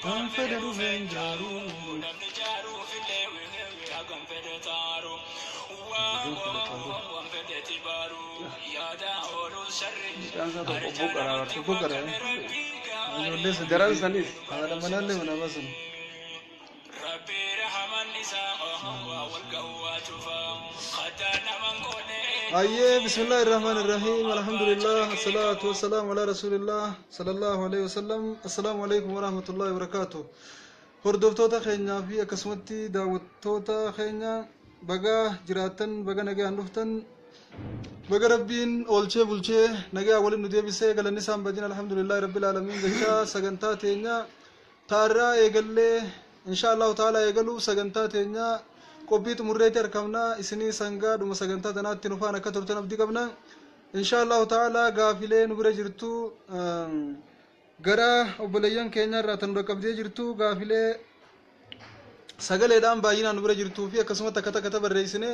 Waan fedhe dhufeen jaaru. Mucaan isaa tokko obbo Qaraara. Obbo Qaraara. Ijoollee sadii. Daran sanis. Haadha manaallee manaa baasan. Ayyee bismillaahi irrahmaan irrahiim alhamdulillah asalaatu wasalaamu alaa rasuulillah sallallahu alaihi wasallam assalaamu alaikum warahmatullahi wabarakaatu. Hordoftoota keenyaa fi akkasumatti daawwattoota keenya baga jiraattan baga nagaan dhuftan baga rabbiin oolchee bulchee nagaa waliin nu deebisee galanni isaan badin alhamdulillahi rabbil aalamiin jechaa sagantaa teenya taarraa eegallee insha allahu taala eegaluu sagantaa teenya qophii xumurreetti argamna isinii sangaa dhuma sagantaa tanaatti nufaan akka turtan abdii qabna insha allahu taala gaafilee nu bira jirtu gara obboleeyyan keenya irraa tan dhaqqabdee jirtu gaafilee sagaleedhaan baay'inaan nu bira jirtuu fi akkasumatti akka takka barreessine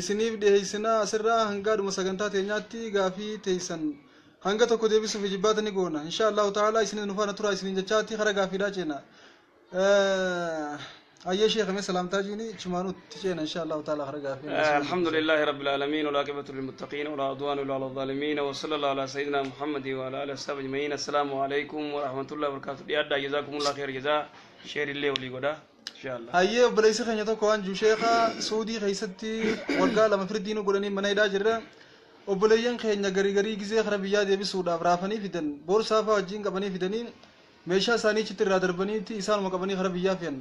isiniif dhiheessinaa asirraa hanga dhuma sagantaa teenyaatti gaafii teessan hanga tokko deebisuuf ijibbaata ni goona insha allahu taala isinin nu faana turaa isiniin jechaatti kara gaafiidhaa ceena. Ayyee sheekame salaamtaa jiini chumaanutti ceena insha allahu taala kara gaafii. الحمد لله رب العالمين والعاقبة للمتقين ولا عدوان إلا على الظالمين وصلى الله على سيدنا محمد وعلى آله وصحبه أجمعين السلام عليكم ورحمة الله وبركاته يا جزاكم الله خير جزاء شير الله ولي قدا إن شاء الله. Ayyee obboleessi keenya tokko waan jiru sheeka Suudii keessatti waggaa 2 firdiin godhanii mana hidhaa jirra. Obboleeyyan keenya garii garii gizee kara biyyaa deebisuudhaaf raafanii fidan boorsaa fa'aa wajjin qabanii fidanii meeshaa isaanii achitti irraa darbaniitti isaanuma qabanii kara biyyaa fe'an.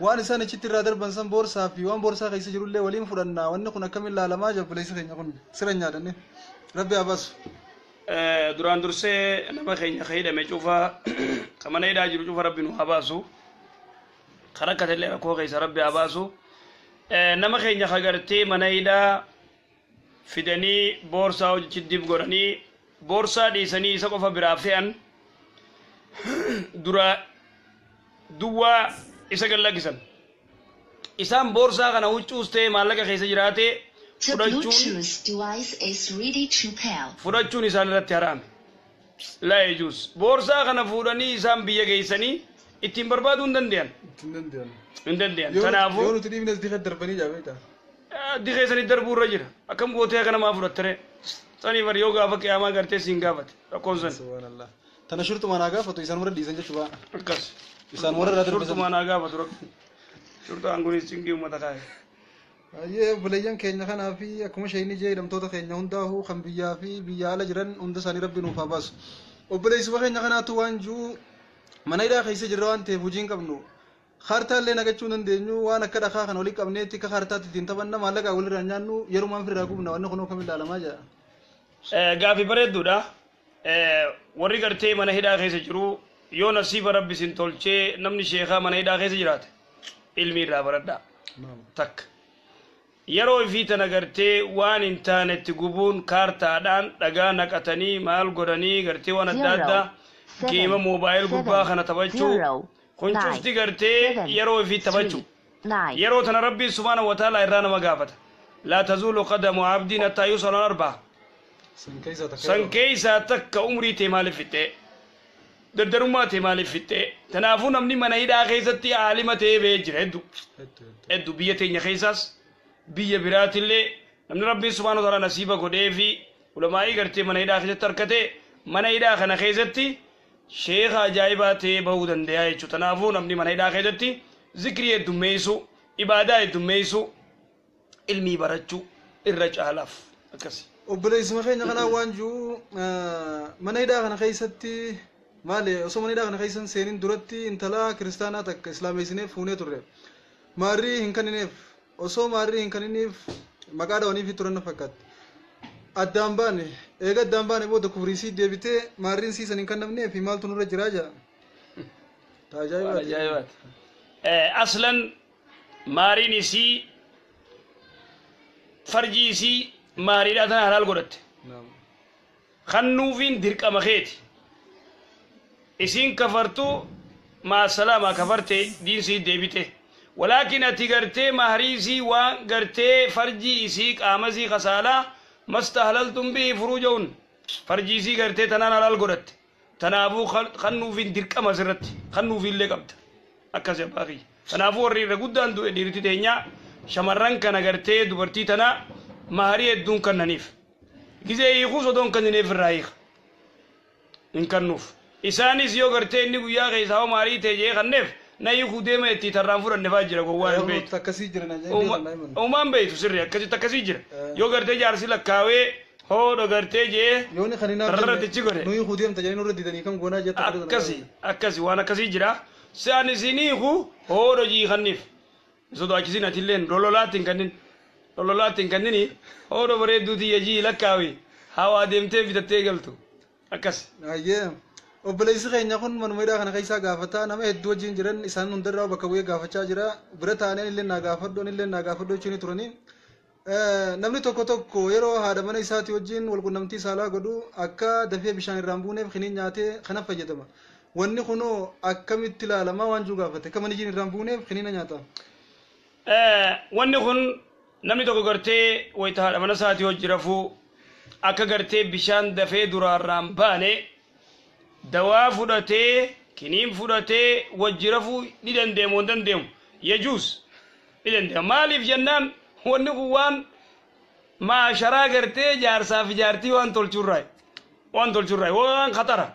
Waan isaan achitti irraa darban san boorsaa fi waan boorsaa keessa jirullee waliin fudhanna wanni kun akkamiin ilaalamaa jira obboleessi keenya kun sira nyaadhanne rabbi haa baasu. Duraan dursee nama keenya ka hidhame cufa ka mana hidhaa jiru cufa rabbi nu haa baasu. Karaa katellee rakkoo keessa rabbi haa baasu. Nama keenya ka gartee mana hidhaa fidanii boorsaa hojichi dib godhanii boorsaa dhiisanii isa qofa biraa fe'an dura duwwaa isa gad lakkisan. Isaan boorsaa kana huccuus ta'e maallaqa keessa jiraate The Bluetooth device is ready to pair. Fudhachuun isaan irratti haraame. Laa yajuus. Boorsaa kana fuudhanii isaan biyya geessanii ittiin barbaaduu hin danda'an. Ittiin danda'an. Hin danda'an. Yoo Kanaafuu nuti dhiibnes diqa darbanii jaabeeta. Dikee sanii darbuu irra jira. Akkam gootee akka namaa fudhattare. Sanii bar yoo gaafa qiyaamaa gartee siin gaafate. Rakkoon san. Subhanallah. Tana shurtumaan haa gaafatu isaan warra dhiisan jechuudha. Akkas. Isaan warra irraa darbisan. Shurtumaan haa gaafatu rakko. Shurtumaan kunis cingii uummata kaa'e. Ayyee obboleeyyan keenya kanaa fi akkuma isheen ijee hidhamtoota keenya hundaa'uu kan biyyaa fi biyya ala jiran hunda isaanii rabbi nuuf haa baasu. Obboleessuma keenya kanaatu waan jiru mana hidhaa keessa jirra waan ta'eef hojii hin qabnu. Kaartaa illee nagachuu hin dandeenyu waan akka dhakaa kana olii qabneetti akka kaartaatti ittiin taphanna maallaqaa walirraa nyaannu yerumaan firraa gubna wanni kunoo kam ilaalamaa jira. Gaafii bareedduudha. Warri gartee mana hidhaa keessa jiru yoo nasiiba rabbi isin tolchee namni sheekaa mana hidhaa keessa jiraate ilmi irraa baradhaa. Takka. Yeroo ifii tana gartee waan hin taanetti gubuun kaartaadhaan dhagaa naqatanii maal godhanii gartee waan adda addaa geema moobaayil gubbaa kana taphachuu kun cufti gartee yeroo ifii taphachuu. Yeroo tana rabbiin subhaana wa ta'ala irraa nama gaafata. Laa tazuulu qadamu abdiin hattaa yus'ala an arba'a. San keessaa takka. San keessaa takka umrii tee maaliif fixxee? Dardarummaa tee maaliif fixxee? Kanaafuu namni mana hidhaa keessatti aalima ta'ee ba'ee jira hedduu. Hedduu biyya teenya keessaas biyya biraatillee namni rabbiin subhaana wa ta'ala nasiiba godhee fi ulamaa'ii gartee mana hidhaa keessatti harkatee mana hidhaa kana keessatti sheeka ajaa'ibaa ta'ee bahuu danda'a jechuudha. Kanaafuu namni mana hidhaa keessatti zikrii heddummeessu, ibaadaa heddummeessu, ilmii barachuu irra caalaaf akkasi. Obboleessuma keenya kanaa waan jiru mana hidhaa kana keessatti maali osoo mana hidhaa kana keessa hin seenin duratti intala kiristaanaa takka islaameessineef fuunee turre. Maarrii hin kennineef osoo maarrii hin kenniniif maqaa dhawaniif turan na fakkaatti. Addaan baane eega addaan baane booda kufriisii deebitee maarriin siisan hin kennamneef maaltu nurra jiraa jira. Waan ajaa'ibaati. Aslan maariin isii farjii isii maariidhaa tana halaal godhatte. Kannuufiin dirqama keeti. Isiin kafartu maa salaamaa kafarte diin sii deebite. Walaakin ati gartee maharii isii waan gartee farjii isii qaama isii kasaalaa mastahlaltum bihi furuujahun farjii isii gartee tanaan halaal godhatte. Tanaafuu kannuufiin dirqama asirratti kannuufiillee qabda. Akkas abbaa kiyya. Kanaafuu warri irra guddaan du'e dhiirti teenyaa shamarran kana gartee dubartii tana maharii hedduun kannaniif. Gizee hiikuus odoo hin kennineef irraa hiika. Hin kennuuf. Isaanis yoo gartee inni guyyaa keessaa hoo maharii ta'e jee kanneef na hiikuu deema itti tarraan fudhanne fa'aa jira gowwaan hin beektu. Akkasii jira na jedhanii. Uumaan beektu sirri akkasitti akkasii jira. Yoo gartee jaarsi lakkaawee hoodho gartee jee Yooni kan hin tarratti godhe. Nuyi hudeemta jedhanii nurra didanii kan goonaa jetta. Akkasi akkasi waan akkasii jira. Saan isin hiiku hoodho jiikanniif. Sodaachisiin atilleen lololaatti hin kennin. Lololaatti hin kennini hoodho bareedduu tiyya jii lakkaawi hawaa deemtee bitattee galtu. Akkas. Ayyee. Obboleessi keenya kun manuma hidhaa kana keessaa gaafataa nama hedduu wajjin jiran isaan hundarraa bakka bu'ee gaafachaa jira. Bira taa'anii illee naa gaafadhu illee naa gaafadhu jechuun turanii. Namni tokko tokko yeroo haadha mana isaatii wajjin walqunnamtii saalaa godhu akka dafee bishaan irraan buuneef kiniin nyaatee kana fayyadama. Wanni kunoo akkamitti ilaalamaa waan jiru gaafate akka manni irraan buuneef kiniina nyaata. Wanni kun namni tokko gartee wayita haadha mana isaatii hojii rafuu akka gartee bishaan dafee duraarraan baane dawaa fudhatee kiniin fudhatee wajji rafuu ni dandeemu hin dandeemu yejuus ni dandeema. Maaliif jennaan wanni kun waan maasharaa gartee jaarsaa fi jaartii waan tolchurraa waan khatara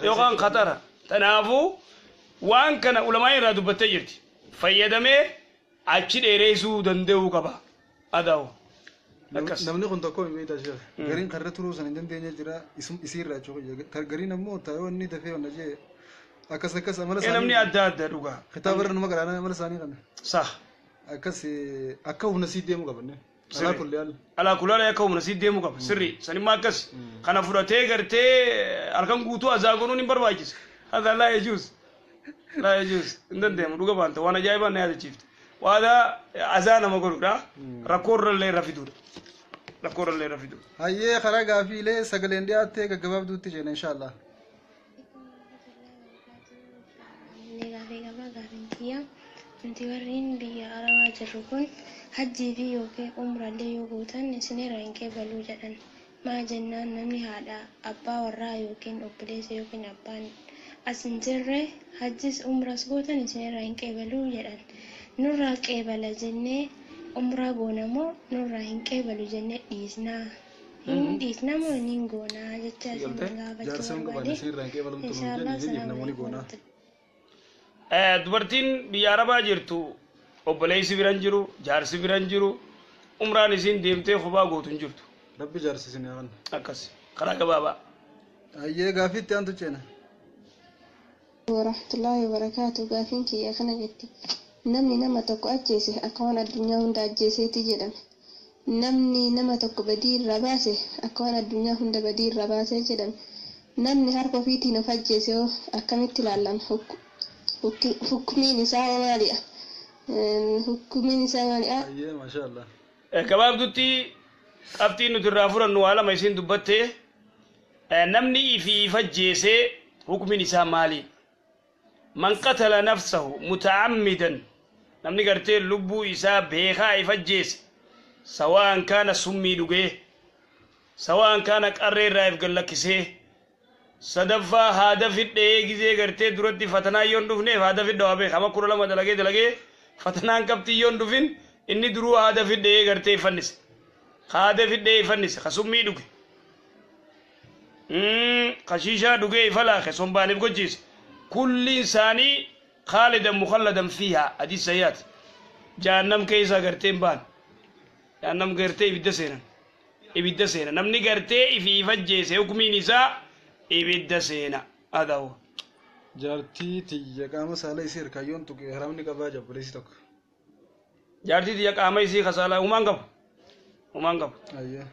yookaan khatara. Kanaafuu waan kana ulamaa irraa dubbattee jirti fayyadamee achi dheereessuu danda'uu qaba adaa'u. Namni kun tokko hin beektaa jira. Gariin karra turuu sana hin dandeenye jira isiirraa jechuudha. Gariin ammoo taa'ee wanni dafee wanna jee akkas akkas amala isaanii. Namni adda adda dhugaa. Kitaaba irra nama garaana amala isaanii kana. Sah. Akkas akka humna sii deemu qabanne. Alaa kulli haala. Alaa kulli haala akka humna sii deemu qaba sirri sanimmaa akkas kana fudhatee gartee halkan guutuu azaa gonuun hin barbaachisa. Haadha laa yejuus laa yejuus hin dandeemu dhuga baanta waan ajaa'ibaan na yaadachiifte. Waada azaa nama godhudha rakkoo irrallee irra fiduudha. Rakkoo irrallee irra fiduudha. Hayyee karaa gaafiilee sagaleen dhiyaattee gaggabaabduutti jenna inshaallah. Gaafii qaba gaafiin kiyya. Nuti warreen biyya Arabaa jirru kun hajjii fi yookiin umraallee yoo gootan isinirra hin qeebaluu jedhan. Maa jennaan namni haadha abbaa warraa yookiin obboleessa yookiin abbaan as hin jirre hajjis umras gootan isinirra hin qeebaluu jedhan. Nurraa qeebala jennee umraa goona moo nurraa hin qeebalu jennee dhiisnaa? Hin dhiisna moo hin goonaa jecha isin gaafachuu barbaade. Jaarsa. Dubartiin biyya Arabaa jirtu obboleessi biran jiru jaarsi biran jiru umraan isiin deemtee kophaa gootu hin jirtu. Rabbi jaarsi isin haa Akkas karaa gabaabaa. Ayyee gaafiitti aantu ceena. Warahmatullahi wabarakaatu gaafiin kiyya kana jetti. Namni nama tokko ajjeese akka waan addunyaa hunda ajjeeseeti jedhame. Namni nama tokko badii irraa baase akka waan addunyaa hunda badii irraa baasee jedhame. Namni harka ofiitiin of ajjeese hoo akkamitti ilaalama? Hukumiin isaa maalidha? Hukumiin isaa maalidha? Ayyee maashaallah. Gabaabdutti qabxiin nuti irraa furannu waa lama isiin dubbatte namni ifii ajjeese hukumiin isaa maali? Man qatala nafsahu muta'ammidan namni gartee lubbuu isaa beekaa if ajjeese sawaan kaana summii dhugee sawaan kaana qarree irraa if gallakkisee sadaffaa haada fidhee gizee gartee duratti fatanaa yoon dhufneef haada fidha waa beeka ama 12 dalagee dalagee fatanaan qabxii yoon dhufin inni duruu haada fidhee gartee fannise haada fidhee fannise ka summii dhuge ka shiishaa dhugee ifa laaqe sombaaniif gochiise kulli isaanii khaalidan mukhalladan fiihaa hadiis sayyaati jahannam keessa gartee hin baan jahannam gartee ibidda seenan ibidda seena namni gartee ifii ajjeese hukumiin isaa ibidda seena adawo. Jaartii tiyya qaama saalaa isii hirkaayyoon tuqe haramni qabaa jabboleessi tokko. Jaartii tiyya qaama isii kasaalaa uumaan qabu. Uumaan qabu. Ayyee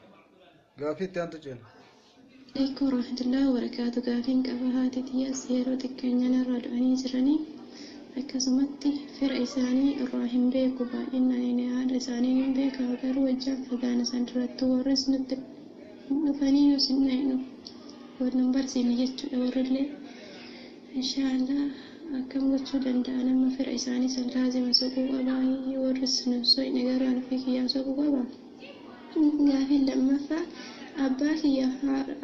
gaafii itti aantu ceena. Alaikum warahmatullahi wabarakatuh. Gaafiin qaba haati tiyyaas yeroo xiqqeenyaan irraa du'anii jiranii akkasumatti fira isaanii irraa hin beeku baay'inaan haadha isaanii hin beekamu garuu wajjin fagaana isaan duratti warris nutti dhufanii nus hin dhaynu wal nu barsiifne jechuudha warrillee inshaallah Akkam gochuu danda'a nama fira isaanii san laazima soquu qabaa warris nun soqne garuu ani ofii kiyyaan soquu qaba. Gaafiin lammaffaa abbaa kiyya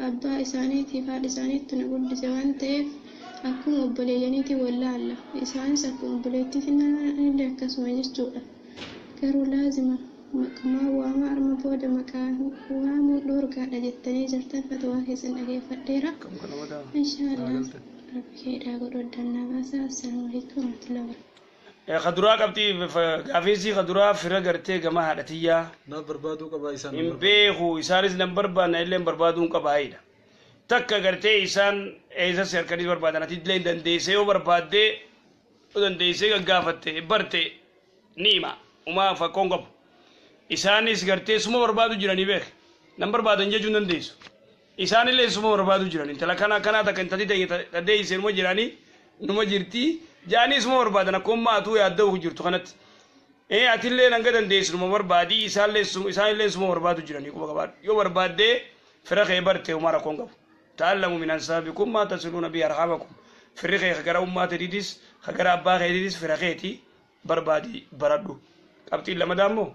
abbaa isaaniitiif haadha isaaniitti nu guddise waan ta'eef akkuma obboleeyyaniitiin wallaalla. Isaanis akkuma obboleettiitiin illee akkasuma jechuudha. Garuu laazima maqaa waamaa arma booda maqaa waamuu dhoorgaadha jettanii jirtan fatwaa keessan dhageeffadheera. Inshaallah rabbi keedhaa godhu addannaa baasaa. Assalaamu alaikum warahmatullahi wabarakatuh. Kaduraa qabxii gaaffiisii kaduraa fira gartee gama haadhatiyyaa Naaf barbaaduu qabaa isaan. Hin beeku isaanis nan barbaanna illee barbaaduu hin qabaayidha. Takka gartee isaan eessas harkanis barbaadan ati illee dandeessee yoo barbaaddee yoo dandeessee gaggaafatte barte ni hima umaa fakkoon qabu. Isaanis gartee suma barbaadu jiranii beek nan barbaadan jechuun dandeessu. Isaanillee suma barbaadu jiran intala kana kanaa takka intalli ta'e tadeessee numa jiranii numa jirtii jaanii suma barbaadan akkuma atuu yaadda'u jirtu kanatti. Atillee hanga dandeessu numa barbaadii isaanillee suma barbaadu jiranii quba qabaadhu. Yoo barbaaddee fira kee barte umaa rakkoon qabu. Ta'allamu min ansaabikum maa tasiluuna bihi arhamakum. Firri kee gara ummaa teetiitis gara abbaa keetiitis fira keetii barbaadii baradhu. Qabxiin lamadaa immoo.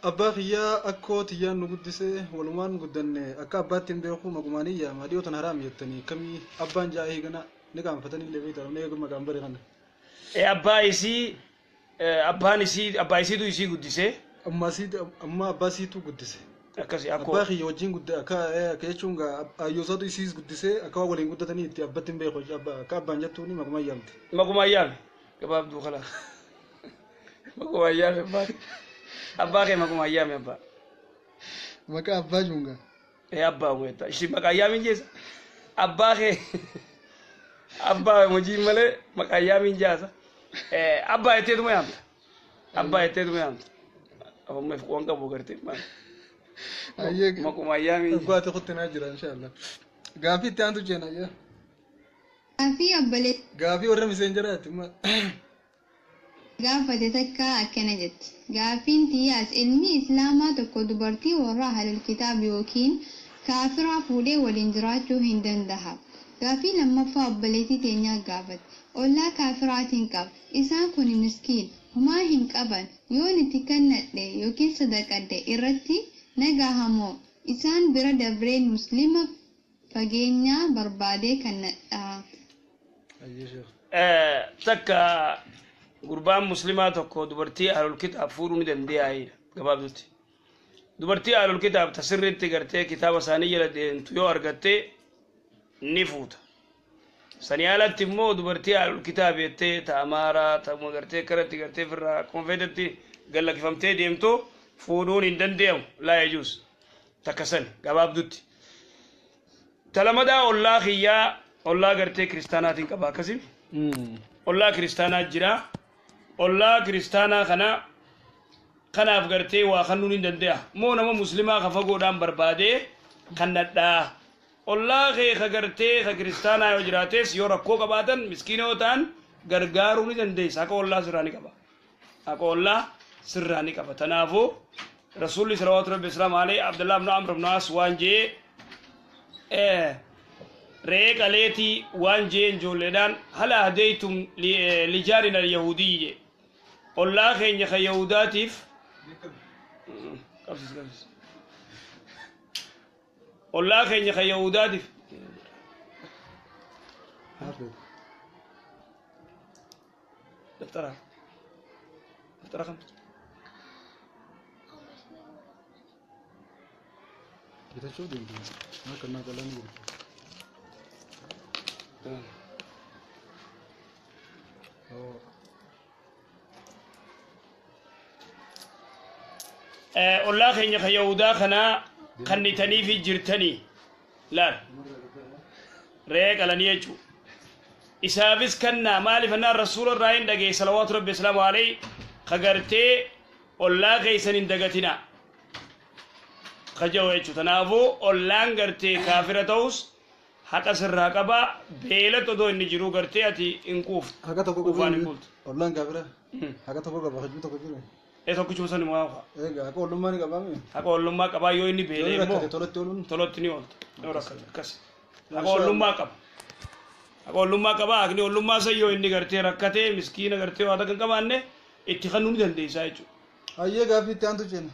Abbaa kiyyaa akkoo tiyyaan nu guddise walumaan guddanne akka abbaatti hin beeku maqumaanii yaama dhiyootan haraam jettanii kamii abbaan ja'a eegana ni qaanfatanii illee beektaa namni eeguma maqaan bare kana. Abbaa isii abbaan isii abbaa isiitu isii guddise. Amma abbaa isiitu guddise. Akkasii akkoo. Abbaa kiyya wajjin gudde akka akka jechuun ayyoosaatu isiis guddise akka waan waliin guddatanii itti abbatti hin beeku akka abbaan jettuuni maqumaan yaamte. Maqumaan yaame gabaabduu kalaas. Maqumaan yaame abbaa. Abbaa kee maqumaan yaame abbaa. Maqaa abbaa juungaa. Abbaa uumetta. Ishii maqaa yaamin jeessa. Abbaa kee abbaa hojiin malee maqaa yaamin jaasa. Abbaa jetteetuma yaamta. Abbaa jetteetuma yaamta. Afamma waan qabu gartee maal. Maqumaan yaamin. Abbaa kuttinaa jira inshaallah. Gaaffii itti aantu jeena yaa. Gaaffii obboleessi Gaaffii warra miseenjeraati. gaafate takka akkana jetti. Gaaffiin tiyyaas ilmi islaamaa tokko dubartii warra ahlul kitaab yookiin kaafiraa fuudhee waliin jiraachuu hin danda'a. Gaaffii lammaffaa obboleettii teenyaa gaafate. Ollaa kaafiraatiin qaba. Isaan kun miskiin homaa hin qaban yoon itti kennadhe yookiin sadaqadhe irratti nagahamoo isaan bira dabreen musliima fageenyaa barbaadee kennadha. Takka gurbaan muslimaa tokko dubartii ahlul kitaab fuudhuu ni dandeeyaayidha gabaabdutti. Dubartii ahlul kitaab ta sirriitti gartee kitaaba isaanii jala deemtu yoo argatte ni fuuta. Sanii alatti immoo dubartii ahlul kitaab jettee ta amaaraa ta gartee karatti gartee firraa akkuma feetetti gallakkifamtee deemtu fuudhuun hin dandeeyamu laa yajuus takka sani gabaabdutti. Ta lamadaa ollaa kiyyaa ollaa gartee kiristaanaatiin qaba akkasii. Ollaa kiristaanaa jira. Ollaa kiristaanaa kana kanaaf gartee waa kennuun hin danda'a. Moo nama muslimaa ka fagoodhaan barbaadee kannadhaa. Ollaa kee ka gartee ka kiristaanaa yoo jiraates yoo rakkoo qabaatan miskiina yoo ta'an gargaaruu ni dandeessa. Akka ollaa sirraa ni qaba. Akka ollaa sirraa ni qaba. Kanaafuu Rasuulli salawaatu rabbi islaam alayhi Abdullah ibn Amr ibn As waan jee re'ee qaleetii waan jeen ijoolleedhaan hala hadeytum lijaarina al-yahudii jee. Ollaa keenya ka Yahudaatiif qabsiis qabsiis. Ollaa keenya ka Yahudaatiif daftara daftara kam Bitachuu deemtu. Akka naa qalaan jiru. Ollaa keenya ka Yahudaa kanaa kannitanii fi jirtanii laal re'ee qalanii jechuudha. Isaafis kannaa maaliif annaan rasuula irraa hin dhagee salawaatu rabbi islaamu alayhi ka gartee ollaa keessan hin dagatinaa ka jedhu jechuudha. Kanaafuu ollaan gartee kaafira ta'us haqa sirraa qabaa beelatti odoo inni jiru gartee ati hin quuftu. Haqa tokko Quufaan hin qabu. bultu. Ollaan kaafira. Haqa tokko qaba hajuu tokko jiru. Tokkichuma san immoo haqa. Egaa haqa ollummaa ni qabaame. Haqa ollummaa qabaa yoo inni beelee Yoo immoo rakkate tolatti ooluun. tolatti ni oolta. Yoo rakkate akkas. Haqa ollummaa qaba. Haqa ollummaa qaba. Haqni ollummaa san yoo inni gartee rakkatee miskiina gartee waa takka hin qabaanne itti kennuu ni dandeessaa jechuudha. Hayyee, gaaffii itti aantu ceena.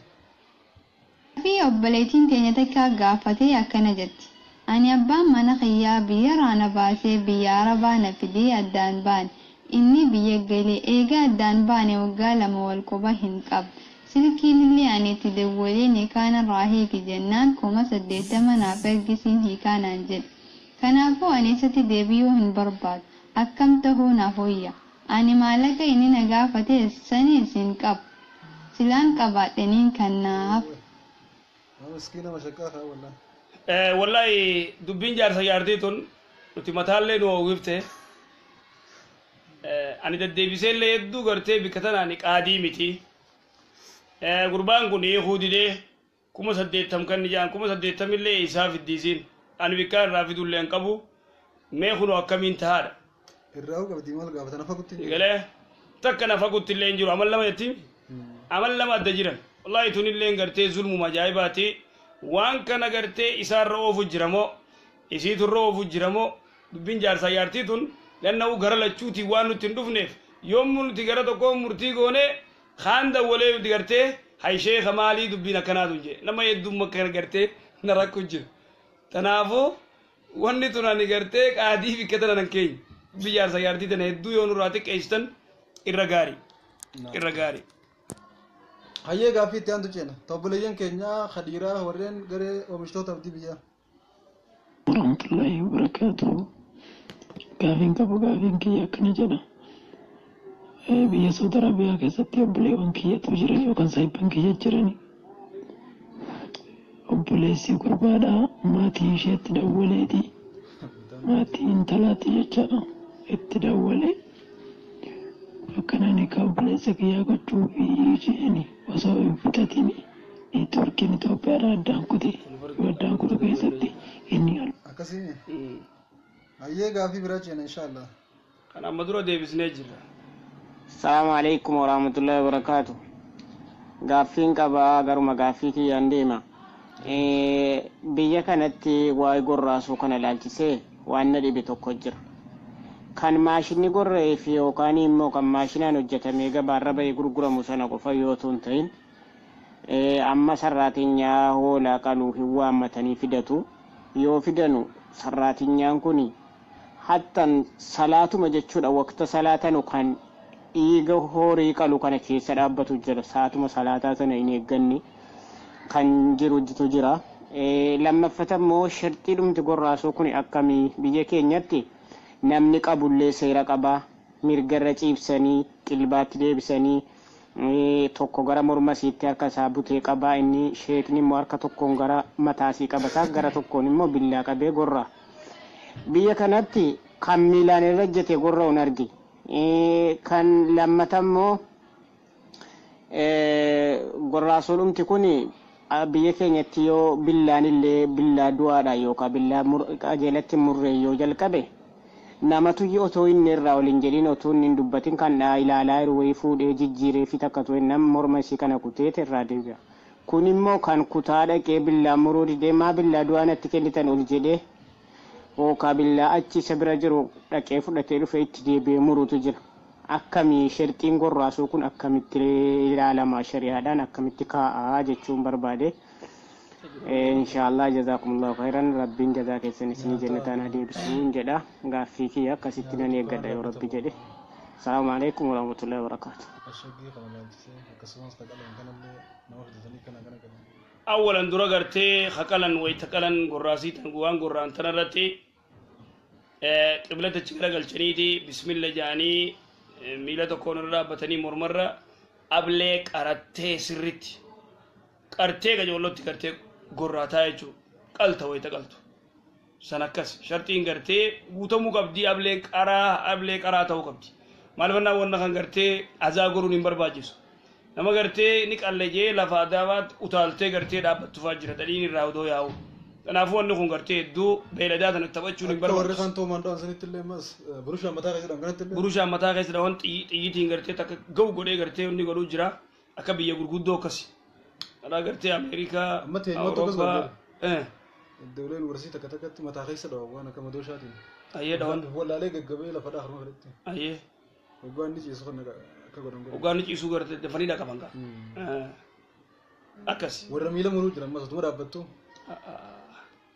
Fi obboleettiin teenya takka gaafatee akkana jetti. Ani abbaan mana kiyyaa biyya na baasee biyya Arabaa na fidee addaan baane. Inni biyya galee eega addaan baane waggaa 2 wal quba hin qabu. Silkiin illee ani itti dawwalee nikaa narraa hiiki jennaan 80,000 naaf ergisiin hiikaa naan jedhe. Kanaafuu ani isatti deebi'uu hin barbaadu. Akkam tahuu naaf wayya? Ani maallaqa inni na gaafate sanis hin qabu. Silaan qabaadhe niin kennaaf. Miskiina mashaqqaa kaa wallaan. Wallahi dubbiin jaarsa jaartii tun nuti mataallee nu hawwifte. Ani deddeebisee illee hedduu gartee bikka tanaan qaadii miti. Gurbaan kun hiikuu didee 80,000 kan ijaan 80,000 illee isaa fiddiisiin. Ani bikkaa irraa fidullee hin qabu. Mee kunoo akkamiin tahaadha? Irraa qabdii maal gaafatan nafa gutti hin jiru. Galee takka nafa gutti illee hin jiru. Amal lama jetti? Amal lama adda jiran. Wallahi tun illee gartee zulmuma ajaa'ibaati. Waan kana gartee isaarra oofu jira moo isiiturra oofu jira moo dubbiin jaarsaa jaartii tun lanna'uu gara lachuutiin waan nutti hin dhufneef yommuu nuti gara tokkoo murtii goone kaan dawwalee nuti gartee hay sheeka maalii dubbiin akkanaa tun jee nama hedduun makka gartee na rakku jira. Kanaafuu wanni tun ani gartee qaadii bikka tana nan keenya. Dubbii jaarsaa jaartii tana hedduu yoo nurraa xiqqeessitan irra gaarii. Irra gaarii. Hayyee, gaaffii itti aantu ceena. Obboleeyyan keenya Khadiiraa warreen garee oomishtoota abdii biyyaa. Warahmatullahi wabarakatuh. Gaafiin qabu gaafiin kiyya akkana jedha. Biyya Saudi Arabiyaa keessatti obboleewwan kiyyatu jira yookaan saayibban kiyya jirani. Obboleessi gurbaadhaa maatii isheetti dawwaleeti. Maatii intalaatti jechaadha. Itti dawwalee akkana nikaa obboleessa kiyyaa gochuu fi isheen osoo hin fixatin neetwoorkiin Itoophiyaadhaa addaan kute. Yoo addaan kutu keessatti inni Akkasii. Hayyee, gaaffii biraa ceena inshaallah. Kan amma dura deebisnee jirra. Assalamu alaikum warahmatullahi wabarakatuh. Gaaffiin qabaa garuma gaaffii kiyyaan deema. Biyya kanatti waa'ee gorraasuu kana ilaalchisee waan na dhibe tokko jira. Kan maashinni gorra'ee fi yookaan immoo kan maashinaan hojjetamee gabaarra bahee gurguramu sana qofa yoo otoo hin ta'in amma sarraatinyaa hoolaa qaluu hin waammatanii fidatu. Yoo fidanu sarraatinyaan kun hattan salaatuma jechuudha, waqta salaatanu kan dhiiga horii qalu kana keessa dhaabbatu jira, saatuma salaataa sana hin eegganne kan jirutu jira. Lammaffata immoo sharxii dhumti gorraasuu kun akkamii? Biyya keenyatti namni qabullee seera qabaa, mirgarra ciibsanii qilbaatti deebisanii tokko gara morma isiitti harka isaa butee qabaa, inni sheekni immoo harka tokkoon gara mataasii qabataa, gara tokkoon immoo billaa qabee gorra. Biyya kanatti kan miilaan irra ejjete gorra'uun argi. Kan lammata immoo gorraasuun dhumti kun biyya keenyatti yoo billaan illee billaa du'aadha yookaan billaa qajeelatti murree yoo jalqabe namatu otoo inni irraa ol hin jedhin, otoo inni hin dubbatin, kan ilaalaa jiru wayii fuudhee jijjiiree fi takka ture nam morma isii kana kuteet irraa deebi'a. Kun immoo kan kutaa dhaqee billaa muruu didee maa billaa du'aa natti kennitan ol jedhee yookaan billaa achi isa bira jiru dhaqee fudhatee dhufee itti deebi'ee muruutu jira. Akkamii sharxiin gorraasuu kun akkamitti ilaalama, shari'aadhaan akkamitti kaa'aa jechuun barbaade. Inshaallah, jazaakumullahu khairan, rabbiin jazaa keessan isinii jannataan adeebisuun jedha. Gaaffii kiyya akkasitti nan eeggadha yoo rabbi jedhe. Salaamu alaikum warahmatullahi wabarakaatu. Ashaggii kana laalchisee akkasumas qaqalan kanallee nama fidatanii kana kana qaban. Awwalan dura gartee haqalan wayita qalan gorraasii tan waan gorraan tana irratti qiblatachi garagalchaniiti bismilla jedhanii miila tokkoon irra dhaabbatanii mormarra ablee qarattee sirritti qartee qajoollotti gartee gorraataa jechuudha. Qalta wayita qaltu. San akkas sharxiin gartee guutamuu qabdi, ablee qaraa, ablee qaraa ta'uu qabdi. Maal fannaa wanna kan gartee azaa goruun hin barbaachisu. Nama gartee ni qallee lafa adaabaatti utaaltee gartee dhaabbattu fa'aa jira dhadhiin irraa odoo yaa'u. Kanaafuu wanni kun gartee hedduu beeyladaa tana taphachuun hin Akka warri barbaachisu. kaan toomaan dha'an sanitti illee ammas burushaan mataa keessa dha'an kanatti illee. Burushaan mataa keessa dhawan xiyyitiin gartee takka ga'u godhee gartee inni godhuu jira akka biyya gurguddoo akkasi. Karaa gartee Ameerikaa, Amma teenyumatti akkas Awurooppaa. Iddoolee yuunivarsiitii takka takkatti mataa keessa dhawa waan akka madooshaatiin. Ayyee dhawan. Wallaalee gaggabee lafa dhaa harma fedhetti. Ayyee. Hoggaan inni ciisu kan akka godhan godhan. Hoggaan inni ciisuu gartee dafanii dhaqaban gaa. Akkas. Warra miila muruu jira ammas otuma dhaabbattu.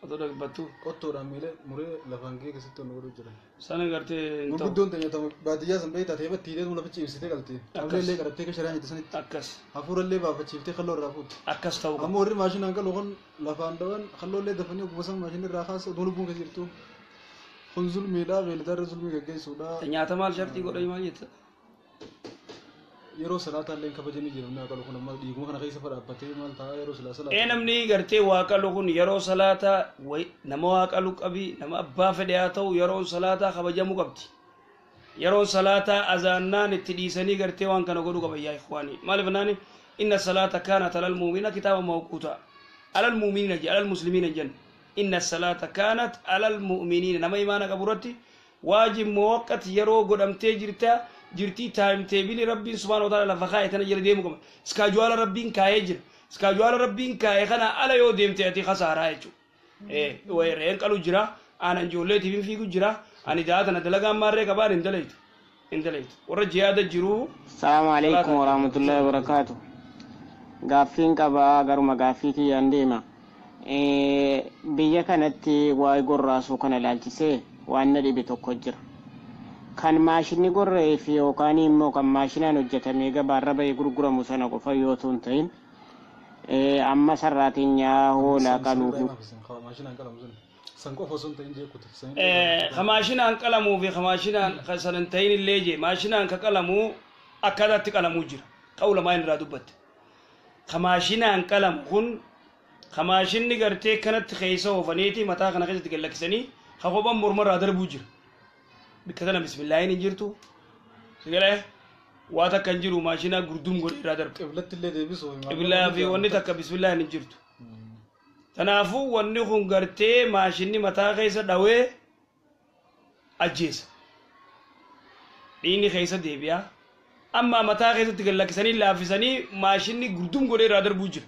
Otoo dhaabbattu. Qottoodhaan miila muree lafaan gahee keessatti ol godhuu jira. Sana gartee hin ta'u. Gurguddoon teenya tama baadiyyaa san beektaa ta'ee battiilee lafa ciibsitee qalti. Qablee illee qarattee akka sharaan jette sanitti. Akkas. Hafuura illee baafachiiftee kalloo irraa fuuti. Akkas ta'uu qaba. Ammoo warri maashinaan qalu kun lafaan dhawan kalloo illee dafanii ogguma san maashinni irraa kaasa otuma lubbuun keessa jirtu. Kun zulmiidha beelladaa irra zulmii gaggeessuudha. Nyaata maal shartii godhanii maal jetta? Yeroo salaataa illee kabajanii jiru namni qalu kun amma dhiiguma kana keessa fadhaabbatee maal ta'a yeroo silaa salaataa. Ee namni gartee waa qalu kun yeroo salaataa nama waa qalu qabi nama abbaa fedhe haa ta'u yeroon salaataa kabajamuu qabdi. Yeroon salaataa azaannaan itti dhiisanii gartee waan kana godhuu qaban yaa ikhwaanii. Maaliif naani inna salaata kaanat alal mu'miniina kitaaba mawquuta. Alal mu'miniina jedhe alal muslimiina hin jenne. Inna salaata kaanat alal mu'miniina nama imaana qabu irratti waajib muwaqqat yeroo godhamtee jirta jirtii taayim teebilii rabbiin subhaana wa ta'ala lafa kaa'e tana jala deemu qaba. Iskaajuwaala rabbiin kaa'ee jira. Iskaajuwaala rabbiin kaa'e kana ala yoo deemte ati khasaaraa jechuudha. Re'een qalu jira aanan ijoolleetiif hin fiigu jira ani daa tana dalagaan maarree qabaan hin dalaytu. Hin dalaytu. Warra jihaada jiru. Salaamu alaikum warahmatullahi wabarakaatu. Gaaffiin qabaa garuma gaaffii kiyyaan deema. Biyya kanatti waa'ee gorraasuu kana ilaalchisee waan na dhibe tokko jira. Kan maashinni gorra'ee fi yookaan immoo kan maashinaan hojjetamee gabaarra bahee gurguramu sana qofa yoo ta'u hin ta'in amma sarraatinyaa hoolaa qaluu fi Maashinaan qalamu sun. San qofa osoo hin ta'in jeekuti. Ka maashinaan qalamuu fi ka maashinaan ka san hin ta'in illee jee maashinaan ka qalamuu akkaataatti qalamuu jira. Qawla maa irraa dubbatte. Ka maashinaan qalamu kun ka maashinni gartee kanatti keessa oofaniiti mataa kana keessatti gad lakkisanii ka kophaan mormarraa darbuu jira. Bikka tana bismillaahiin hin jirtu. Sigalee waa takka hin jiru maashinaa gurdum godhee irraa darbu. Qiblatti illee deebisuu. Qiblaa fi wanni takka bismillaahiin hin jirtu. Kanaafuu wanni kun gartee maashinni mataa keessa dhawee ajjeesa. Dhiigni keessa deebi'a. Amma mataa keessatti gad lakkisanii laaffisanii maashinni gurdum godhee irraa darbuu jira.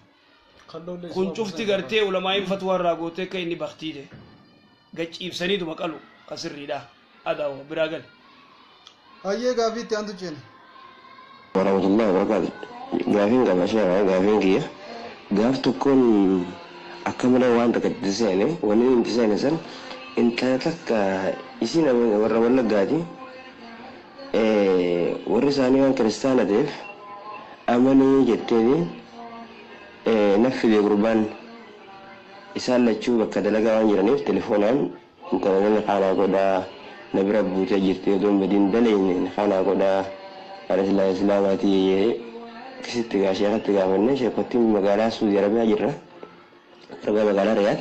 Kun cufti gartee ulamaa'iin fatwaa irraa gootee akka inni baktii ta'e. Gachiibsaniituma qalu kasirriidha. Adaawa biraa gale. Hayyee gaaffii itti aantu ceene. Warahmatullahi wabarakatuh. Gaafiin qaba sheekha gaafiin kiyya. Gaaf tokkoon akka mana waan takka itti seene wanni inni itti seene san intala takka isiin warra Wallaggaati. Warri isaanii waan kiristaana ta'eef amanii jetteeti naf fide gurbaan isaan lachuu bakka dalagaa waan jiraniif telefoonaan intala namni kaanaa godhaa na bira buutee jirti odoo hin badiin dalayne kaanaa godhaa ana silaa islaamaatii akkasitti gaa sheekatti gaafanne sheekottiin magaalaa Suudi Arabiyaa jirra. Arabiyaa magaalaa Riyaad.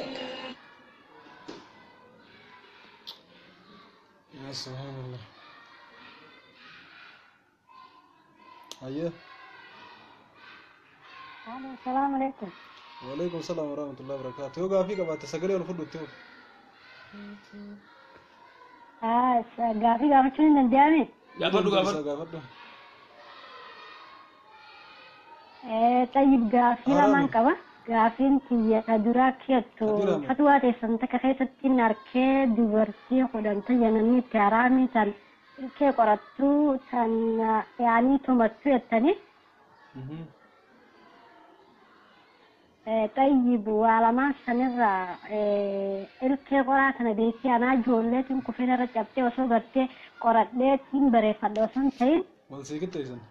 Yaa subhaanallah. Hayyee. Salaamu alaikum. Waalaikum salaam warahmatullahi wabarakatuh. Yoo gaaffii qabaatte sagalee ol fudhu itti fufi. Gaaffii gaafachuun hin danda'ame? Gaafadhu gaafadhu. Gaafadhu. Tayyib gaaffii lamaan qaba. Gaaffiin kiyya ta duraa kiyattu fatwaa teessan takka keessatti narkee dubartii kudhanta namni itti haraamii tan ilkee qorattuu tan yaanii tumattuu jettanii. Tayyib waa lamaan sanirraa ilkee qoraa tana beekee anaa ijoolleetiin kufeen irra cabtee osoo gartee qoradheetiin bareeffadhe osoo hin ta'in. Wal sii qixxeessan.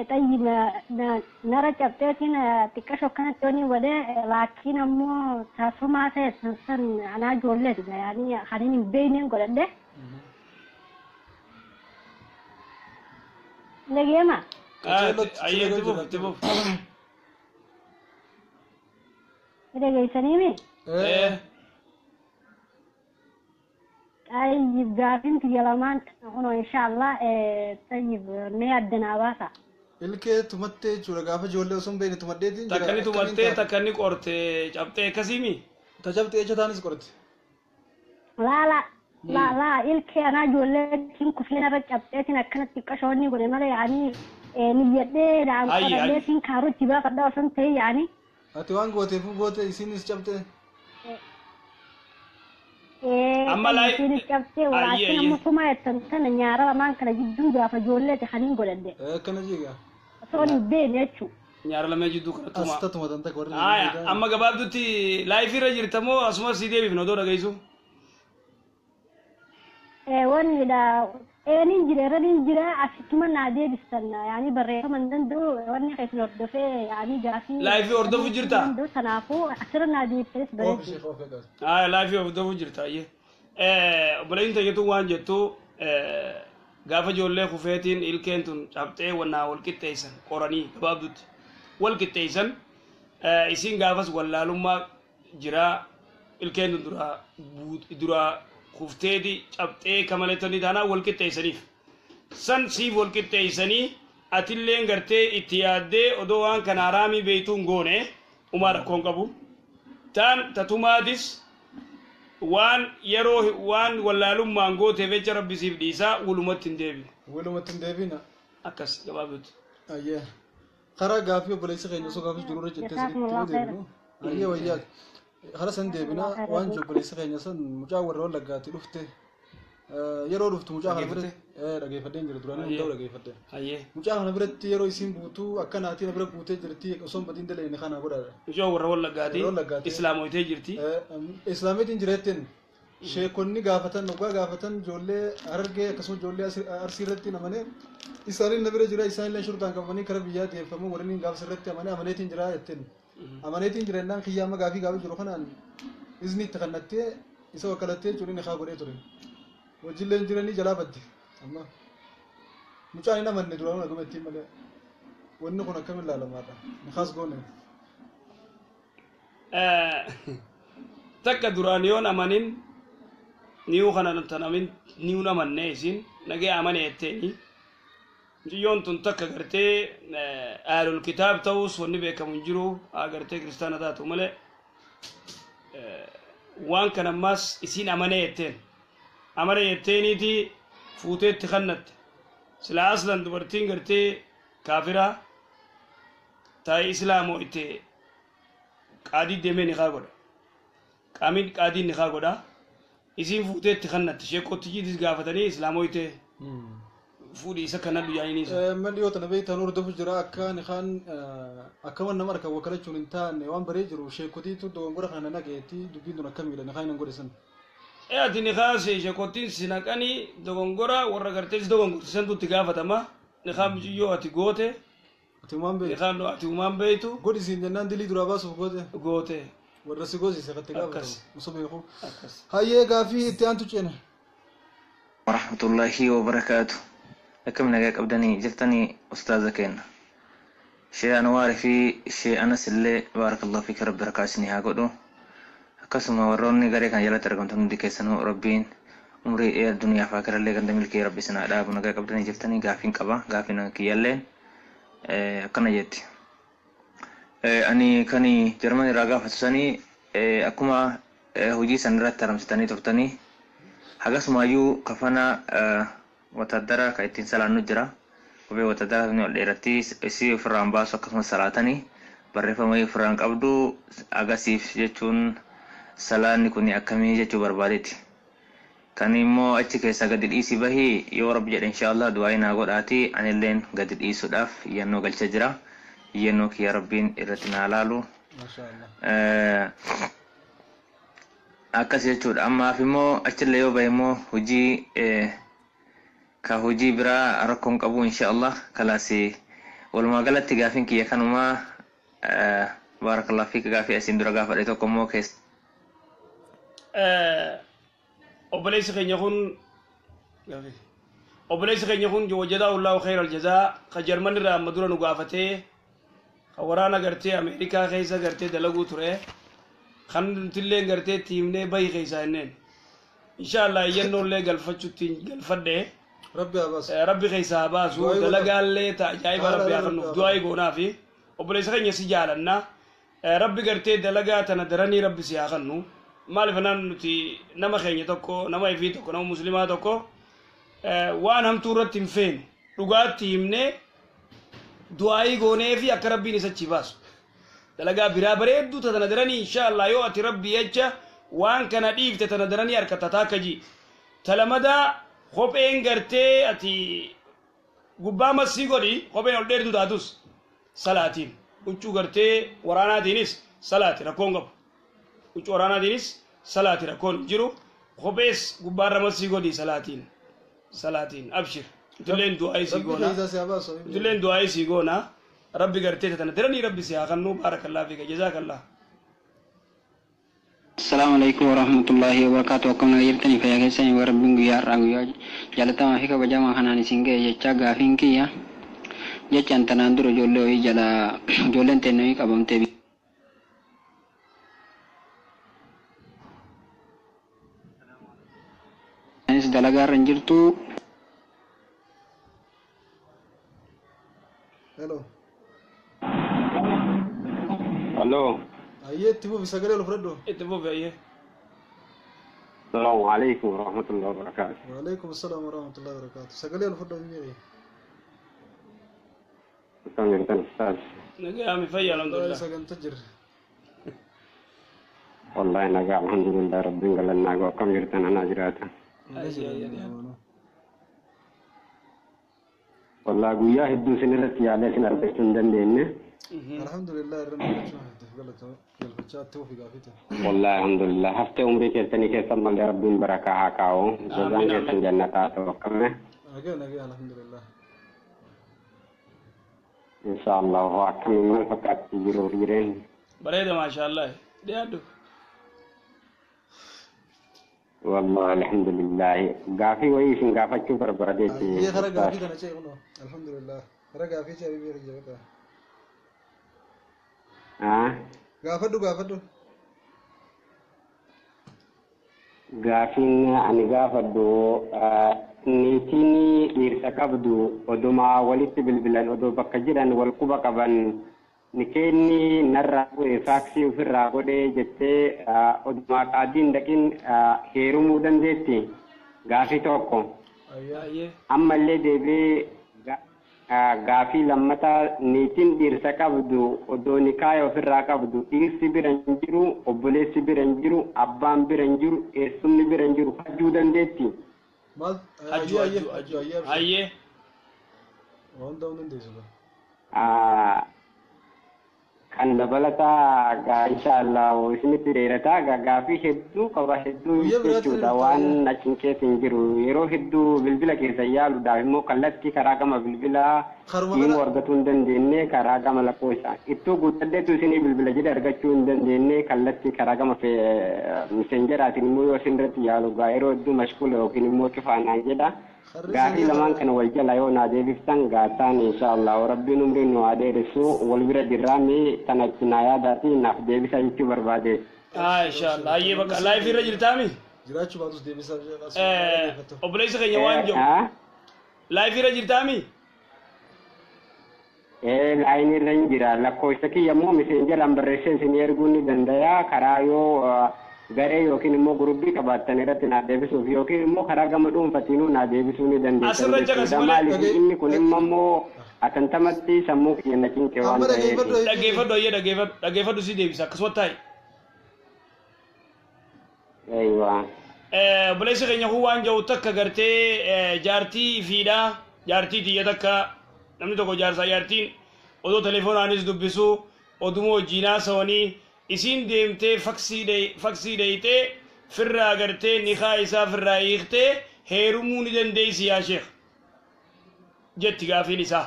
Tayyib nara cabteetiin xiqqasho akkanatti oni godhee laakiin ammoo taasumaa ta'e san anaa ijoolleeti yaanii kanin hin beekneen godhadhe. Dhageema. Ayyee itti fufi itti fufi. Dhageessaniimi? Tayyib gaaffiin kiyya lamaan kunoo inshaallah tayyib mee addanaa baasa. Ilkee tumattee jechuudha gaafa ijoollee osoo hin beekne tumadheetiin jira. Takka inni tumattee takka inni qorte cabxee akkasiimi. Ta cabxee jecha taanis qorte. Laala laa ilkee anaa ijoolleetiin kufeen irra cabxeetiin akkanatti xiqqashoonni godhe malee yaanii niyyadhee dhaan qoradheetiin kaarutti baafadhaa osoo hin ta'in yaanii. Ati waan gooteef goote isiinis cabxee. Amma Isiinis cabsee walaakin amma tumaa jettan tana nyaara lamaan kana jidduu gaafa ijoolleeti kaniin godhadhe. Akkana jiga. Osoo hin beekne jechuudha. Nyaara lamee jidduu kana tumaa. As tatuma tan takka warri. Aya, amma gabaabdutti laayifii irra jirta moo asumas si deebifna odoo dhageessu? Wanni dha eenin jira irra nin jira asittuma naa deebistan yaani barreeffama hin danda'u wanni keessan hordofee yaani gaafii. Laayifii hordofu jirta? Kanaafuu asirra naa deebisanis bareedu. Aya, laayifii hordofu jirta ayyee. Obboleeyyiin tayyatu waan jettu gaafa ijoollee kufeetiin ilkeen tun cabxee wannaa wal qixxeessan qoranii gabaabdutti wal qixxeessan isiin gaafas wallaalummaa jiraa ilkeen tun duraa kufteeti cabxee kamalettonni taanaa wal qixxeessaniif. San siif wal qixxeessanii atilleen gartee itti yaaddee odoo waan kana haraamii beeytuun goone umaa rakkoon qabu. Taan tatumaatis waan yeroo waan wallaalummaan gooteef jecha rabbi siif dhiisaa walumatti hin deebine. Walumatti hin deebina. Akkas gabaabdutti. Ayyee. Karaa gaafii obboleessi keenya osoo gaafis jiru irra jettee sirriitti deebinu. Ayyee wayyaati. Karaa san deebina waan obboleessi keenya san mucaa warra Wallaggaatti dhufte. Yeroo dhuftu mucaa kana biratti dhageeffadheen jira duraanii hundaa'u dhageeffadheen. Mucaa kana biratti yeroo isiin buutu akka naatiin bira buutee jirti osoo hin badin dalee kana godhaadha. Mucaa warra Wallaggaati islaamoyitee jirti. Islaameetiin jireettiin sheekonni gaafatan dhugaa gaafatan ijoollee Harargee akkasumas ijoollee Arsii irratti amanee isaaniin na bira jira isaanillee shurtaan qabamanii kara biyyaa deeffamu warreen gaafas irratti amanee amaneetiin jira jetteen. Amaneetiin jira jennaan kiyyaa amma gaafii gaafii jiru kanaan izni itti kannattee isa wakkalattee jechuun inni haa godhee ture. Wajjilleen jiranii jalaa badde amma mucaan hin amanne duraan dhaguma ittiin malee wanni kun akkamiin ilaalamaadha nikaas goone. Takka duraan yoon amanin ni'uu kana tanamin ni'uun amanne isin nagee amane jetteeni mucayyoon tun takka gartee ahlul kitaab ta'us wanni beekamu hin jiru haa gartee kiristaana taatu malee waan kana ammaas isiin amane jetteen. Amane jetteeniiti fuuteetti kannatte. Silaa aslan dubartiin gartee kaafiraa taa'ee islaamoo itti qaadii deemee nikaa godha. Qaamiin qaadiin nikaa godha. Isiin fuuteetti kannatte. Sheekottijiitis gaafatanii islaamoo itti fuudhii isa kana guyyaa inni isa. Malli yoo tana beektan hordofu jira akka nikaan akka waan nama harkaan wakkalachuun hin taane waan baree jiru sheekotiitu dogongora kana naqeetti dubbiin tun akkamiidha nikaan hin godhe san. Ati nikaa sheekottiin si naqanii dogongora warra gartee si dogongorsiisantu itti gaafatama. Nikaan mucayyoo ati goote. Ati uumaan beektu. Nikaan ati uumaan beektu. Godhi siin jennaan dilii duraa baasuuf goote. Goote. Warra si goosise kan itti gaafatamu. Osoo beeku. Hayyee gaafii itti aantu ceena. Warahmatullahi wabarakaatu. Akkam nagaa qabdanii jirtanii ustaaza keenya. Shee Anwaarii fi Shee Anas illee baarakallahu fiika rabbi rakaa isinii haa godhu. Akkasuma warroonni garee kana jalatti argamtan hundi keessanuu rabbiin umrii dheeraa duniyaa fi akirallee ganda milkii rabbi isin haa dhaabu. Nagaa qabdanii jirtanii gaafiin qaba. Gaafiin kiyyalleen akkana jetti. Ani kan Jarman irraa gaafatu sanii akkuma hojii san irratti haramsitanii turtanii hagasumaayyuu kafana wataddara kan ittiin salaannu jira. Kophee wataddara sun ol dheeratti isii ofirraan baasu akkasumas salaatanii barreeffama ofirraan qabdu agasiif jechuun salaanni kun akkamii jechuu barbaadeeti. Kan immoo achi keessaa gadi dhiisi bahii yoo rabbi jedhe inshaallah du'aa naa godhaati anilleen gadi dhiisuudhaaf iyyannoo galcha jira. Iyyannoo kiyya rabbiin irratti naa laalu. Akkas jechuudha. Ammaaf immoo achillee yoo bahe immoo hojii ka hojii biraa rakkoon qabu inshaallah kalaasi walumaa galatti gaafiin kiyya kanumaa baarakallahu fiika gaafii asiin dura gaafadhe tokko immoo keessa. Obboleessi keenya kun obboleessi keenya kun wajjadaahu khayral jazaa ka Jarman irraa amma dura nu gaafatee ka waraana gartee Ameerikaa keessa gartee dalaguu ture kan nutillee gartee tiimnee bahi keessaa jenneen inshaallah iyyannoollee galfachuutti galfadhe Rabbi haa baasu. Rabbi keessaa haa baasu dalagaallee ta ajaa'iba rabbi haa kennuuf du'aa goonaa fi obboleessa keenya si jaalanna rabbi gartee dalagaa tana daranii rabbi si haa kennu. Maaliif naan nuti nama keenya tokko nama ifii tokko nama muslimaa tokko waan hamtuu irratti hin feenu dhugaatti himnee du'aayii goonee fi akka rabbiin isa achi baasu dalagaa biraa bareedduu tana daranii inshaallah yoo ati rabbi jecha Waan kana dhiifte tana daranii harkata taakka ji. Talamadaa kopheen gartee ati gubbaa masii godhi kopheen ol dheertuu taatus salaatiin. Huccuu gartee waraanaatiinis salaati rakkoon qabu. Huccuu waraanaatiinis salaati rakkoon hin jiru. Kophees gubbaarra masii godhi salaatiin. Salaatiin abshir. Ijoolleen du'aa isii goona. Ijoolleen du'aa isii goona. Rabbi gartee tana daranii rabbi si haa kennu baarakallaa fiika jazaakallah. Assalamu alaikum warahmatullahi wabarakatuh. Akkam nagaa jirtanii fayyaa keessanii warra rabbiin guyyaa har'aa guyyaa jaalatamaa fi kabajamaa kanaan isin ga'e jecha gaafiin kiyya jechaan tanaan dura ijoollee wayii jala ijoolleen teenne wayii qabamtee anis dalagaa irra hin jirtu. Hello. Hello. Ayyee itti fufi sagalee ol fudhadhu. Itti fufi ayyee. Salaamu alaikum warahmatullahi wabarakatuh. Waalaikum salaam warahmatullahi wabarakatuh. Sagalee ol fudhadhu hin jedhe. Akkam jirtan ustaaz? Nagaa mi fayyaa alhamdulillah. Sagantaa jirra. Wallahi nagaa alhamdulillah rabbiin galannaa ga'u akkam jirtan anaa jiraata. Wallahi guyyaa hedduu isin irratti yaalee isin argachuu hin dandeenye. Alhamdulillah irra galfachaa itti fufi gaafite. Wallahi alhamdulillah haftee umrii keessanii keessan malee rabbiin barakaa haa kaa'u. Jazaan keessan jannataa ta'u akkame. Nagaa nagaa alhamdulillah. Inshaallah akkamiin maal fakkaatti jiruuf jireenyi. Bareeda maashaallah. Dhiyaadhu. Wallahi alhamdulillah gaafii wayii isin gaafachuu barbaadeetti. Ayyee kara gaafii kana ce'e kunoo alhamdulillah kara gaafii ce'e biyya kiyya bakka. Gaafadhu gaafadhu. Gaafiin ani gaafadhu niitiin dhiirsa qabdu odumaa walitti bilbilan odoo bakka jiran wal quba qaban nikeenni narraa bu'e faaksii ofirraa godhee jettee odumaa qaadiin dhaqin heerumuu dandeetti gaafii tokko. Ammallee deebi'ee gaafii lammataa niitiin dhiirsa qabdu odoo nikaaya ofirraa qabdu dhiirsi bira hin jiru obboleessi bira hin jiru abbaan bira hin jiru eessumni bira hin jiru hajjuu dandeetti. Maal? Hajjuu hajjuu hajjuu. Hayyee. Waan ta'uu dandeessu. Kan dabalataa inshaallah isinitti dheerataa gaafii hedduu qaba hedduu jechuudha waan achiin keessa hin jiru yeroo hedduu bilbila keessa yaaluudhaaf immoo kallattii karaa gama bilbilaa immoo argachuu hin dandeenye karaa gama lakkoofsa ittuu guuttadheetu isinii bilbila jedhe argachuu hin dandeenye kallattii karaa gama miseenjeraatiin immoo yoo isin irratti yaalu yeroo hedduu mashkuula yookiin immoo cufaanaan jedha. Gaafii lamaan kana wal jala yoo naa deebiftan gaataan inshaallah rabbiin umrii nu haa dheeressu wal bira jirraa mee tanatti naa yaadaati naaf deebisa jechuu barbaade. Inshaallah ayyee bakka laayifii irra jirtaami? Jiraachuu baatus deebisaa. Obboleessi keenya waan jiru. Laayifii irra jirtaami? Laayinii irra hin jira lakkoofsa kiyya immoo miseenjeraan barreessee isin erguu ni danda'a karaa yoo garee yookiin immoo gurubbii qabaattan irratti naa deebisuuf yookiin immoo karaa gama dhuunfatiinuu naa deebisuu ni dandeessan jechuudha. Maaliif inni kun immoo atantamatti sammuu kiyya na cinqe waan ta'eef. Dhaggeeffadhu ayyee dhaggeeffadhu dhaggeeffadhu si deebisa akkasuma taa'i. Eeywa. Obboleessi keenya kun waan jiru takka gartee jaartii fiidhaa jaartii tiyya takka namni tokko jaarsaa jaartiin odoo telefoonaanis dubbisu oduma wajjinaa sawanii isiin deemtee faksii dheeytee firraa gartee nikaa isaa firraa hiiktee heerumuu ni dandeessi yaa sheekh jetti gaafiin isaa.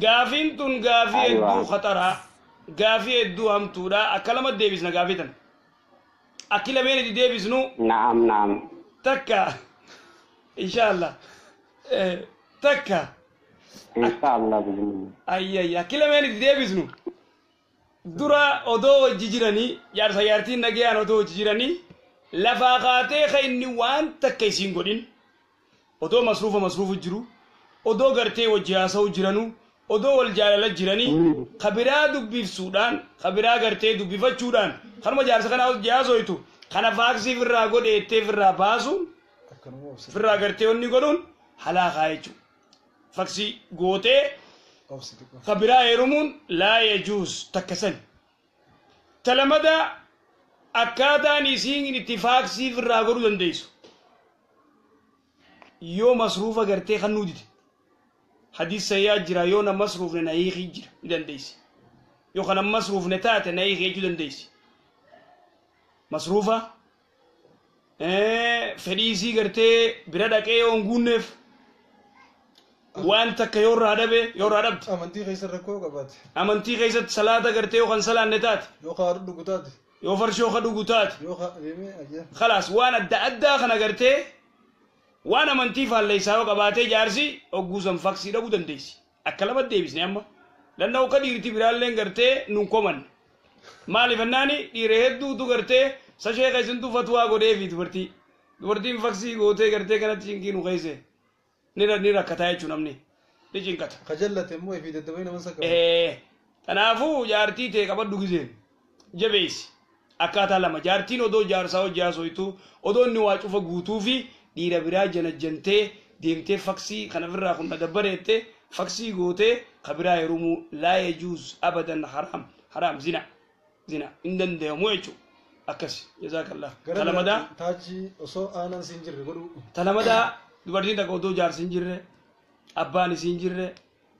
Gaafiin tun gaafii hedduu khataraa gaafii hedduu hamtuudha akka lama deebisna gaafii tana. Akki lameen itti deebisnu. Naam naam. Takka inshaallah takka. Inshaallah. Ayyayya akki lameen itti deebisnu. Dura odoo wajji jiranii jaarsa jaartiin nagayaan odoo wajji jiranii lafaa kaatee ka inni waan takka isiin godhin odoo masruufa masruufu jiru odoo gartee wajji haasa'u jiranu odoo wal jaalala jiranii kabiraa dubbifsuudhaan kabiraa gartee dubbifachuudhaan kanuma jaarsa kana wajji haasoytu kana faaksii firraa godheettee firraa baasuun firraa gartee onni godhuun halaakaa jechuudha. Faksii gootee kabiraa heerumuun laa yajuus takka sani. Talamada Akkaataan isiin itti faaksii irraa godhuu dandeessu. Yoo masruufa gartee kan nuu dide. Hadiis sayyaa jira yoo na masruufne na hiikii jira ni dandeessi. Yoo kana masruufne taate na hiikii jechuu dandeessi. Masruufa fedhii isii gartee bira dhaqee yoo hin guunneef waan takka yoo irraa dhabe yoo irraa dhabde. Amantii keessa rakkoo qabaate. Amantii keessatti salaata gartee yoo kan salaanne taate. Yoo haa dhugu taate. Yoo farshoo ka dhugu taate. Yoo haa deemee ajja. Khalaas waan adda addaa kana gartee waan amantii faalleessaa yoo qabaatee jaarsi hogguusan faksii dhabuu dandeessi. Akka lama deebisne amma. Danda'u ka dhiirti biraalleen gartee nun komanne. Maaliif ennaani dhiira hedduutu gartee sashee keessattuu fatwaa godhee fi dubartii. Dubartiin faksii gootee gartee kanatti cinqii nu keesse. Ni rakkataa jechuun namni. Ni cinqata. Ka jallate immoo ifii daddabayii nama sakka. Kanaafuu jaartii ta'e qabadhu giseen jabeessi. Akkaataa lama jaartiin odoo jaarsaa hojii haasoitu odoo inni waa cufa guutuu fi dhiira biraa janajjantee deemtee faksii kana ofirraa kun dabbareette faksii gootee ka biraa heerumuu laa yajuuz abadan haraam haraam zina zina hin danda'amu jechuudha. Akkas jazaakallah. Talamadaa Taajii osoo aanaan siin jirre godhuu. Talamadaa dubartiin takka odoo jaarsi hin jirre abbaan isiin jirre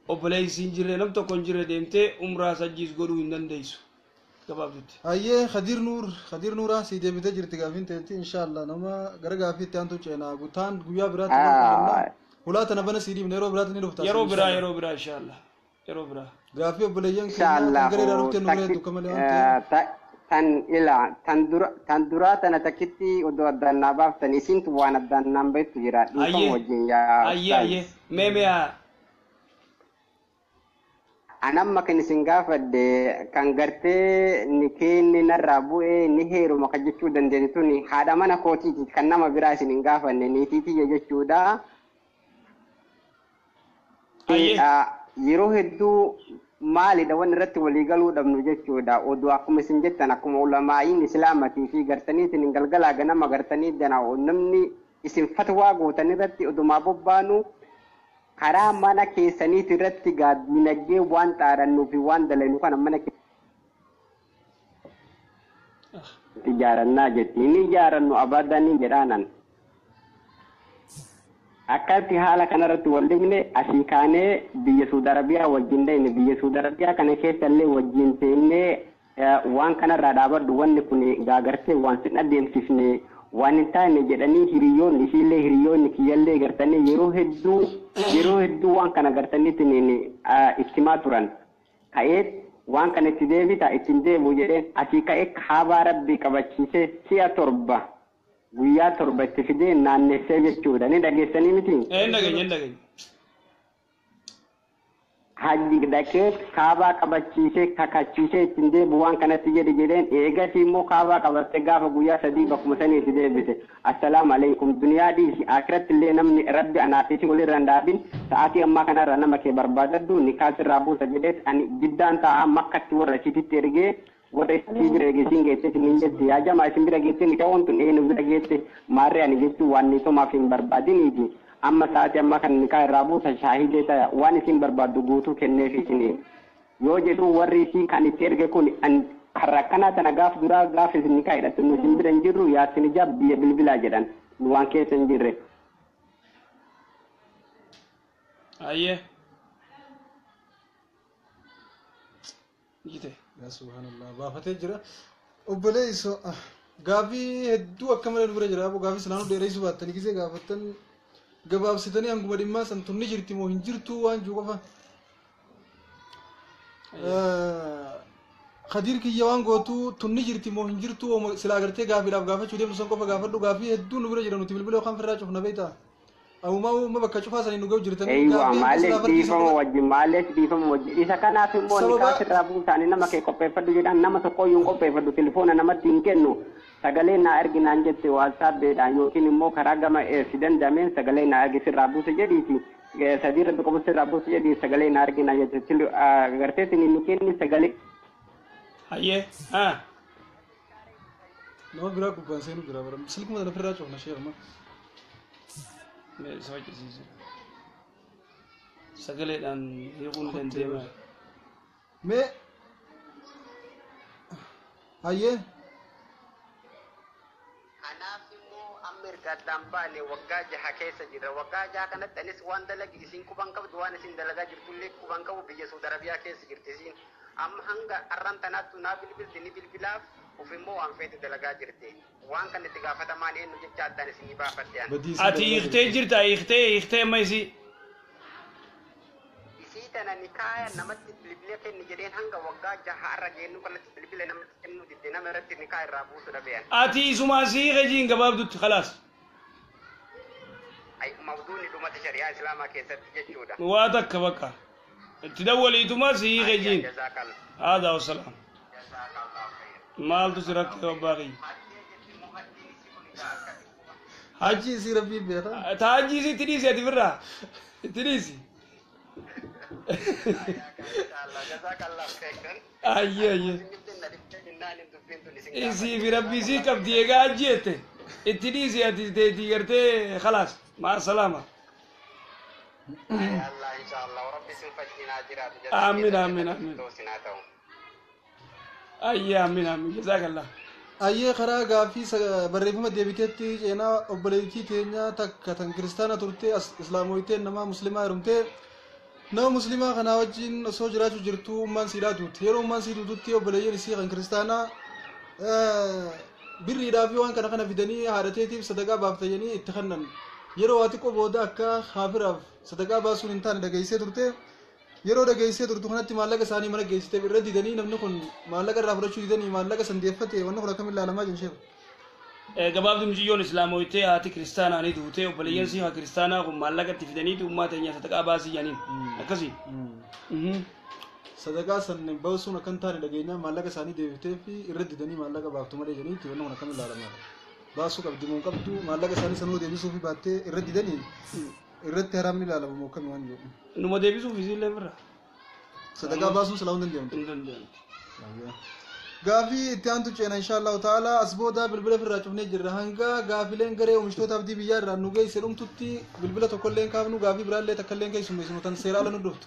obboleessi hin jirre nam tokko hin jirre deemtee umraa sajjiis godhuu hin dandeessu. Gabaabdutti. Hayyee Khadiir Nuur Khadiir Nuuraa si deebitee jirti gaafiin ta'etti inshaallah nama gara gaafiitti aantu ceenaa guutaan guyyaa biraatti ni hulaa tana bana sii dhiibne yeroo biraatti ni dhufta. Yeroo biraa yeroo biraa inshaallah yeroo biraa. Gaafii obboleeyyan keenya kan garee irraa dhufte nu biraa dukkana malee waan ta'eef. Tan ila tan duraa tana takkitti odoo addaan naa baaftan isintu waan addaan naan beektu jira dhiifama wajjin yaa. Ayyee ayyee mee mee Anamma kan isin gaafadhe kan gartee ni kenni narraa bu'ee ni heeruma kan jechuu dandeessu tuni haadha mana kootiiti kan nama biraa isin hin gaafanne niitiitiyya jechuudha. Yeroo hedduu maalidha wanni irratti walii galuu dhabnu jechuudha. Oduu akkuma isin jettan akkuma ulamaa'iin islaamatii fi gartanii isin galgalaa ganama gartanii namni isin fatwaa gootan irratti odumaa bobbaanu karaa mana keessaniiti irratti dinagdee waan xaarannuu fi waan dalagnu kana mana ijaarannaa jetti. Inni ijaarannu abadanii jedhaanan. Akkatti haala kanarratti wal dhibne asii kaanee biyya Suudi Arabiyaa wajjin deemne biyya Suudi Arabiyaa kana keessa illee wajjin seennee waan kanarraa dhaabadhu wanni kun gaagartee waan sin adeemsifne waan hin taane jedhanii hiriyoonni ishiillee hiriyoonni kiyyallee gartanii yeroo hedduu waan kana gartaniitiin ittimaa turan. Ka'ee waan kana itti deebita ittiin deebi'u jedheen asii ka'ee kaabaa rabbii qabachiisee si'a 7 guyyaa 7 itti fidee naannessee jechuudha. Ni dhageessanii miti? Hin dhageenye hin dhageenye. Hajji dhaqee kaabaa qabachiisee kakachiisee ittiin deebi'u waan kanatti jedhe jedheen eegasii immoo kaabaa qabattee gaafa guyyaa 3 bakkuma sanii itti deebite. Assalaamu alaikum duniyaa dhiisi akiratti illee namni rabbi anaaf isin walirra hin dhaabin sa'aatii ammaa kanarra nama kee barbaadadhu nikaa sirraa buusa jedheet ani jiddaan taa'aa makkatti warra isiitti ergee warra isii bira eegisiin geesse isin jetti yaa jamaa isin bira geesse nikaa wantu eenyu bira geesse maarree ani jechuun waan niitomaaf hin barbaadiniiti. Amma sa'aatii ammaa kan nikaa irraa buusa shaahidee ta'a waan isin barbaaddu guutuu kenneef isin yoo jedhu warri isii kan itti erge kun karra akkanaa tana gaaf duraa gaaf isin nikaa hidhattu nu isin bira hin jirru yaasin ijaa biyya bilbilaa jedhan nu waan keessa hin jirre. Ayyee. Jite. Yaa subhanallah baafatee jira. Obboleessu gaafii hedduu akka malee nu bira jira gaafii silaanuu dheereessuu baattanii gisee gaafattan gabaabsitanii hanguma dhimmaa san tunni jirti moo hin jirtu waan jiru qofa. Khadiir kiyya waan gootu tunni jirti moo hin jirtu silaa gartee gaafiidhaaf gaafachuu deemtu san qofa gaafadhu gaafii hedduu nu bira jira nuti bilbila yookaan firraa cufna beektaa. Awumaa uumma bakka cufaa sanii nu ga'u jirtanii. Eeywa maalees dhiifama wajjin maalees dhiifama wajjin isa kanaaf immoo nikaa sirraa buusaanii nama kee qopheeffadhu jedhan nama tokkoyyuu hin qopheeffadhu telefoona namatti hin kennu sagalee naa ergi naan jette waatsaappiidhaan yookiin immoo karaa gama si danda'ameen sagalee naa ergi sirraa buuse jedhiiti sadii irratti qofa sirraa buuse jedhii sagalee naa ergi naan jette garteetiin inni kenni sagalee. Hayyee. Nama biraa gubbaan seenuu jira bara silkuma sana ofirraa cufna sheekma. Sagaleedhaan hiikuun dandeema. Mee hayyee. Erga addaan baane waggaa 6 keessa jirra. Waggaa 6 kanatti anis waan dalagi isiin quban qabdu, waan isin dalagaa jirtullee quban qabu. Biyya Saudi Arabiyaa keessa jirti isiin. Amma hanga har'aan tanaattu naa bilbilti, ni bilbilaaf, uf immoo waan feete dalagaa jirti. Waan kan itti gaafatamaan eenyu jecha addaan isinii baafadhe ani. Ati hiiktee jirta, hiiktee, hiiktee amma isii. Isii tana nikaaya namatti bilbila kenni jedheen, hanga waggaa 6 har'a geennu kanatti bilbila namatti kennuu didde, nama irratti nikaa irraa buusu dhabean. Ati isumaa sii jiin gabaabdutti khalaas. Ay, mawduuni dhumata shari'aa islaamaa keessatti jechuudha. Waa takka bakka. Itti dawwaliituma sii jiin. Jazaakallah. Haadaa wassalaam. Maaltu si rakkee abbaa kiyya? Hajji isii rabbii beeka. Ta hajji isii itti dhiisi, ati birraa. Itti dhiisi. Jazaakallah khairan. Ayyee ayyee. Isii fi rabbii isii qabdi egaa hajji jette. Itti dhiisi ati teetii gartee khalaas. Maa salaama. Allah inshallah rabbi sin fajjinaa jiraatu. Aamin aamin aamin. Sinaa ta'u. Ayyee aamin aamin. Jazaakallah. Ayyee, karaa gaaffii barreeffama deebiteetti ceenaa. Obboleettii teenya takka tan kiristaana turte as islaamoytee nama muslimaa heerumtee, nama muslimaa kanaa wajjin osoo jiraachuu jirtu ummaan siidhaa duute. Yeroo ummaan sii duututti obboleeyyan isii kan kiristaanaa birriidhaa fi waan kana kana fidanii haadhateetiif sadaqaa baaftanii itti kennan. Yeroo waa xiqqoo booda akka kaafiraaf sadaqaa baasuun hin taane dhageessee turte. Yeroo dhageessee turtu kanatti maallaqa isaanii mana geessitee irra didanii, namni kun maallaqa irraa fudhachuu didanii, maallaqa san deeffate. Wanni kun akkamiin ilaalamaa jiru, sheekh? Gabaabdu mucayyoon islaamoytee haati kiristaanaa ni duute, obboleeyyan sii haa kiristaanaa kun maallaqa itti fidaniiti ummaa teenya sadaqaa baasii jedhaniin akkasii. Sadaqaa san baasuun akka hin taane dhageenyaa maallaqa isaanii deebiftee fi irra didanii, maallaqa baaftu malee jedhaniiti. Wanni kun akkamiin ilaalamaa? Baasuu qabdi moo hin qabdu? Maallaqa isaanii sanuu deebisuu fi baattee irra didanii irratti haraamni ilaalama moo akkami waan jedhu? Numa deebisuuf isiillee birra. Sadaqaa baasuun silaa hin danda'amtu. Hin danda'amtu. Gaafii itti aantu ceena insha Allahu ta'ala. As booda bilbila ofirraa cufnee jirra. Hanga gaafileen garee oomishtoota abdii biyyaa irraa nu geesse dhumtutti bilbila tokkollee hin kaafnu, gaafii biraallee takkallee hin keessummeessinu tan seera ala nu dhuftu.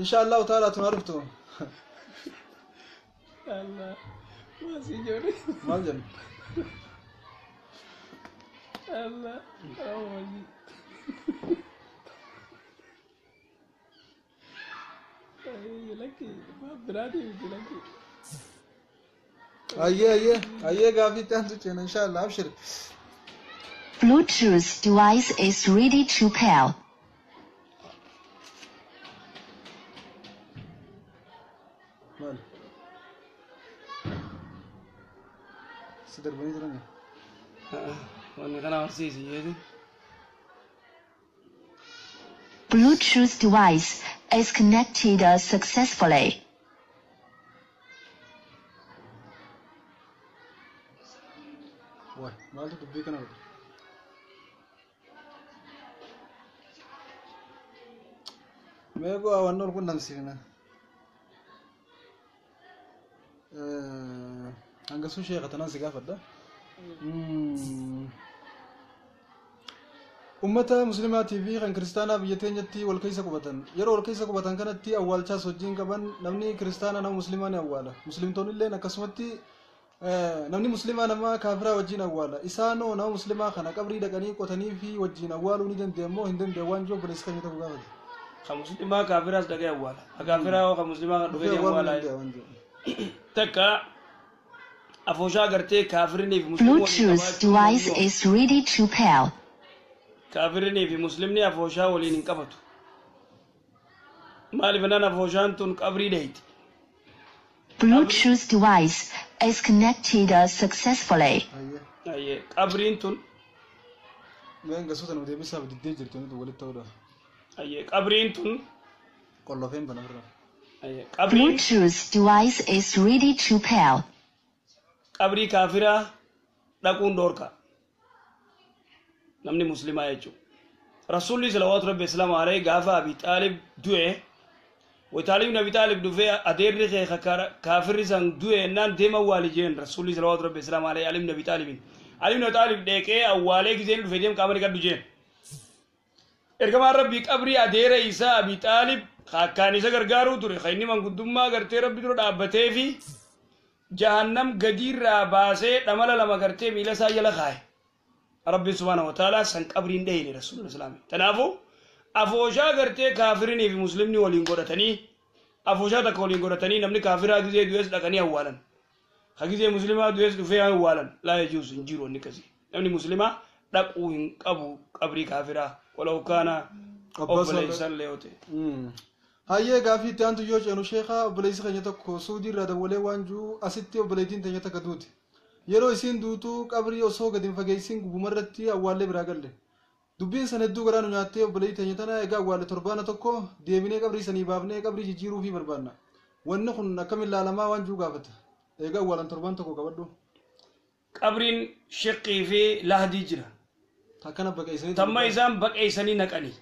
Insha Allahu ta'ala tun haa dhuftu. Allah. Maasii ijoollee. Maal jennu? Allah. Hojii. Lakki biraatii miti lakki. Ayyee ayyee ayyee, gaafii itti aantu ceena insha Allah, abshir. Bluetooth device is ready to pair. Maal? Si darbanii turan. Wanni kana horsiisi jeeti. Bluetooth device is connected successfully. Waay, maaltu dubbii kana godhe? Mee go'aa wanni ol qunnamsiifna. Hangasuu sheeka tanaan si gaafadha. Ummata muslimaatii fi kan kiristaanaa biyya teenyatti wal keessa qubatan. Yeroo wal keessa qubatan kanatti awwaalchaas wajjin qaban, namni kiristaanaa nama muslimaa ni awwaala. Muslimtoonni illee akkasumatti namni muslimaa nama kaafiraa wajjin awwaala. Isaanoo nama muslimaa kana qabrii dhaqanii qotanii fi wajjin awwaaluu ni danda'an moo hin danda'an waan jiru obboleessi keenya ta'uu gaafate. Ka muslimaa kaafiraas dhaqee awwaala. Ka kaafiraa hoo ka muslimaa kan dhufee Dhufee awwaaluu ni awwaala. danda'a waan jiru. Takka afooshaa gartee kaafirinii fi muslimni waliin Bluetooth qabaachuu device danda'u. is ready to pair. Kaafirinii fi muslimni afooshaa waliin hin qabatu. Maaliif jennaan afooshaan tun qabrii dheeyti. Bluetooth device is connected successfully. Ayyee. Ayyee, qabriin tun Mee hangasuu nu deebisaaf diddee jirti wanti walitti ta'uudhaaf. Ayyee, qabriin tun Qollofeen bana birraa. Ayyee, qabriin Bluetooth device is ready to pair. Qabrii kaafiraa dhaquun dhoorka. Namni muslimaa jechuudha. Rasuulli salawaatu rabbi islaamu alayhi gaafa Abi Xaalib du'e, Xaalib Abi Xaalib dhufee adeerri kee kaafirri san du'e ennaan deema awwaali jeen Rasuulli salawaatu rabbi islaamu alayhi Ali ibn Abi Xaalibin. Ali ibn Abi Xaalib dheeqee awwaalee gizeen dhufe deem qaama dhiqadhu jeen. Ergamaan rabbii qabrii adeera isaa Abi Xaalib akkaan isa gargaaruu ture kan inni manguddummaa gartee rabbi dura dhaabbatee fi jahannam gadiirraa baasee dhamala lama gartee miila isaa jala kaaye. Rabbi subhaanahu wa ta'ala san qabriin dheyne rasuulul islaami. Kanaafuu afooshaa gartee kaafirinii fi muslimni waliin godhatanii afooshaa takka waliin godhatanii namni kaafiraa gizee du'es dhaqanii awwaalan. Ka gizee muslimaa du'es dhufee awwaalan laa yajuusu hin jiru wanni akkasii. Namni muslimaa dhaquu hin qabu qabrii kaafiraa walau kaana obboleessan illee yoo ta'e. Hayyee gaafii itti aantu yoo ceenu sheekaa obboleessi keenya tokko Suudii irraa dawwalee waan jiru asitti obboleettiin teenya takka duute. Yeroo isiin duutu qabrii osoo gadi hin fageessin gubumarratti awwaallee biraa galle. Dubbiin san hedduu garaa nu nyaattee obboleettii teenya tana egaa awwaalle torbaana tokko deebinee qabrii sanii baafnee qabrii jijjiiruu fi barbaanna. Wanni kun akkamiin ilaalamaa waan jiru gaafata. Egaa awwaalan torbaan tokko qabadhu. Qabriin shiqqii fi lahdii jira. Akkana baqeessanii. Tamma isaan baqeessanii naqanii.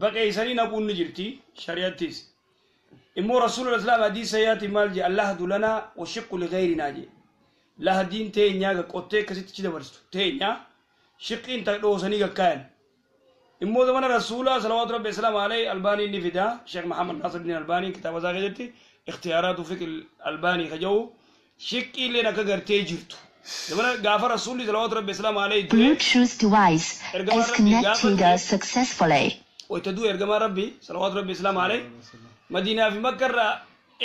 Baqeessanii naquun ni jirti shari'attis. Immoo rasuulul islaam hadiisa yaati maal jedhe allahdu lanaa wa shiqqu ligayrinaa jedhe. Lahdiin teenyaa qottee akkasitti ci dabarsitu teenyaa shiqqiin ta dhoosanii gakkaayan. Immoo zamana rasuulaa salawaatu rabbi islaam alayhi albaanii ni fida sheekh Muhammad Nasir bin Albaanii kitaaba isaa keessatti ikhtiyaaraatu fiqh albaanii ka jedhu shiqqii illeen akka gartee jirtu. Zamana gaafa rasuulli salawaatu rabbi islaam alayhi du'e Bluetooth device ergamaa is rabbii gaafa connected du'e successfully. wayita du'e ergamaa rabbii salawaatu rabbi islaam alayhi Madiinaa fi Makka irraa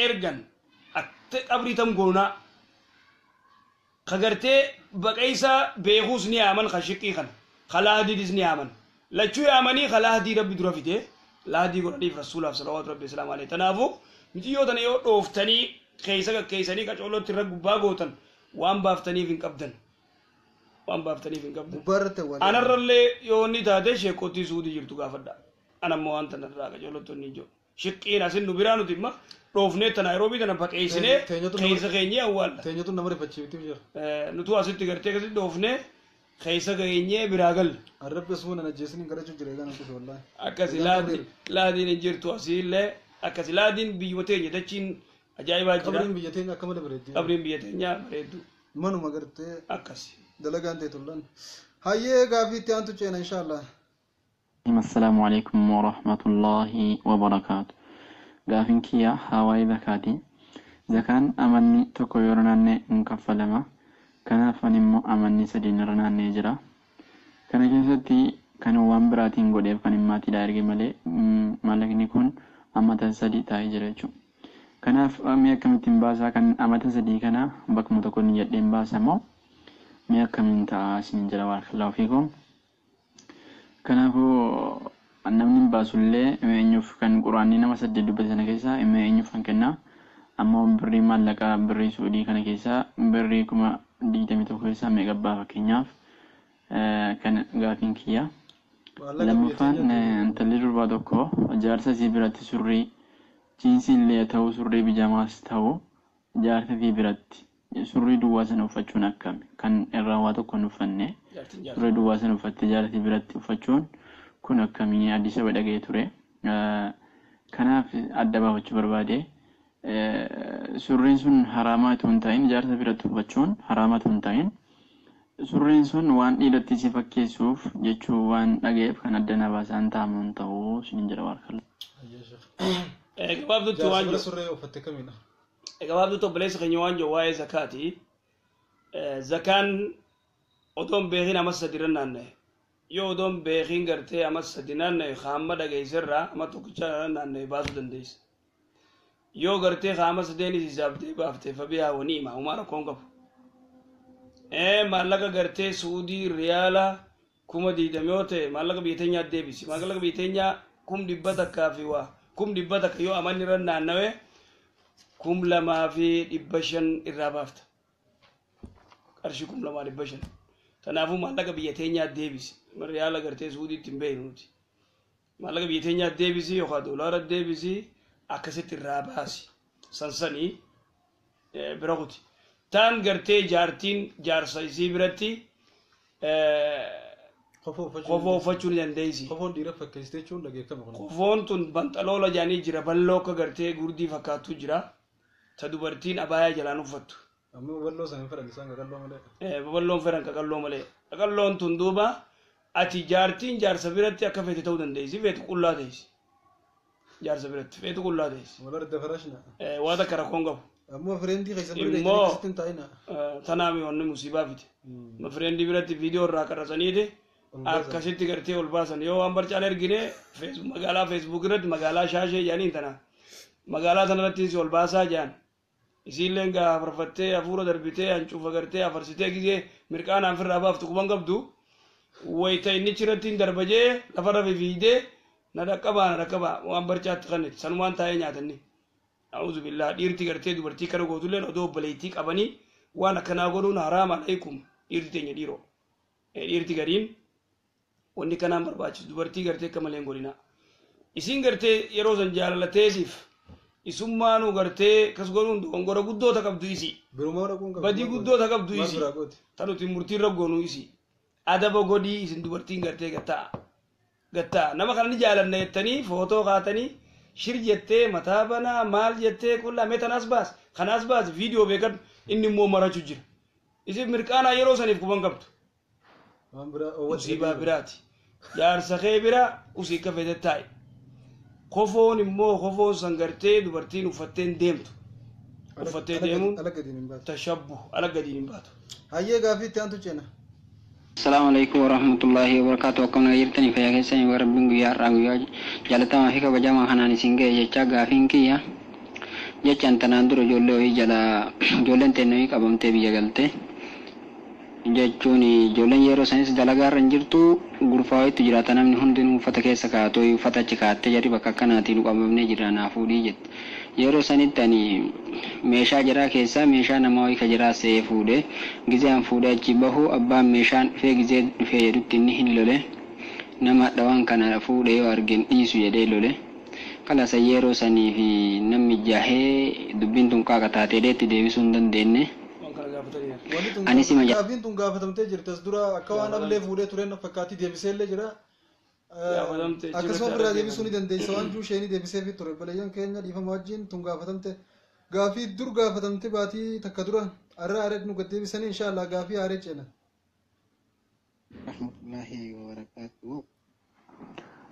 ergan akka qabrii tam goonaa ka gartee baqeessaa beekuus ni yaaman ka shiqqii kana ka laahdiitis ni yaaman lachuu yaamanii ka laahdii rabbi dura fide laahdii godhaniif rasuulaaf salawaatu rabbi islaam alayhi. Kanaafuu mitiyyoo tana yoo dhooftanii keessa gaggeessanii qacoolootti irra gubbaa gootan waan baaftaniif hin qabdan. Waan baaftaniif hin qabdan. Gubbaarratti awwaalle. Anarrallee yoo inni taate sheekootii suudii jirtu gaafadha. Anammoo waan tanarraa qacoolootti inni jiru. Shiqqiin asin nu biraa nuti imma dhoofnee tana Naayiroobii tana baqeessinee keessa keenyee awwaalla. Teenyatu nama rifachiifti jira. Nutu asitti gartee akkasitti dhoofnee keessa keenyee biraa galla. Arrabbi osoo nan ajjeesin hin kadhachuu jira egaa namni wallaahi. Akkasi laadiin hin jirtu asiillee akkasi laadiin biyyuma teenya dachiin ajaa'ibaa jira. Qabriin biyya teenya akka malee bareeddi. Qabriin biyya teenya bareeddu. Manuma gartee. Akkasi. Dalagaan ta'e tollaan. Hayyee gaafii itti aantu ceena inshaallah. Assalaamu alaikum warahmatullaahi wabarakaatu. Gaafiin kiyya hawaayii zakaati. Zakaan amanni tokko yeroo naannee hin kaffalama. Kanaaf ani immoo amanni sadiin irra naannee jira. Kana keessatti kan waan biraatiin godheef kan maatiidhaa erge malee maallaqni kun amata sadii taa'ee jira jechuudha. Kanaaf mi'a akkamittiin baasaa kan amata sadii kana bakkuma tokko ni jedheen baasa moo mi'a akkamiin ta'a isin jira barakallahu fiikum. Kanaafuu namni hin baasullee eenyuuf kan quraanni nama saddeet dubbate sana keessaa eenyuuf kan kennaa ammoo birrii maallaqaa birrii suudii kana keessaa birrii 21,000 keessaa meeqa abbaa fakkeenyaaf kan gaafiin kiyya. Lammaffaan intalli durbaa tokko jaarsa isii biratti surrii jiinsii illee ta'u surrii bijaamaas ta'u jaarsa isii biratti surrii duwwaa sana uffachuun akkami kan irraa waa tokko hin uffanne surrii duwwaa sana uffattee jaarsa biratti uffachuun kun akkamii Addis Ababa dhaga'ee ture. Kanaaf adda baafachuu barbaade surriin sun haraamaa itoo hin ta'in jaarsa biratti uffachuun haraamaa itoo hin ta'in surriin sun waan dhiiratti si fakkeessuuf jechuu waan dhaga'eef kan adda na baasaan ta'amu hin ta'uu isin jedha baarkalla. Gabaabdutti waan jiru. Surree uffatte kamiidha? Gabaabdutti obboleessa keenya waan jiru waa'ee zakaati. Zakaan otoon beekin amma sadi irra naanna'e. Yoo otoon beekin gartee amma sadi naanna'e hamma dhageessirraa amma tokkicha irra naanna'e baasuu dandeessa. Yoo gartee hamma sadeenis hisaabdee baaftee fabiyaa waniima homaa rakkoon qabu. Maallaqa gartee Suudii riyaala 20,000 yoo ta'e maallaqa biyya teenyaa deebisi. Maallaqa biyya teenyaa 100,000 fi waa 100,000 yoo amanni irra naanna'e 2,500 irraa baafta. Qarshii 2,500. Kanaafuu maallaqa biyya teenyaa deebisi. Riyaala gartee Suudiitti hin beeknu nuti. Maallaqa biyya teenyaa deebisi yookaan doolaara deebisi akkasitti irraa baasi. Sansanii bira kuti. Taan gartee jaartiin jaarsa isii biratti kofoo uffachuu ni dandeessi. Kofoon dhiira fakkeessite jechuun dhageeffama kun. Kofoon tun banxaloola jaanii jira bal'oo akka gartee gurdii fakkaattu jira. Ta dubartiin abaayaa jalaan uffattu. Amma babal'oo sana hin fedhan isaan qaqalloo malee. Babal'oon fedhan qaqalloo malee. Qaqalloon tun duuba ati jaartiin jaarsa biratti akka feete ta'uu dandeessi feete qullaa ta'isi. Jaarsa biratti feetu qullaa teessi. Walarda farashna. Waa takka rakkoon qabu. Ammoo friendii keessan bira Immoo keessatti hin taa'ina. Tanaami wanni musiibaa fide. Ma friendii biratti viidiyoo irraa qarrasaniiti akkasitti gartee ol baasan yoo waan barcaan ergine magaalaa Facebook irratti magaalaa Shaashee jedhaniin tana. Magaalaa tanarratti si ol baasaa jedhan. Isiilleen gaa farfattee hafuura darbitee hancuufa gartee afarsitee gizee mirqaanaan firraa baaftu quban qabdu. Wayita inni irratti hin darbajee lafarra fifiidee na dhaqqabaa na dhaqqabaa waan barcaatti kanniti sanumaan taa'ee nyaatanni. A'uuzu billaa dhiirti gartee dubartii kana gootulleen odoo obboleettii qabanii waan akkanaa godhuun haraama alaykum dhiirti teenya dhiiroo. Dhiirti gariin wanni kanaan barbaachisu dubartii gartee akka malee hin godhina. Isiin gartee yeroo san jaalalateesiif isummaanuu gartee kas godhuun dogongora guddoota qabdu isii. Birumaa dhaquun qabdu. Badii guddoota qabdu Maal isii. biraa gooti? Tan nuti murtii irra goonuu isii. Adaba godhii isin dubartiin gartee gattaa. Gattaa nama kana ni jaalanna jettanii footoo kaatanii shir jettee mataa banaa maal jettee qullaa mee tanaas baas kanaas baas viidiyoo beekadhu inni immoo marachuu jira. Isin mirqaanaa yeroo saniif quban qabdu. Waan biraa oowwatti. Musiibaa biraati. Jaarsa kee bira usii akka fedhe taa'i. Kofoon immoo kofoon san gartee dubartiin uffattee hin deemtu. Uffattee deemuun Ala gadiin hin baatu. tashabbu ala gadiin hin baatu. Hayyee gaafii itti aantu ceena. Assalaamu alaikum warahmatullahi wabarakatuh. Akkam nagaa jirtanii fayyaa keessanii warra rabbiin guyyaa har'aa guyyaa jaalatamaa fi kabajamaa kanaan isin ga'e jechaa gaafiin kiyya. Jechaan tanaan dura ijoollee wayii jala ijoolleen teennoo qabamtee biyya galte. Jechuun ijoolleen yeroo sanis dalagaa irra hin jirtu gurfaa wayiitu jiraata namni hundinuu uffata keessa kaa'atu uffata achi kaa'attee jarri bakka akkanaatiin nu qabamnee jirra naa fuudhii jette. Yeroo sanitti ani meeshaa jaraa keessaa meeshaa namaa wayii ka jaraa se'ee fuudhee gizee an fuudhee achi bahu abbaan meeshaan dhufee gizee dhufee jedhutti inni hin lole nama hadha waan kana fuudhee yoo argin dhiisu jedhee lole. Kalasa yeroo sanii fi namni jahee dubbiin tun qaaqa taatee itti deebisuu hin dandeenye. Waan kana gaafatanii Wanni tun Anis hima gaafiin tun gaafatamtee jirti as dura akka waan ablee fuudhee tureen fakkaatti deebisee illee jira. Gaafatamtee Akkasuma jirutti ofirraa ala deebisuu ni dandeessa waan jiru isheenii deebiseefii ture. Obboleeyyan keenya dhiifama wajjin tun gaafatamte. Gaafii dur gaafatamte baatii takka dura har'a haaree nu gad deebisanii inshaallah gaafii haaree ceena. Warahmatullahi wabarakatuh.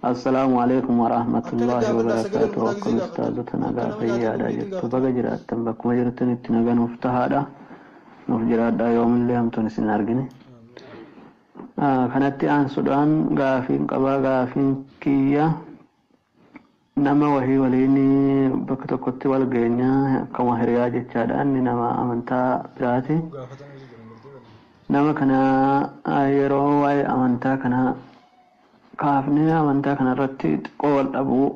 Assalaamu alaikum warahmatullahi Akkana gaafadhaa sagalee wabarakaatuh. gurguraa Akkam gisee gaafatan. ustaazota nagaa Akka nama nyaata fayyaadha dubbiitiin jirtu gaafatan. baga jiraattan bakkuma jirtanitti nagaa nuuf tahaadha. Nuuf jiraadhaa yoomillee hamtuun isin argine. Kanatti aansuudhaan gaafiin qabaa gaafiin kiyya nama wahii waliin bakka tokkotti wal geenya akkuma hiriyaa jechaadha. Inni nama amantaa biraati. Gaafatamee jira gartee. Nama kana yeroo waa'ee amantaa kana kaafnee amantaa kana irratti xiqqoo wal dhabuu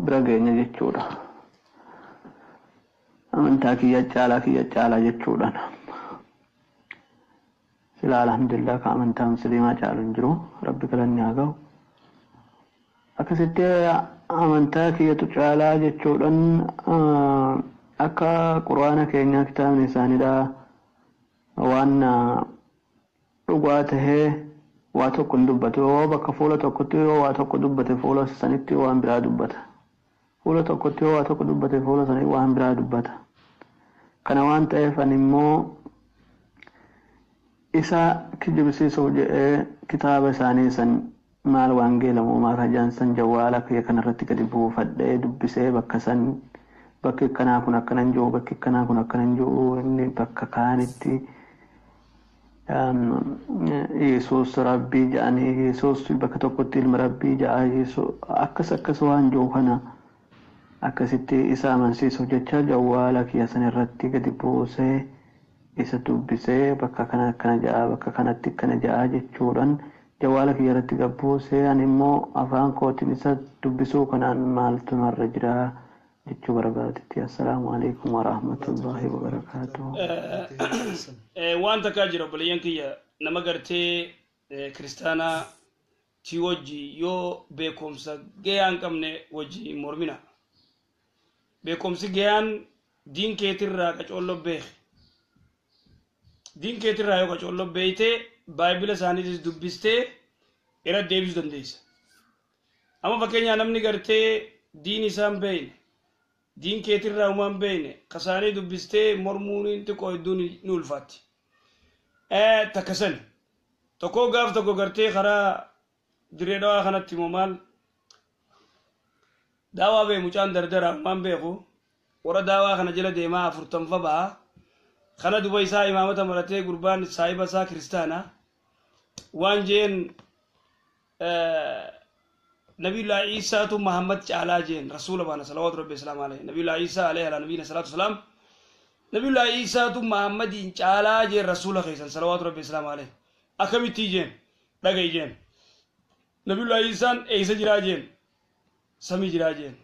bira geenya jechuudha. Amantaa kiyya caalaa kiyya caalaa jechuudha. Sila alhamdulillah ka amantaa musliimaa caalu hin jiru. Rabbi galanni haa ga'u. Akkasitti amantaa kiyyatu caalaa jechuudhaan akka quraana keenyaa kitaabni isaaniidha waan dhugaa tahee waa tokko hin dubbatu. Yoo bakka fuula tokkotti yoo waa tokko dubbate fuula sanitti waan biraa dubbata. Fuula tokkotti yoo waa tokko dubbate fuula sanitti waan biraa dubbata. Kana waan ta'eef ani immoo isa kijibsiisuuf jedhee kitaaba isaanii san maal wangeela moo maal san jawwaala kiyya kanarratti gadi buufadhee dubbisee bakka san bakki akkanaa kun akkana hin jiru bakki akkanaa kun akkana hin jiru inni bakka kaanitti Yesuus rabbii jedhanii Yesuus bakka tokkotti ilma rabbii jedha Yesuus akkas akkas waan jiru kana akkasitti isa amansiisuuf jecha jawwaala kiyya san irratti gadi buusee isa dubbisee bakka kana akkana jedha bakka kanatti akkana jedha jechuudhaan jawwaala kiyya irratti gad buusee ani immoo afaan kootiin isa dubbisuu kanaan maaltu narra jira jechuu barbaadetti. Assalaamu alaikum warahmatullahi wabarakaatuh. Waan takkaa jira obboleeyyan kiyya nama gartee kiristaanaa tii wajji yoo beekumsa gayaa hin qabne wajji hin mormina. Beekumsi gayaan diin keetirraa qacoolloo beeki. Diin keetirraa yoo qacoolloo beeyte baayibila isaaniitis dubbistee irra deebisuu dandeessa. Amma fakkeenyaa namni gartee diin isaa hin beekne diin keetirraa uumaa hin beekne kasaanii dubbistee mormuun xiqqoo hedduun ni ulfaatti. Takka sani tokko gaaf tokko gartee karaa dirree dhawaa kanatti immoo maal Daawaa bee mucaan dardara waan beeku warra daawaa kana jala deemaa 40 ba'a. Kana duba isaa imaamata maratee gurbaan saahiba isaa kiristaana waan jeen nabiyullaa Iisaatu Muhammad caalaa jeen rasuula baana salawaatu rabbi salaamu alayhi nabiyullaa Iisaa alayhi ala nabiyina salaatu salaam nabiyullaa Iisaatu Muhammadiin caalaa jeen rasuula keessan salawaatu rabbi salaamu alayhi akkamittii jeen dhaga'i jeen nabiyullaa Iisaan eessa jiraa jeen samii jiraa jeen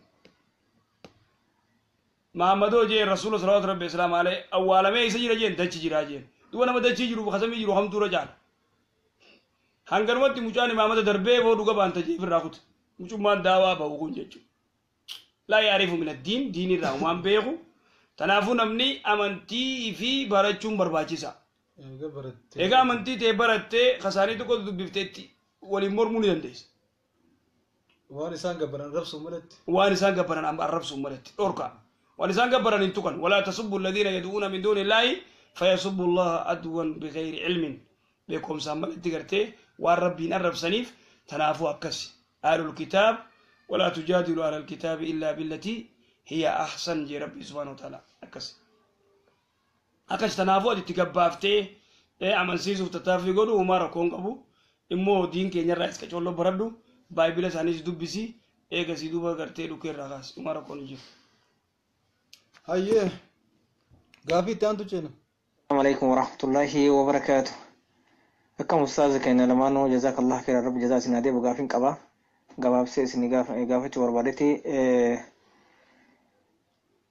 Muhammadoo jeen rasuula salawaatu rabbi salaamu alayhi awwaalamee eessa jira jeen dachi jiraa jeen duba nama dachii jiru ka samii jiru hamtuura caala hanganumatti mucaan imaamata darbee boo dhuga baanta jeef irraa kute mucummaan daawaa bahu kun jechuudha. Laa yaarifu min addiin diin irraa waan beeku tanaafuu namni amantii fi barachuun barbaachisa. Egaa amantii ta'e barattee kasaanii tokko dubbifteetti waliin mormuu ni dandeessa. Waan isaan gabbaran arrabsuun malatti. Waan isaan gabbaran arrabsuun malatti dhorka. Waan isaan gabbaran hin tuqan. Walaa tasubbu alladhiina yad'uuna min duuni illaahi fayasubbu allaha adwan bighayri ilmin. Beekumsaan malatti gartee waan rabbiin arrabsaniif tanaafuu akkasi. Ahlul kitaab walaa tujaadilu ahlal kitaabi illaa billatii hiya ahsan jee rabbi subhaanahu wa ta'ala akkasi. Akkas tanaafuu ati itti gabbaaftee amansiisuuf tattaaffii godhu uumaa rakkoon qabu immoo diin keenyarraa isa qacolloo baradhu baay'ibila isaaniis dubbisi eegasii duuba gartee dhukkee irraa kaasi uumaa rakkoon hin jiru. Hayyee gaafii itti aantu ceena. Assalamu alaikum warahmatullahi wabarakatuh. Akkam ustaaza keenya lamaanuu jazaakallah khairan rabbi jazaa isin adeemu gaafiin qaba. Gabaabsee isin gaafachuu barbaadetti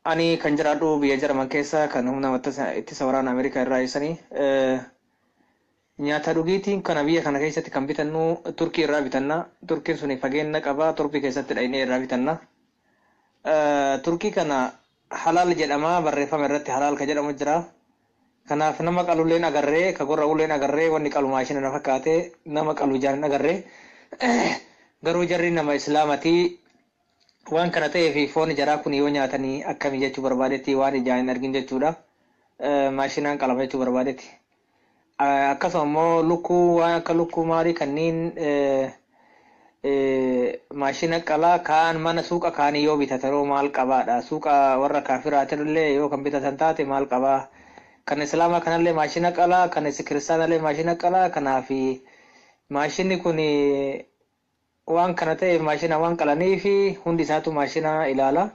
ani kan jiraadhu biyya Jarman keessa kan humna ittisa waraana Ameerikaa irraa eessanii nyaata dhugiitiin kana biyya kana keessatti kan bitannu Turkii irraa bitanna. Turkiin suni fageenya qaba Turkii keessatti dhaqnee irraa bitanna. Turkii kana halaal jedhama barreeffama irratti halaal ka jedhamu jira. Kanaaf nama qalulleen agarree ka gorra'ulleen agarree wanni qalu maashina na fakkaate nama qalu jaan agarree garuu jarri nama islaamatii waan kana ta'ee fi foon jaraa kun yoo nyaatanii akkamii jechuu barbaadetti waan ijaan hin argin jechuudha. Maashinaan qalama jechuu barbaadetti. Akkasuma immoo lukkuu waan akka lukkuu maalii kanneen maashina qalaa kaan mana suuqa kaanii yoo bitatanoo maal qabaadha. Suuqa warra kaafiraatillee yoo kan bitatan taate maal qabaa. Kan islaamaa kanallee maashina qalaa kan kiristaanallee maashina qalaa kanaaf maashinni kun waan kana ta'eef maashina waan qalanii fi hundi isaatu maashina ilaala.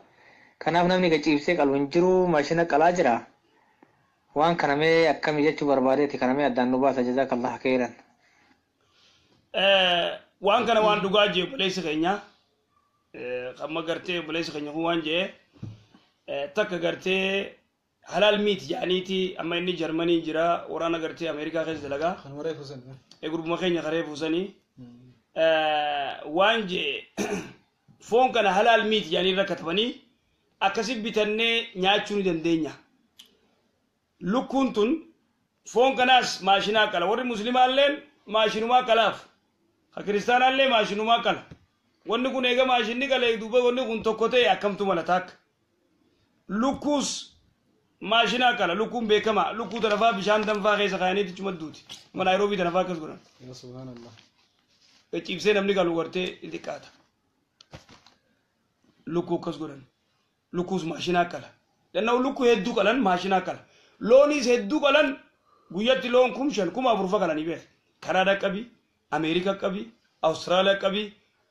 Kanaaf namni gaciibsee qalu hin jiru maashina qalaa jira. Waan kana mee akkamii jechuu barbaadeeti kana mee addaan nu baasa jazaakallah khairan. Waan kana waan dhugaa jee obboleessi keenya amma gartee obboleessi keenya kun waan jee takka gartee halaal miiti jedhaniiti amma inni Jarmanii jira waraana gartee Ameerikaa keessa dalagaa. Kan waree fuusanii. Gurbuma keenya karee fuusanii. Waan jee foon kana halaal miiti jedhanii irra katabanii akkasi bitannee nyaachuu ni dandeenya. Lukkuun tun foon kanaas maashinaa qala warri muslimaalleen maashinumaa qalaaf ka kiristaanaallee maashinumaa qala wanni kun eega maashinni qalee duuba wanni kun tokko ta'e akkamtu mala taakka. Lukkuus maashinaa qala lukkuun beekama lukkuu tanafaa bishaan danfaa keessa kaayaniitti cumadduuti mana Naayiroobii tanafaa akkas godhan. Yaa subhaanallah. Ciibsee namni qalu gartee xiqqaata. Lukkuu akkas godhan. Lukkuus maashinaa qala. Danna'u lukkuu hedduu qalan maashinaa qala. Loonis hedduu qalan guyyatti loon 5,000 4,000 qalanii beeku. Kanaadaa qabi, Ameerikaa qabi, Awustiraaliyaa qabi,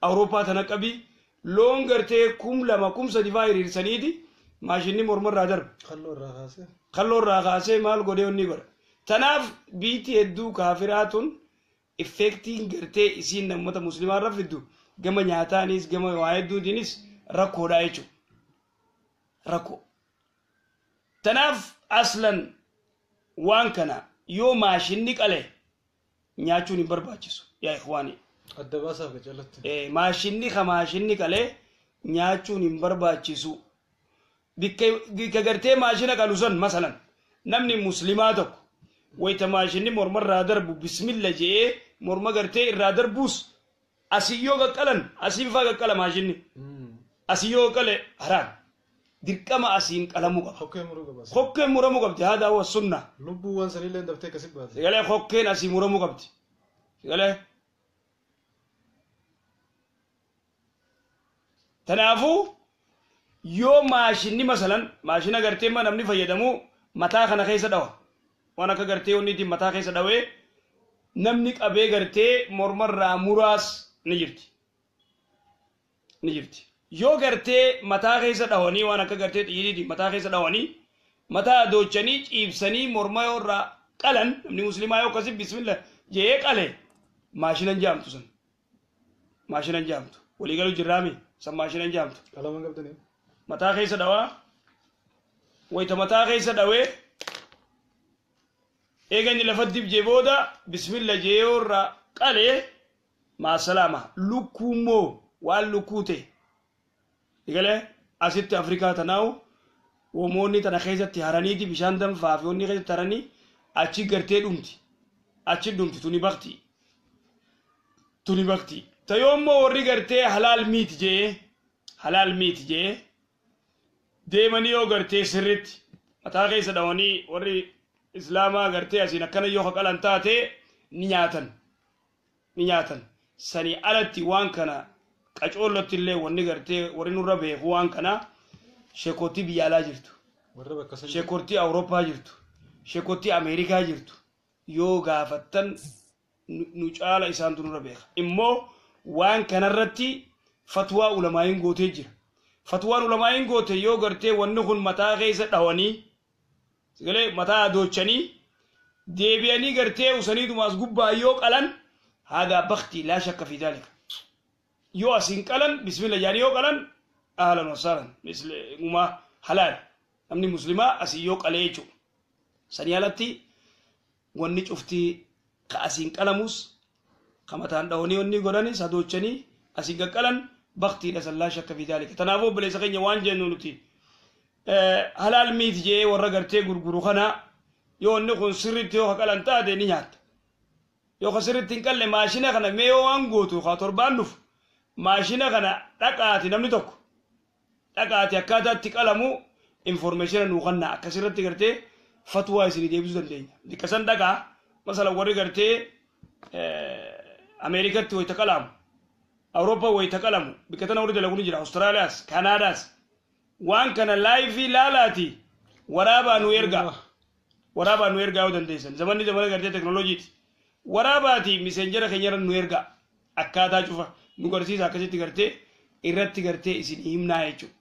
Awurooppaa tana qabi. Loon gartee 2,000 3,000 fa'aa hiriirsaniiti maashinni mormarraa darba. Kalloo irraa kaasee maal godhee onni godha. Tanaaf biitti hedduu kaafiraa tun effektiin gartee isiin namoota muslimaa irra fiddu gama nyaataanis gama waa hedduutiinis rakkoodha jechuudha. Rakkoo. Tanaaf aslan waan kana yoo maashinni qale nyaachuun hin barbaachisu yaa ikhwaani. Adda baasaaf qacarratti. Maashinni ka maashinni qale nyaachuun hin barbaachisu. Bikka gartee maashina qalu san masalan namni muslimaa tokko wayita maashinni mormarraa darbu bismilla je'ee morma gartee irraa darbuus asii yoo qaqqalan asiin faa qaqqala maashinni. Asii yoo qaqqale haraam. Dirqama asiin qalamuu qaba. Hokkeen muruu qaba. Hokkeen muramuu qabdi haadaa huwa sunna. Lubbuu waan sanillee daftee akkasi baate. Sigalee hokkeen asii muramuu qabdi. Sigalee. Tanaafuu Yoo maashinni masalan maashina gartee ma namni fayyadamu mataa kana keessa dhawa. Waan akka gartee onniitiin mataa keessa dhawee namni qabee gartee mormarraa muraas ni jirti. Ni jirti. Yoo gartee mataa keessa dhawanii waan akka gartee xiyyiitiin mataa keessa dhawanii mataa doochanii ciibsanii morma yoo irraa qalan namni musliimaa yoo akkasii bismillah jee qale maashinan jaamtu san. Maashinan jaamtu. Waliigaluu jirraami san maashinan jaamtu. Qalaman qabdanii. Mataa keessa dhawaa. Wayita mataa keessa dhawee eega inni lafa dibjee booda bismillah jee yoo irraa qalee maasalaama lukkuu immoo waan lukkuu ta'e. Egalee asitti Afrikaa tanaawu womoonni tana keessatti haraniiti bishaan danfaa fi onni keessatti haranii achi gartee dhumti. Achi dhumti tuni bakti. Tuni bakti. Tayoo immoo warri gartee halaal miiti jee halaal miiti jee deemanii yoo gartee sirritti mataa keessa dhawanii warri islaamaa gartee asiin akkana yoo qalan taate ni nyaatan. Ni nyaatan. Sanii alatti waan kana qacoollotti illee wanni gartee warri nurra beeku waan kana sheekootii biyya alaa jirtu. Sheekootii Awurooppaa jirtu. Sheekootii Ameerikaa jirtu. Yoo gaafattan nu caala isaantu nurra beeka. Immoo waan kanarratti fatwaa ulamaa'iin gootee jira. Fatwaan ulamaa'iin goote yoo gartee wanni kun mataa keessa dhawanii sagalee mataa doochanii deebi'anii gartee usaniituma as gubbaa yoo qalan haadaa baktii laa shakka fi daalika. Yoo asiin qalan bismillah jaanii yoo qalan ahlan wasahlan mislumaa halaal namni muslimaa asii yoo qalee jechuudha. Sanii alatti wanni cuftii ka asiin qalamus ka mataan dhawanii wanni godhani sadoochanii asiin qaqqalan baktiidha san laa shakka fi daalika. Kanaafuu obboleessa keenya waan jennu nuti halaal miiti jee warra gartee gurguru kana yoo inni kun sirriitti yoo qalan taate ni nyaatta. Yoo ka sirriitti hin qalle maashina kana mee yoo waan gootu haa torbaan dhufu maashina kana dhaqaati namni tokko dhaqaati akkaataa itti qalamu information nu kanna akkasirratti gartee fatwaa isinii deebisuu dandeenya. Dikka san dhaqaa masala warri gartee Ameerikaatti wayita qalamu Awurooppaa wayita qalamu bikka tana warri dalagu ni jira Awustiraaliyaas Kanaadaas waan kana laayifii laalaati waraabaa nu ergaa waraabaa nu ergaa yoo dandeessan zamanni zamana gartee teknooloojiiti waraabaati miseenjera keenyarra nu ergaa akkaataa cufa nu garsiisa akkasitti gartee irratti gartee isin himnaa jechuudha.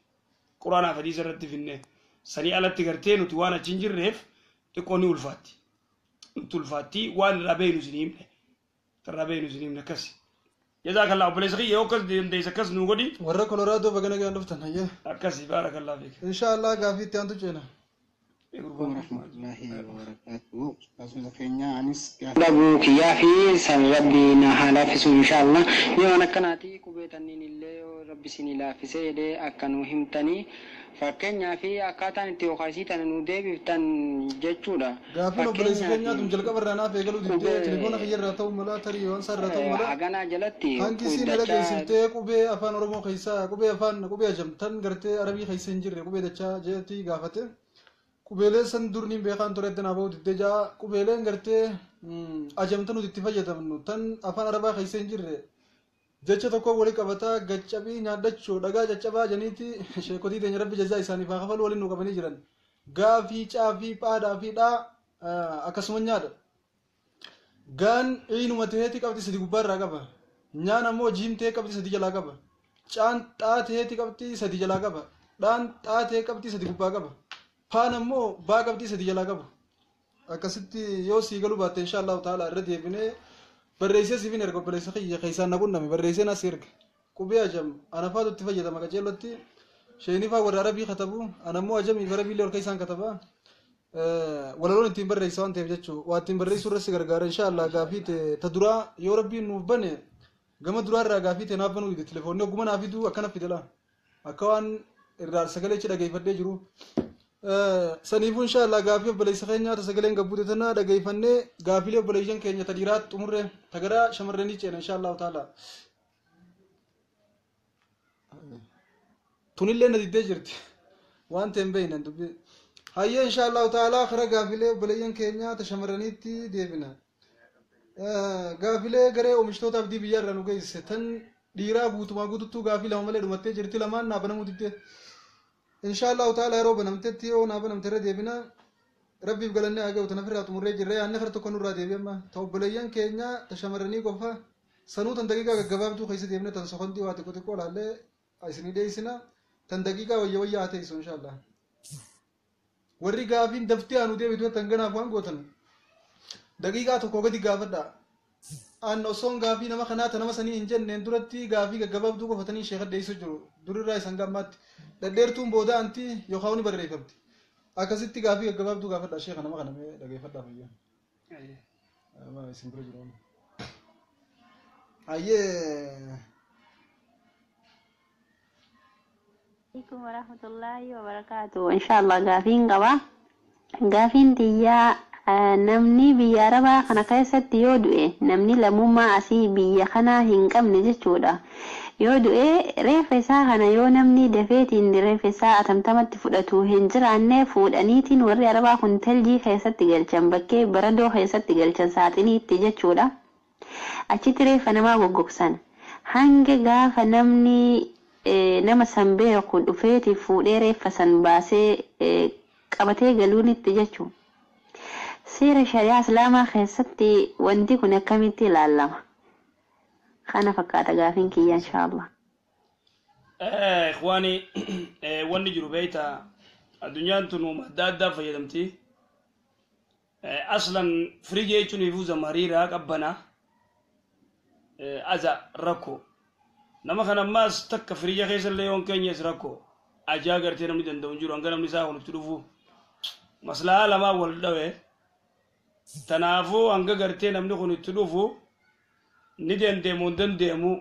Quraanaaf hadiisa irratti finne sanii alatti gartee nuti waan achi hin jirreef xiqqoo ni ulfaatti. Nuti ulfaatti waan irraa beeknu isin himne. Irraa beeknu isin himne akkasi. Jazaakallah obboleessa kiyya yoo akkas dandeessa akkas nu godhi. Warra Koloraadoo bagana gahaan dhuftan hayyee. Akkasi baarakallah fiik. Inshaallah gaafii itti aantu ceena. Warahmatullahi wabarakatuh. Ustaazota keenya anis dhabuu kiyyaa fi san rabbi na haa laaffisu inshaallah. Yoo waan akkanaati qubee tanniin illee yoo rabbi isinii laaffisee jedhee akka nu himtanii fakkeenyaa fi akkaataan itti yookaasii tana nu deebiftan jechuudha. Gaafiin obboleessi keenyaa tun jalqaba irraa naaf eegaluu diddee telefoona kiyya irraa ta'uu mala tarii waan isaa irraa ta'uu mala. Haganaa jalatti Hangi isiin dhageessiftee qubee afaan Oromoo keessaa qubee afaan qubee ajam tan gartee Arabii keessa hin jirre qubee dachaa jeetii gaafate. Qubeeleen san durniin beekaan turetti naaf ba'uu diddee jaa qubeeleen gartee ajamta nuti itti fayyadamnu tan afaan Arabaa keessa hin jirre jecha tokko walii qabataa gaccabii nyaadhachuu dhagaa caccabaa janiiti sheekotii teenya rabbi jazaa isaaniif haa kafalu waliin nu qabanii jiran. Gaafii caafii phaadhaa fi dhaa akkasuma nyaadha. Gaan iinuma ta'eeti qabxii sadi gubbaarraa qaba. Nyaan ammoo jiim ta'ee qabxii sadi jalaa qaba. Caan xaa ta'eeti qabxii sadi jalaa qaba. Dhaan xaa ta'ee qabxii sadi gubbaa qaba. Paan ammoo baa qabxii sadi jalaa qaba. Akkasitti yoo sii galuu baatte inshaallahu ta'ala irra deebinee barreessee siif hin erga obboleessa kiyya keessaan na qunname barreessee nas erga. Qubee ajam anafaatu itti fayyadama qajeellotti. Sheenifaa warra Arabii katabu anammoo ajamii fi Arabii illee ol keessaan kataba. Walaloon ittiin barreessa waan ta'eef jechuudha. Waa ittiin barreessuu irratti gargaara inshaallah gaafii ta duraa yoo rabbiin nuuf bane gama duraa irraa gaafii ta'e naaf banuu dide telefoonni ogguma naaf fiduu akkana fide laa. Akka waan irraa sagalee achi dhageeffadhee jiru. Saniifuu inshaallah gaafii obboleessa keenyaa ta sagaleen gabbuute tana dhageeffannee gaafiilee obboleeyyan keenya ta dhiiraa xumurre ta gara shamarranii ceena inshaallahu ta'ala. Tunillee na diddee jirti. Waan ta'e hin beeknan dubbii. Hayyee inshaallahu ta'ala kara gaafiilee obboleeyyan keenyaa ta shamarraniitti deebina. Gaafiilee garee oomishtoota abdii biyyaarraa nu geessise tan dhiiraa guutumaa guututtuu gaafii lama malee dhumattee jirti lamaan naa banamuu diddee. Inshaallahu ta'ala yeroo banamtetti yoo naa banamte irra deebina. Rabbiif galannee haa ga'u tana ofirraa xumurree jirra. Yaadni kara tokko nurraa deebi amma. Ta obboleeyyan keenya ta shamarranii qofa sanuu tan daqiiqaa gaggabaabduu keessa deemne tan sokondii waa xiqqoo xiqqoo laallee isinii dhiyeessina. Tan daqiiqaa wayya wayya haa teessu inshaallah. Warri gaafiin daftee aanu deebitu tan ganaaf waan gootan daqiiqaa tokko gadi gaafadha. An osoon gaafii nama kanaa ta nama sanii hin jenneen duratti gaafii gaggabaabduu qofatanii sheeka dhiyeessu jiru. Durirraa isan gammaatti. Dhadheertuun booda anti yookaan ni barreeffamti. Akkasitti gaafii gaggabaabduu gaafadha sheeka nama kana mee dhageeffadhaa fayyaa. Amma isin bira jiru. Ayyee. Alaikum warahmatullahi wabarakatuh. Inshallah gaafiin qaba. Gaafiin tiyyaa namni biyya Arabaa kana keessatti yoo du'e namni lammummaa asii biyya kanaa hin qabne jechuudha. Yoo du'e reeffa isaa kana yoo namni dafeetiin reeffa isaa atamtamatti fudhatu hin jiraanne fuudhaniitiin warri Arabaa kun teljii keessatti galchan bakkee baradoo keessatti galchan saaxiniitti jechuudha. Achitti reeffa namaa goggogsan. Hanga gaafa namni nama san beeku dhufeeti fuudhee reeffa san baasee qabatee galuunitti jechuudha. Seera shari'aa Islaamaa keessatti wanti kun akkamitti ilaalama? Kana fakkaata gaafiin kiyya inshaallah. Ikhwaani, wanni jiru beektaa, addunyaan tun uuma adda addaa fayyadamti. Aslan firiijii jechuun ifuu zamariiraa qabbanaa aza rakkoo. Nama kana ammaas takka firiija keessa illee yoon keenyas rakkoo. Ajaa gartee namni danda'u hin jiru hanga namni isaa kun itti dhufu. Maslahaa lamaa wal dhawe. Tanaafuu hanga gartee namni kun itti dhufu ni dandeemu hin dandeemu.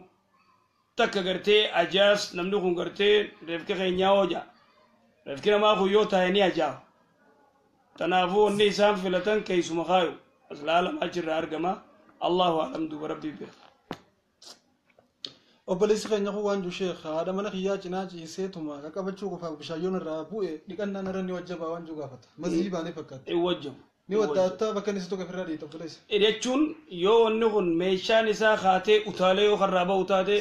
Takka gartee ajaas namni kun gartee reefka keenyaa hooja. Reefki namaa kun yoo taa'e ni ajaa'a. Tanaafuu wanni isaan filatan keessuma kaayu. Maslahaa lamaa achirraa argama. Allahu alam, duuba rabbii bira. Obboleessi keenya kun waan jiru sheekh haadha mana kiyyaa cinaa ciiseetuma qaqqabachuu qofaaf bishaan irraa bu'e dhiqannaan irra ni wajjabaa waan jiru gaafata. Mazii baanee fakkaata. Hin wajjabu. Ni waddaattaa bakka inni si tokko ofirraa dhiita obboleessa. Jechuun yoo wanni kun meeshaan isaa kaatee utaalee yoo karraa ba'u taate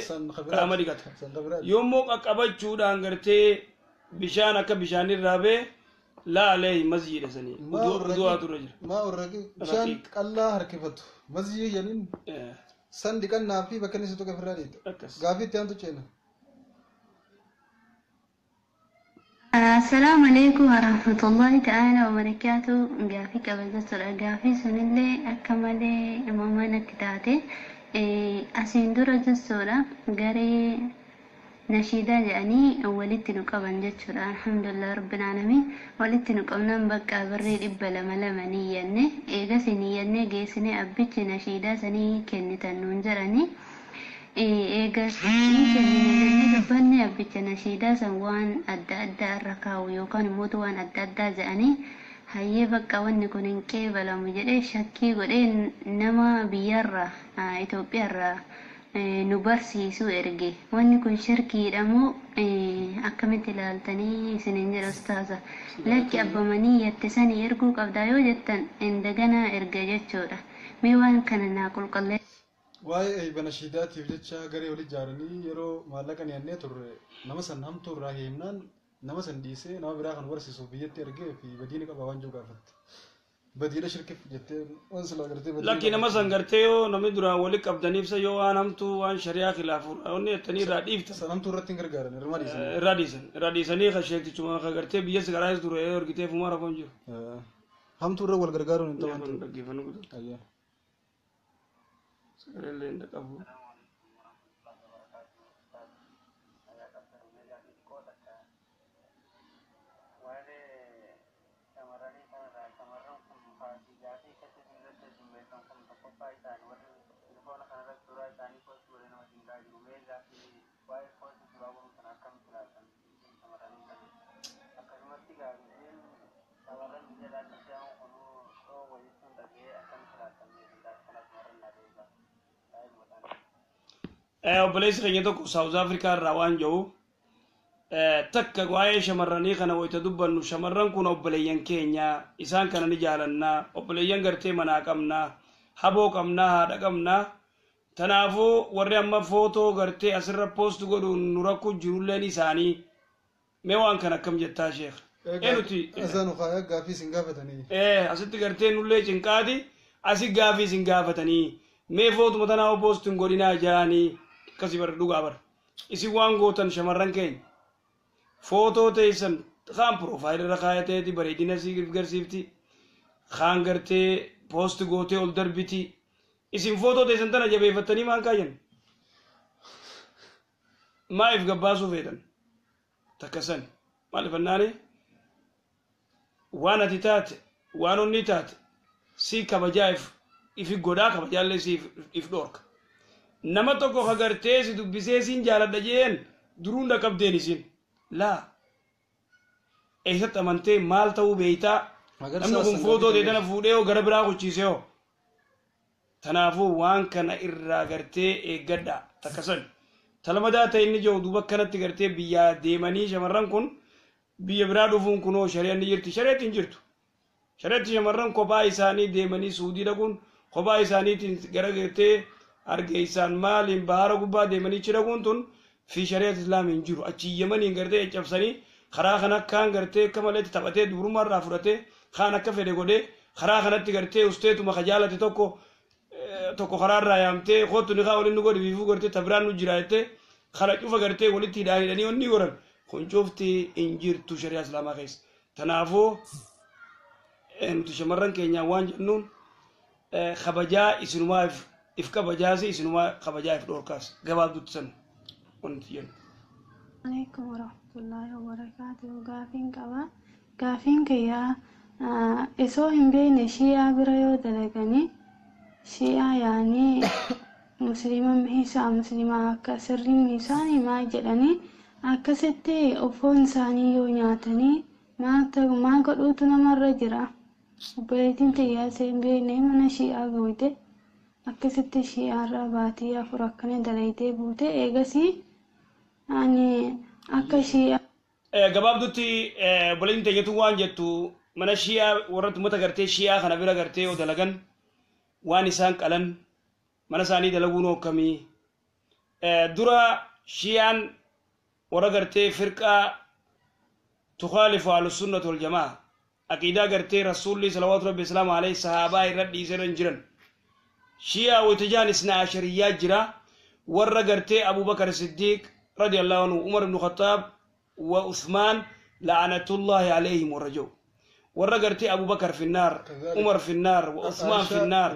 qaama dhiqata. Yommuu qaqqabachuudhaan gartee bishaan akka bishaan irraa ba'e laalee masjiidha sanii. Udu'aatu irra jira. Maa warraqi bishaan qallaa harkifatu. Mazii jedhaniin san dhiqannaa fi bakka inni si tokko ofirraa dhiita. Gaafii itti aantu ceena. Assalaamu alaikum warahmatullahi ta'ala wabarakaatu. Gaafii qaba jechuudha. Gaafii sunillee akka malee uumamaa natti taate. Asiin dura jechuudha garee nashiidaa jedhanii walitti nu qaban jechuudha. Alhamdulillah rabbil alamin. Walitti nu qabnaan bakka birrii 200 ni jenne. Eegas ni jenne geessine abbichi nashiidaa sanii kennitan nuun jedhanii. Eegas ni kennine jennee dubbanne abbicha nashiidaa san waan adda addaa irra kaa'u yookaan immoo waan adda addaa jedhanii hayyee bakka wanni kun hin qeebalamu jedhee shakkii godhee nama biyyarraa Itoophiyaarraa nu barsiisuu erge. Wanni kun shirkiidha moo akkamitti ilaaltanii isiniin jedha ustaaza. Lakki abbamanii yatte sanii erguu qabdaa yoo jettan indaganaa erga jechuudha. Mee waan kana naa qulqullee. Waa'ee eebba nashiidaatiif jecha garee wal ijaaranii yeroo maallaqa nyaannee turre nama san hamtuu irraa heemnaan nama san dhiisee nama biraa kan barsiisuuf biyyatti ergee fi badii ni qaba waan jiru gaafatte. Badiidha shirkif jettee waan silaa gartee badii. Lakki nama san gartee yoo namni duraan walitti qabdaniif isa yoo waan hamtuu waan shari'aa khilaafu wanni jettanii irraa dhiiftan. San hamtuu irratti hin gargaaran irraa dhiisan. Irraa dhiisan irraa dhiisanii kan sheektichuma kan gartee biyya si karaa ture yoo argitee fumaa rakkoon jiru. Hamtuu irra wal gargaaruun hin ta'u. Dhaggeeffannoo guutuu. Sagalee illee hin qabu. Obboleessi keenya tokko Saawuz Afrikaa irraa waan jiru takka waa'ee shamarranii kana wayita dubbannu shamarran kun obboleeyyan keenya isaan kana ni jaalannaa obboleeyyan gartee manaa qabnaa haboo qabnaa haadha qabnaa tanaafuu warri amma footoo gartee asirra poost godhuun nu rakkoo jirulleen isaanii Mee waan kana akkam jettaa sheekh? Eenyuti? Asaan ukaa gaaffii isin gaafatanii. Asitti gartee nullee cinqaati asi gaaffii isin gaafatanii mee footuma tanaa post hin godhinaa jaanii akkasii bara dhugaa bara. Isin waan gootan shamarran keenya footoo teessan kaan profile irra kaayateeti bareedina si garsiifti, kaan gartee post gootee ol darbiti. Isin footoo teessan tana jabeeffattanii maan kaayyan? Maaliif gabbaasuu feetan? Takka san maaliif annaani waan ati taate waan onni taate si kabajaa ifi godhaa kabajaallee si if dhorka. Nama tokko ka gartee si dubbisee siin jaaladha jeen duruun dhaqqabdeen isin laa eessatti amantee maal ta'uu beeytaa? Namni kun footoo ta'e tana fuudhee hoo gara biraa kuchiisee hoo. Tanaafuu waan kana irraa gartee eeggadhaa takka san. Talamadaa ta'e inni jiru duuba akkanatti gartee biyyaa deemanii shamarran kun biyya biraa dhufuun kunoo shari'aan ni jirti. Shari'atti hin jirtu. Shari'atti shamarran kophaa isaanii deemanii Suudii dhaquun kophaa isaaniitiin gara gartee Hargeysaan maaliin bahara gubbaa deemanii achi dhaquun tun fi shari'at islaamii hin jiru. Achi Yemaniin gartee caccabsanii karaa kana kaan gartee akka maleetti taphatee dubrummaa irraa fudhatee kaan akka fedhe godhee karaa kanatti gartee usteetuma ka jaalate tokko tokko karaa irraa yaamtee kootu ni kaa waliin nu godhi fiifuu gartee tabiraan nu jira jettee kana cufa gartee walitti hidhaan hidhanii onni godhan kun cufti hin jirtu shari'aa islaamaa keessa. Tanaafuu nuti shamarran keenyaa waan jennuun kabajaa isinumaa if kabajaasi isinumaa kabajaa if dhorkaas gabaabdutti san wanti jennu. Alaikum warahmatullahi wabarakatuh. Gaafiin qaba. Gaafiin kiyyaa osoo hin beekne shi'aa bira yoo dalaganii shi'aa yaanii musliima mihisaa musliima akka sirrii mihisaanii maal jedhanii akkasitti foon isaanii yoo nyaatanii maal godhuutu namarra jira. Obboleettiin tiyyaa osoo hin beekne mana shi'aa goote akkasitti shi'aarra baatii 4 akkana dalagdee buute eegasii ani akka shi'aa. Gabaabdutti obboleettiin teenyatu waan jettu mana shi'aa warra uummata gartee shi'aa kana bira gartee yoo dalagan waan isaan qalan mana isaanii dalaguun akkamii dura shi'aan warra gartee firqaa tukhaalifu ahlusunnati wal jamaa aqiidaa gartee rasuulli salawaatu rabbi islaamu alayhi sahaabaa irra dhiisee hin jiran. Shi'aa waytijaan isna ashariyaa jira warra gartee Abubakar Siddiq radiyallahu anhu Umar ibn Khattab wa Uthman la'anatullahi alayhim warra jiru. Warra gartee Abubakar finnaar, Umar finnaar, wa Uthman finnaar,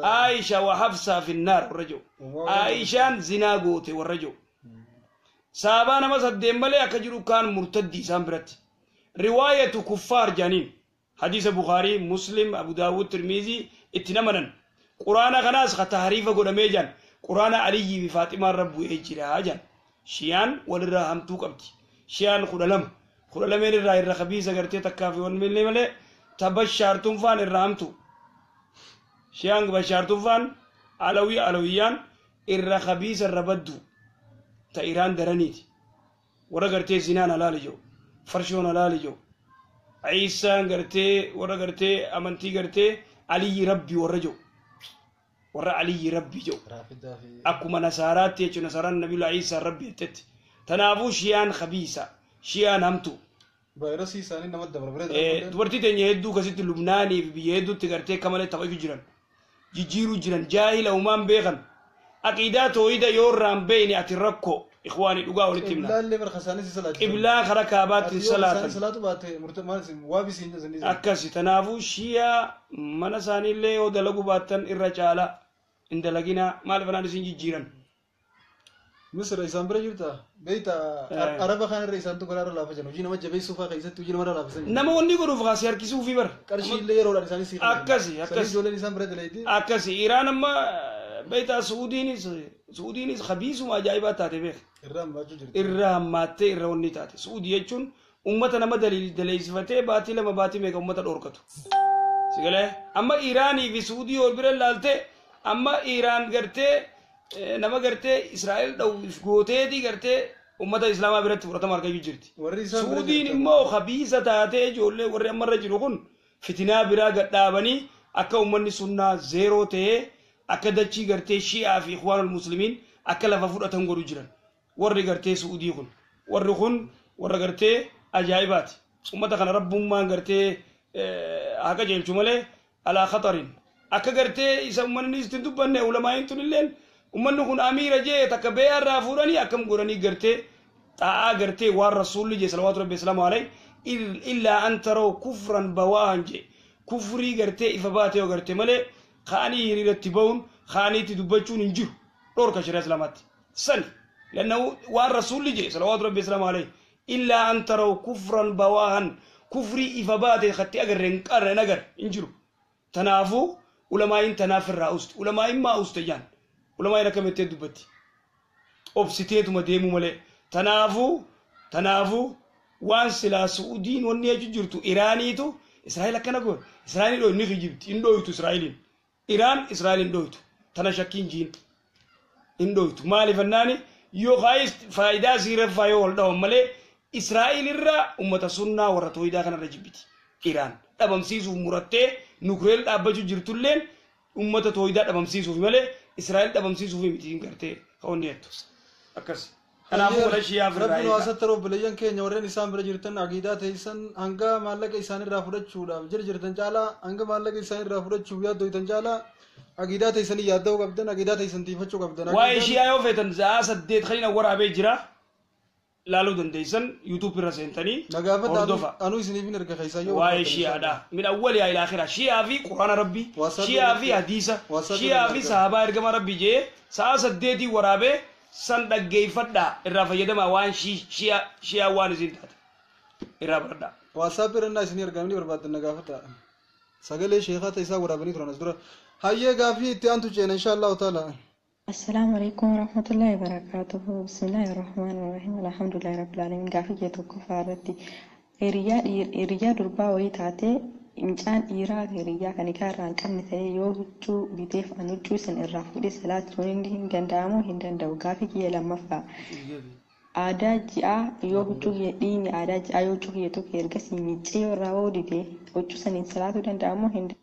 Aisha wa Hafsa finnaar warra jiru. Aishaan zinaa goote warra jiru. Saabaa nama 8 malee akka jiru kaan murtaddii isaan biratti. Riwaayatu kuffaar jaaniin hadiisa Bukhaarii, Muslim, Abu Daawud, Tirmiizii itti namanan. Quraana kanaas ka tahriifa godhamee jaan quraana Aliyyii fi Faaximaan irra bu'ee jira jaan. Shiyaan walirraa hamtuu qabdi. Shiyaan 12 12 irraa irra kabiisa gartee takkaa fi wanni malee tabashaartuun faan irraa hamtu. Shiyaan bashaartuun faan alawii alawiyyaan irra kabiisa irra baddu ta Iraan daraniiti. Warra gartee zinaan halaali jiru. Farshoon halaali jiru. Ciisaan gartee warra gartee amantii gartee Aliyyi Rabbi warra jiru. Warra Aliyyi Rabbi jiru. Akkuma Nasaaraatti jechuun Nasaaraan Nabiyyu Ciisaa Rabbi jettetti. Tanaafuu shiyaan kabiisa. Shiyaan hamtu. Vaayirasii isaanii namatti dabala bareeda. Dubartii teenya hedduu akkasitti Lubnaanii fi biyya hedduutti gartee akka malee taphachuu jiran. Jijjiiruu jiran jaahila uumaan beekan. Aqiidaa tooyida yoo irraan beekne ati rakkoo ikhwaanii dhugaa walitti himna. Qiblaallee barka isaanii si salaachisan. Qiblaa karaa kaabaatti Ati yoo salaatan. isaanii salaatu baate murte maal isin waa bisiin isin. Akkasi tanaafuu shiyaa mana isaaniillee yoo dalaguu baattan irra caala hin dalaginaa maaliif anaan isin jijjiiran. Misira isaan bira jirta beekta araba kan irra isaantu garaa irra laafa jiran hojii nama jabeessuu fa'aa keessatti hojii nama irra laafisan. Nama wanni godhuuf kaasee harkisuu fi bara. Qarshii illee yeroodhaan isaanii siif. Akkasi akkasi. Ijoolleen isaan bira dalayti. Akkasi Iraan amma beektaa Suudiinis kabiisuma ajaa'ibaa taate beek. Irra hammaachuu jirti. Irra hammaattee irra wanni taate. Suudii jechuun uummata nama daleessifatee baatii 2 baatii meeqa uummata dhorkatu. Sigalee amma Iraanii fi Suudii ol bira ilaalte amma Iraan gartee nama gartee Israa'el dhawuuf gooteetii gartee uummata Islaamaa biratti fudhatama argachuu jirti. Suudiin immoo kabiisa taatee ijoollee warri ammarra jiru kun fitinaa biraa gadhaabanii akka uummanni sunnaa 0 ta'ee akka dachii gartee Shi'aa fi Ikhwaanul Muslimiin akka lafa fudhatan godhu jiran. Warri gartee Suudii kun warri kun Warra gartee ajaa'ibaati. Ummata kana rabbummaan gartee haa qajeelchu malee alaa khatarin. Akka gartee isa ummanni ittiin dubbanne ulamaa'iin tun illeen ummanni kun amiira jee takka beeyaa irraa fuudhanii akkam godhanii gartee xaa'aa gartee waan rasuulli jee salawaatu rabbi islaamu alayhi illaa an taraw kufran bawaahan jee kufrii gartee ifa baate yoo garte malee kaanii hiriiratti bahuun kaanii itti dubbachuun hin jiru dhorka shari'a islaamaatti sani lanna waan rasuulli jee salawaatu rabbi islaamu alayhi illaa an taraw kufran bawaahan kufrii ifa baate katti agarre hin qarre hin agarre hin jiru tanaafuu ulamaa'iin tanaaf irraa uste ulamaa'iin maa uste jaan ulamaa'iin akkamitti dubbatti obsiteetuma deemuu malee tanaafuu waan silaa Su'uudiin wanni jechu jirtu Iraaniitu Israa'el akkana goone Israa'el dhooytu ni kijibti hin dhooytu Israa'eliin Iraan Israa'el hin dhooytu tana shakkiin jiin hin dhooytu maaliif annaani yoo faayidaa siireffaa yoo wal dhawan malee Israa'el irraa ummata sunnaa warra tooyidaa kanarra jibbiti Iraan dhabamsiisuuf murattee nukureel dhaabbachuu jirtulleen ummata tooyidaa dhabamsiisuuf malee Israa'el dhabamsiisuuf miti hin gartee ka'oonni jettu akkas. Kanaafuu wala shiyaa firraa Rabbiin waa sattara obboleeyyan keenya warreen isaan bira jirtan aqiidaa teessan hanga maallaqa isaanirraa fudhachuudhaaf jira jirtan caalaa hanga maallaqa isaanirraa fudhachuuf yaaddoytan caalaa aqiidaa teessanii yaadda'uu qabdan aqiidaa teessan tiifachuu qabdan. Waa'ee shiyaa yoo feetan sa'a 8 kan inni waraabee jira laaluu dandeessan YouTube irra seentanii hordofa. Anuu isiniif hin erga keessaa yoo waa'ee shiyaadha. Min awwaliyaa ila akhira shiyaa fi quraana rabbii shiyaa fi hadiisa shiyaa fi sahabaa ergama rabbii jee sa'a 8 waraabee san dhaggeeffadhaa irraa fayyadamaa waan shiyaa waan isin taate irraa baradhaa. WhatsApp irra isin ergamni barbaaddan na gaafata. Sagalee sheekaa isaa waraabanii turan as dura. Hayyee gaafii itti aantu ceena insha Allahu taala. Assalaamu alaikum warahmatullahi wabarakatuhu. Bismillahir Rahmanir Rahim. Alhamdulillahi Rabbil Alamin. Gaafii kee tokkoffaa irratti hiriyaa durbaa wayii taatee mucaan dhiiraa hiriyaa kan hikaa irraa hin qabne ta'e yoo huccuu biteef an huccuu san irraa fuudhee salaachuun hin danda'amu hin danda'u. Gaafii kiyya lammaffaa aadaa ji'aa yoo huccuu kiyya dhiigni aadaa ji'aa yoo huccuu kiyya tokko ergasii miiccee yoo irraa ba'uu dide huccuu saniin salaatuu danda'amu hin danda'u.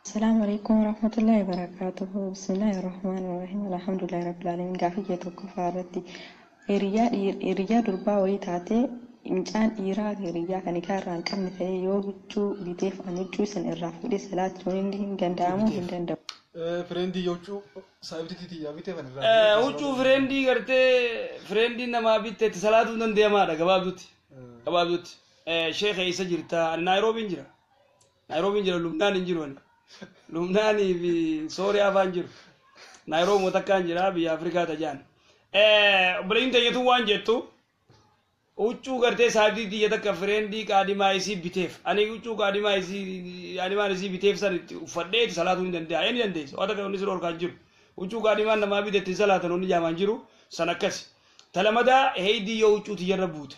Assalaamu alaikum warahmatullahi wabarakatuhu. Bismillahir Rahmanir Rahim. Alhamdulillahi Rabbil Alamin. Gaafii kee tokkoffaa irratti hiriyaa durbaa wayii taatee mucaan dhiiraa hiriyaa kan hikaa irraa hin qabne ta'e yoo huccuu biteef an huccuu san irraa fuudhee salaachuun hin danda'amu hin danda'u. Fireendii yoo huccuu saayibtitti xiyyaa bitee kan irraa. Huccuu fireendii gartee fireendii namaa bitte itti salaatuu hin danda'amaadha gabaabdutti. Gabaabdutti. Sheekha eessa jirta? Ani Naayiroobiin jira. Naayiroobiin jira Lubnaan hin jiru ani. Lubnaanii fi Sooriyaa faan jiru. Naayiroobi takkaan jira biyya Afrikaa tajaan. Obboleeyyiin teenyatu waan jettu huccuu gartee saayibtii xiyya takka fireendii qaadimaa isii biteef ani huccuu qaadimaa isii qaadimaan isii biteef san itti uffadhee itti salaatuu hin danda'a inni dandeessa waan takka inni si dhorkaan jiru huccuu qaadimaan namaa bite itti salaatan inni jaamaan jiru san akkasi talamadaa heydii yoo huccuu tiyyarra buute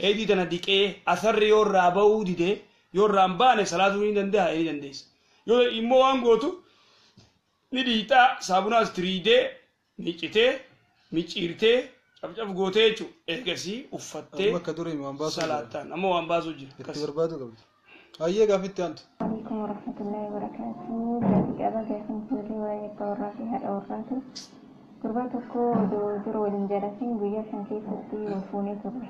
heydii tana dhiqee asarri yoo irraa ba'uu dide yoo irraa hin baane salaatuu hin danda'a inni dandeessa yoo immoo waan gootu ni dhiixaa saabunaas tiriidee miccitee micciirtee cafcaf gootee jechuudha ergasii uffattee Akka durii waan baasuu jira. salaataan amma waan baasuu jira. Itti barbaaduu qabdi. Hayyee gaafii itti aantu. Alaikum warahmatullahi wabarakatuh. Gaafii qaba gaafiin ijoollee waa'ee abbaa warraa fi haadha warraati. Gurbaa tokko odoo dura waliin jaalatin guyyaa 5 keessatti wal fuunee turre.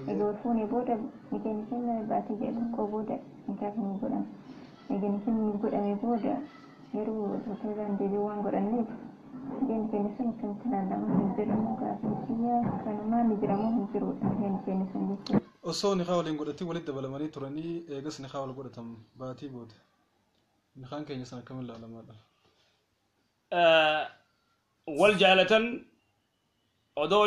Egaa wal fuunee booda nikeen keenya baatii ji'a tokko booda nikaaf ni godhame. Egaa nikeen ni godhame booda garuu tolaan deebii waan godhanneef nikeen keenya sun akkamitti ilaalama hin jedhamu gaafii kiyya kanumaan ni jiramoo hin jirudha nikeen keenya sun jechuudha. Osoo nikaa waliin godhatiin walitti dabalamanii turanii eegas nikaa wal godhatan baatii booda. Nikaan keenya sana akkamiin ilaalamaadha? Wal jaalatan odoo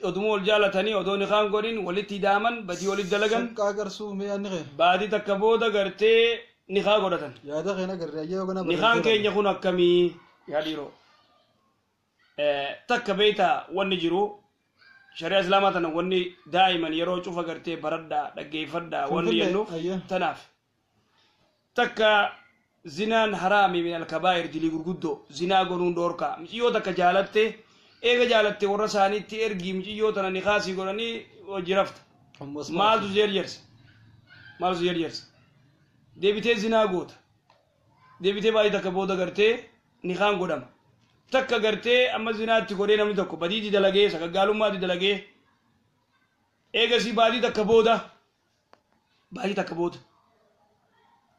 oduma wal jaalatanii odoo nikaan godhin walitti hidhaaman badii walitti dalagan. Saqqaa agarsiisuu mee yaadni kee? Baatii takka booda gartee nikaa godhatan. Yaada kee agarre ayyee yoo ganaa Nikaan keenya kun akkamii yaa dhiiroo? Takka beektaa wanni jiru shari'a islaamaa tana wanni daa'iman yeroo cufa gartee baradhaa dhaggeeffadhaa wanni jennuuf tanaaf. Takka zinaan haraami min alkabaa'ir dilii gurguddoo zinaa godhuun dhoorkaa mucayyoo takka jaalatte eega jaalatte warra isaaniitti ergii mucayyoo tana nikaasii godhanii hojii rafta. Maaltu si jarjarsa? Maaltu si jarjarsa? Deebitee zinaa goota. Deebitee baay'ee takka booda gartee nikaan godhama. Takka gartee amma zinaatti godhee namni tokko badiitti dalagee sagaggaalummaatti dalagee eegasii baatii takka booda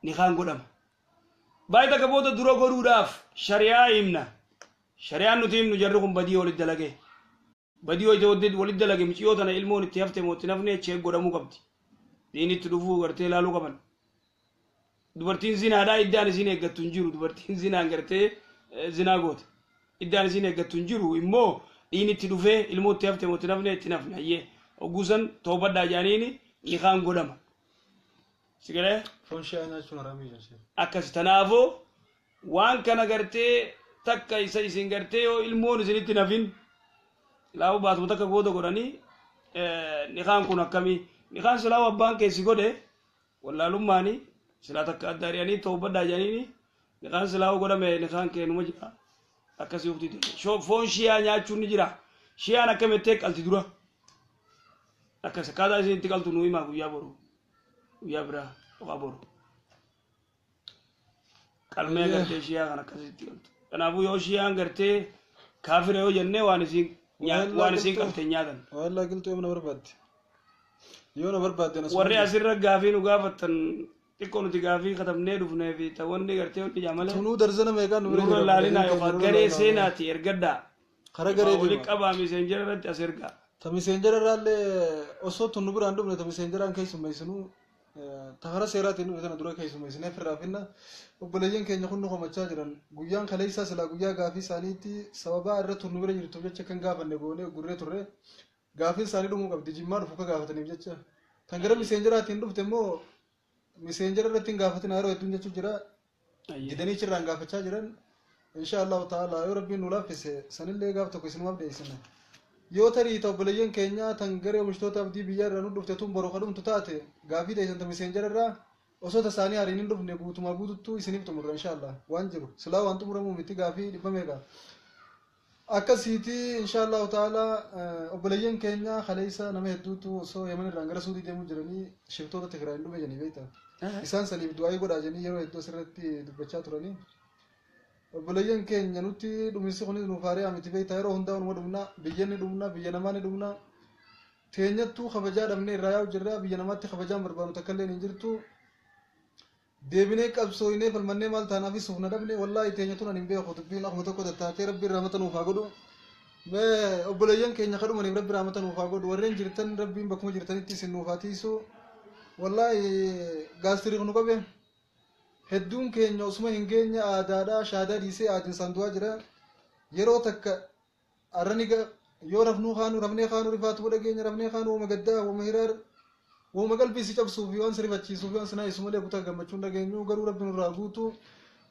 nikaan godhama. Baatii takka booda dura godhuudhaaf shari'aa himna. Shari'aan nuti himnu jarri kun badii walitti dalagee. Badii walitti dalage miciyoo tana ilmoon itti hafte moo itti nafne chee godhamuu qabdi. Diinitti dhufuu gartee ilaaluu qaban. Dubartiin zinaadhaa iddaan isiin eeggattu hin jiru. Dubartiin zinaan gartee zinaa goote. Iddaan isiin eeggattu hin jiru immoo diinitti dhufee ilmoo itti hafte moo itti nafne itti nafne hayyee. Ogguusan toobadhaa jaaniini nikaan godhama. Sigalee? Foon shi'aa nyaachuun haraamii jira. Akkas tanaafuu waan kana gartee takka isa isin gartee yoo ilmoon isinitti nafin laawu baatuma takka gooda godhanii nikaan kun akkamii nikaan silaa abbaan keessi godhe wallaalummaani silaa takka adda ari'anii toobadhaa jaaniini nikaan silaa godhame nikaan keenuma jira akkasii ufti foon shi'aa nyaachuun ni jira. Shi'aan akkamitti qalti dura akkas akkaataa isin itti qaltu nu himaa guyyaa boru guyyaa biraa yookaan boru qalmee gartee shi'aa kan akkasitti qaltu. Kanaafuu yoo shi'aan gartee kaafira yoo jennee waan isiin qalte nyaatan. Waallaa qilxuu yoo na barbaadde. Yoo na barbaadde na Warri asirra gaafii nu gaafattan xiqqoo nuti gaafii katabnee dhufnee fi wanni gartee wanni jaamale. Tunuu darzana meeqaan nu bira jira. Nurra laalinaa yookaan garee seenaati ergaddaa. Kara garee deema. Walitti qabaa miseenjera irratti as ergaa. Ta miseenjera irraallee osoo tun nu biraan dhufne ta miseenjeraan keessummeessinuu ta kara seeraatiin dhufe tana dura keessummeessinee firraa finna obboleeyyan keenya kun nu komachaa jiran guyyaan kaleessaa silaa guyyaa gaafii isaaniitti sababaa irra tun nu bira jirtuuf jecha kan gaafanne goonee gurree turre gaafiin isaanii dhumuu qabdi jimmaa dhufu ka gaafataniif jecha kan gara miseenjeraatiin dhufte immoo miseenjera irratti hin gaafatin yeroo hedduun jechuu jira didanii achirraan gaafachaa jiran insha allahu ta'ala yoo rabbiin nu laaffise sanillee gaaf tokko isinumaaf dhiyeessina. Yoo tarii obboleeyyan keenya tan garee oomishtoota abdii biyyaa irraa nu dhufte tun boroo kadhumtu taate gaafii teessan ta miseenjera irraa osoo tasaanii hariin hin dhufne guutumaa guututtuu isiniif xumurra insha Allah waan jiru silaa waan xumuramuu miti gaafii dhibba meeqa. Akkasiiti insha Allahu ta'ala obboleeyyan keenya kaleessa nama hedduutu osoo Yemen irraan gara Suudii deemuu jiranii shiftoota Tigraay hin dhume jedhanii beekta. Isaan saniif du'aayii godhaa jedhanii yeroo hedduu asirratti dubbachaa turanii. Obboleeyyan keenya nuti dhuminsi kunis nuuf haaraa miti beektaa yeroo hundaa numa dhumna biyya ni dhumna biyya namaa ni dhumna teenyattuu kabajaa dhabnee irraa yaa'u jirra biyya namaatti kabajaan barbaadu takka illee hin jirtu deebinee qabsooyinee falmannee maal taanaafis humna dhabne wallaahi teenyattuun ani hin beeku dubbiin akkuma tokko tattaatee rabbi rahmata nuuf haa godhu mee obboleeyyan keenya kadhumaniif rabbi rahmata nuuf haa godhu warreen jirtan rabbiin bakkuma jirtanitti isin nuuf haa tiisu wallaahi gaastiriik nu qabe. Hedduun keenya osuma hin geenye aadaadhaa shaadaa dhiisee aadinsaan du'aa jira. Yeroo takka arrani yoo rafnuu kaanu rafnee kaanu rifaatu dhageenya rafnee kaanu wama gaddaa wama hiraar wama qalbii si cabsuu fi waan si rifachiisuu fi waan si naayisu malee kutaa gammachuun dhageenyu garuu rabbi nurraa guutu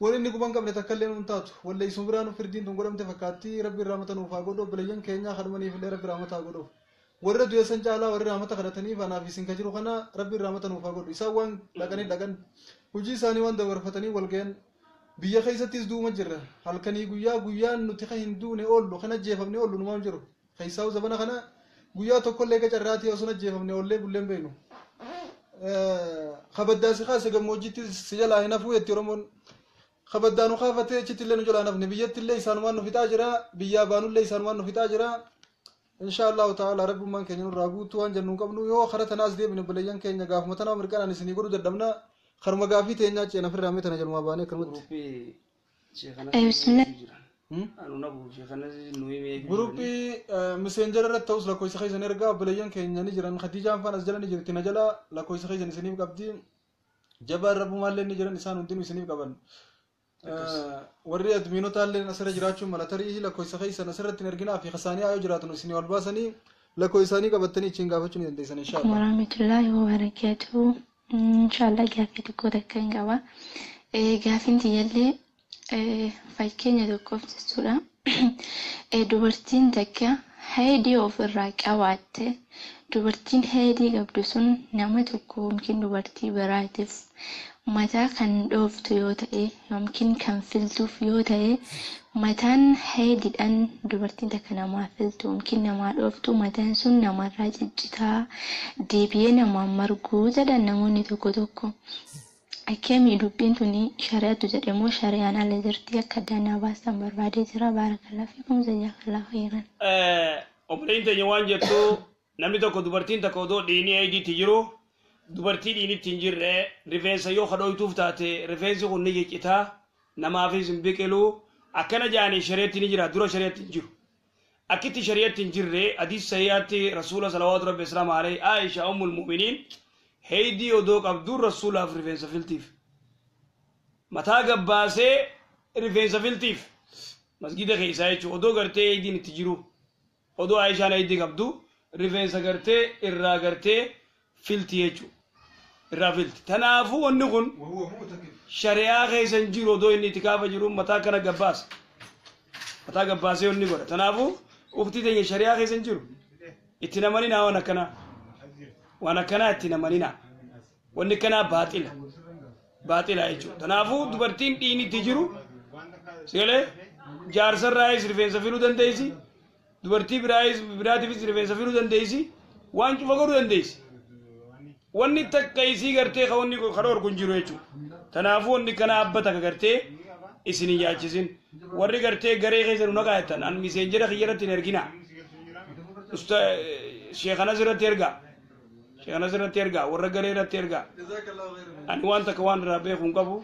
waan inni quban qabne takka illee nuun taatu walleessuma biraa nu firdiin tun godhamte fakkaatti rabbi rahmata nuuf haa godhu obboleeyyan keenyaa kadhumaniif illee rabbi rahmata haa godhuuf. Warra du'e san caalaa warri rahmata kadhataniif anaaf isin ka jiru kana rabbi rahmata nuuf haa godhu isaan waan dhaqanii dhaqan hojii isaanii waan dabarfatanii wal ga'an biyya keessattis duuma jirra halkanii guyyaa guyyaan nuti kan hin duune oollu kan ajjeefamne oollu numaan jiru keessaa'u zabana kana guyyaa tokkollee ka carraatii osoo ajjeefamne oollee bulleen beeknu. Kabaddaa si kaase gammoojjiitti si jalaa hin hafuu jetti Oromoon kabaddaa nu kaafatee achitti illee nu jalaa hin hafne biyyatti illee isaanumaan nu fixaa jira biyyaa baanullee isaanumaan nu fixaa jira. Insha Allahu ta'ala rabbummaan keenya nurraa guutuu waan jennu hin qabnu yoo kara tanaas deebine obboleeyyan keenya gaafuma tanaa mirqanaan isinii godhuu dadhabna karuma gaafii teenyaa ceena firraa mee tana jalumaa baanee akkanumatti. Guruppii miseenjera irratti ta'us lakkoofsa keessan ergaa obboleeyyan keenya ni jiran Khadiijaan faan as jala ni jirti na jala lakkoofsa keessan isiniif qabdi jabaan rabbumaallee ni jiran isaan hundinuu isiniif qaban. Warri admiinotaallee asirra jiraachuun mala tarii lakkoofsa keessan asirratti hin erginaa fi kasaanii yoo jiraatan isinii ol baasanii lakkoofsa isaanii qabattanii ittiin gaafachuu ni dandeessan insha Allah. Warahmatullahi wabarakatuh. Inshallah gaafii xiqqoo takka hin qaba. Gaafiin tiyyallee fakkeenya tokkoof jechuudha. Dubartiin takka heedii ofirraa qabaatte dubartiin heedii qabdu sun nama tokko yookiin dubartii biraatiif mataa kan dhooftu yoo ta'e yookiin kan filtuuf yoo ta'e mataan heediidhaan dubartiin takka namaa filtu yookiin namaa dhooftu mataan sun namarraa ciccitaa deebi'ee namaan marguu jedhan namoonni tokko tokko. Akkamii dubbiin tuni shari'atu jedhe moo shari'aan ala jirti akka addaanaa baastan barbaadee jira. Baarakallahu fiikum jazakallahu khairan. Obboleeyyiin teenya waan jettu namni tokko dubartiin takka odoo dhiinii eegiitti jiru dubartii dhiinitti hin jirre rifeensa yoo kadhooytuuf taate rifeensi kun ni ciccitaa namaafis hin biqilu akkana jaanii shari'atti ni jira dura shari'atti hin jiru. Akkitti shari'atti hin jirre hadiis sahihaatti rasuula salawaatu rabbi islaam alayhi Aisha ummul mu'miniin heydii odoo qabduun rasuulaaf rifeensa filtiif. Mataa gabbaasee rifeensa filtiif masgida keessaa jechuudha odoo gartee heydiin itti jiru odoo Aishaan heydii qabdu rifeensa gartee irraa gartee filti jechuudha. Irraa filti. Kanaafuu wanni kun shari'aa keessa hin jiru odoo inni itti kaafa jiru mataa kana gabbaasa. Mataa gabbaasee wanni godha. Kanaafuu uktii teenya shari'aa keessa hin jiru. Itti namanina waan akkanaa. Waan akkanaa itti namanina. Wanni akkanaa baaxila. Baaxila jechuudha. Kanaafuu dubartiin dhiinni itti jiru sigalee jaarsarraayis rifeensa filuu dandeessi. Dubartii biraatiifis rifeensa filuu dandeessi. Waan cufa godhuu dandeessi. Wanni takka isii gartee wanni karoor kun jiru jechuudha. Kanaafuu wanni kana abba takka gartee isin hin yaachisin. Warri gartee garee keessa nu naqaa jettan an miseenjera kiyyarratti hin ergina. Sheekanas irratti ergaa. Sheekanas irratti ergaa. Warra garee irratti ergaa. Ani waan takka waan irraa beeku hin qabu.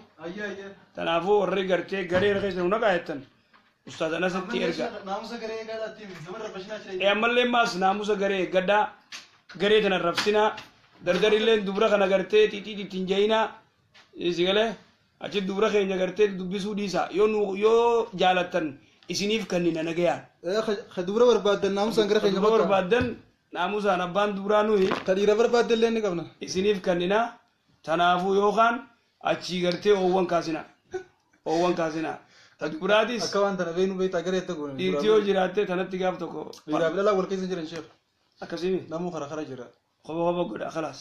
Kanaafuu warri gartee garee keessa nu naqaa jettan ustaaz Anasitti ergaa. Ammallee maas naamusa garee eeggadhaa. Garee tana rabsinaa. Dardarilleen dubra kana gartee xixiixi ittiin jayinaa sigalee achi dubra keenya gartee dubbisuu dhiisa yoo jaalattan isiniif kannina nagayaan. Dubra barbaaddan naamusaan gara keenya Dubra barbaaddan naamusaan abbaan dubraa nuyi. Ta dhiira barbaaddan illee ni qabna. Isiniif kannina tanaafuu yookaan achii gartee oowwan kaasina. Oowwan kaasina. Ta dubraatis. Akka waan tana beeknu beektaa garee itti goone. Dhiirti yoo jiraatte tanatti gaaf tokko. Dhiiraaf dhalaa wal keessa jiran sheekh. Akkasii. Namuu kara kara jira. Qoba qoba godha khalaas.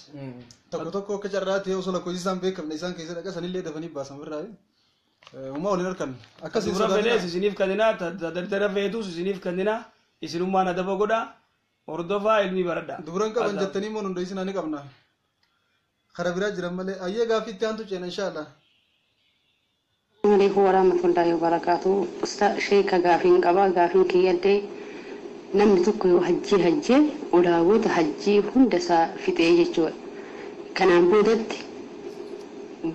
Tokko tokko akka carraa ta'e osoo lakkoofsi isaan beekamne isaan keessa dhaqa sanillee dafanii baasan birraa. Uumaa waliin harkan. Akkasii Dubra fedhees isiniif kenninaa dardara feetus isiniif kenninaa isinummaan adaba godha hordofaa ilmii baradha. Dubraan qaban jettanii immoo hunda isin ni qabna. Kara biraa jiran malee ayyee gaaffii itti aantu ceena inshaallah. Alaikum warahmatullahi wabarakatuh. Usta sheeka gaafiin qaba gaafiin kiyyadde namni tokko yoo hajjii hajjee ulaagoota hajjii hunda isaa fixee jechuudha. Kanaan boodatti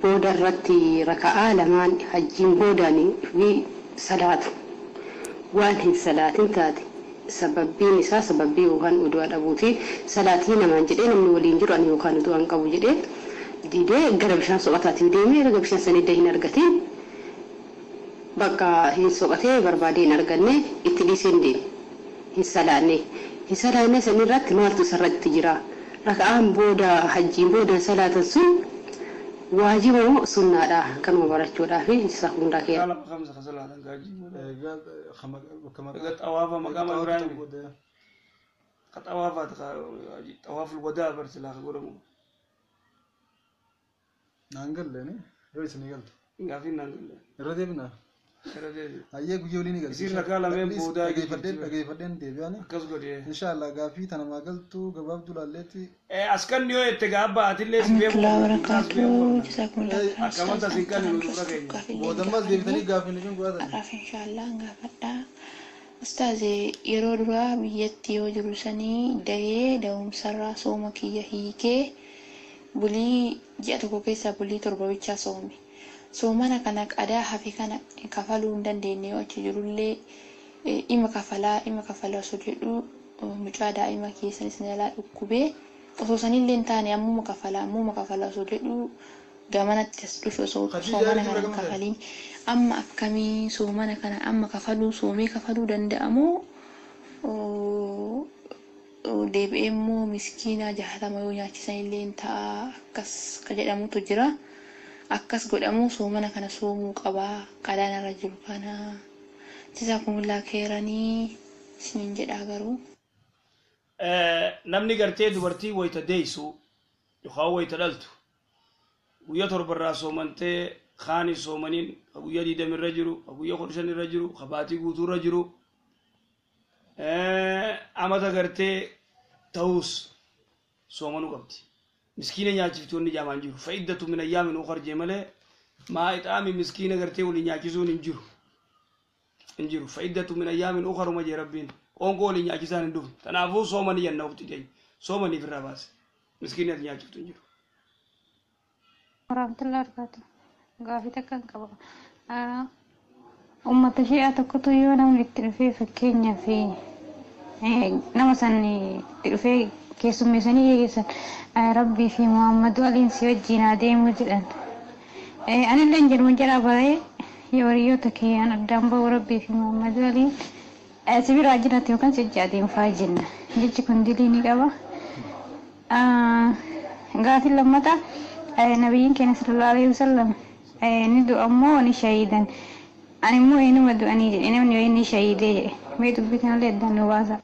booda irratti raka'aa lamaan hajjiin boodaan fi salaatu waan hin salaatin taate sababbiin isaa sababbii yookaan oduu dhabuuti salaatii namaan jedhee namni waliin jiru ani yookaan oduu an qabu jedhee didee gara bishaan soqataatiif deemee erga bishaan sanidda hin argatiin bakka hin soqatee barbaadee hin arganne itti dhiisee hin deeme. Hin salaanne sanirratti maaltu isarratti jira? Raka'aan booda hajjiin booda salaatan sun waajiba moo sunnaadha? Kanuma barachuudhaaf isa hundaa keessa. Xawaafa maqaama Ibraahim. Xawaafa xawaaful wadaa barsi laafa godhamu. Naan galle yoo isin galte. Gaafiin naan galle. Irra deebinaa? Ayyee guyyaa waliin galti. Isin rakaa lameen boodaa dhageeffadheen deebi'anii. Akkas godhee. Inshaallah gaaffii tana maa galtu gabaabduu laalleetti. Askan yoo jette gaabba atillee si beeku. Akkamata sin kan nu dubra keenya. Boodammaas deebitanii gaaffii nu godhatan. Har'aaf inshaallah gaafadhaa. Ustaaze yeroo duraa biyyatti yoo jiru sanii dahee da'umsarraa sooma kiyya hiikee bulii ji'a tokko keessaa bulii 7 bichaa soome. Soomana kana qadaa hafe kana kafaluu hin dandeenye yoo achi jirullee dhima kafalaa osoo jedhu mucaa daa'ima keessan isin jalaa dhukkubee osoo sanillee hin taane ammuma kafalaa osoo jedhu gamanatti as dhufe osoo soomana kana hin kafaliin amma akkamii soomana kana amma kafaluu soomee kafaluu danda'amoo deebi'ee immoo miskiina 60 yoo nyaachisan illee hin ta'a akkas ka jedhamutu jira. Akkas godhamu soomana kana soomuu qabaa qadaan irra jiru kana jazaakumullaa keeranii isiniin jedhaa garuu. Namni gartee dubartii wayita deessu yookaan wayita dhaltu guyyaa 7 irraa soomantee kaani soomaniin guyyaa 20 irra jiru guyyaa 15 irra jiru baatii guutuu irra jiru amata gartee ta'us soomanuu qabdi. Miskiina nyaachiftu wanni jaamaan jiru. Fa'iddatu min ayyaamin ukhar jee malee maa ixaami miskiina gartee waliin nyaachisuun hin jiru. Hin jiru. Fa'iddatu min ayyaamin ukharuma jee Rabbiin. Qoonqoo waliin nyaachisaan hin dhufne. Kanaafuu soomanii jenna waqtii keenya. Soomaniif irraa baase. Miskiina ati nyaachiftu hin jiru. Warahmatullahi wabarakatuh. Gaafii takkan qaba. Uummata shi'aa tokkotu yoo namni itti dhufee, fakkeenyaaf nama san itti dhufee keessummeessanii geessan, Rabbii fi Muhammadu Aliin si wajjin haa deemuu jedhan. Anillee hin jedhu jedhaa baree yoo hiriyoota kiyyaan addaan bahu, Rabbii fi Muhammadu Aliin si biraa jiraatu yookaan si wajjin adeemu fa'aa jenna. Jechi kun dilii ni qaba. Gaafiin lammataa, nabiyyiin keenya sallallahu alaihi wasallam ni du'a immoo ni shahiidan. Ani immoo eenyuma du'anii jedhe, namni wayii ni shahiidee jedhe. Mee dubbii kanallee addaan nu baasa.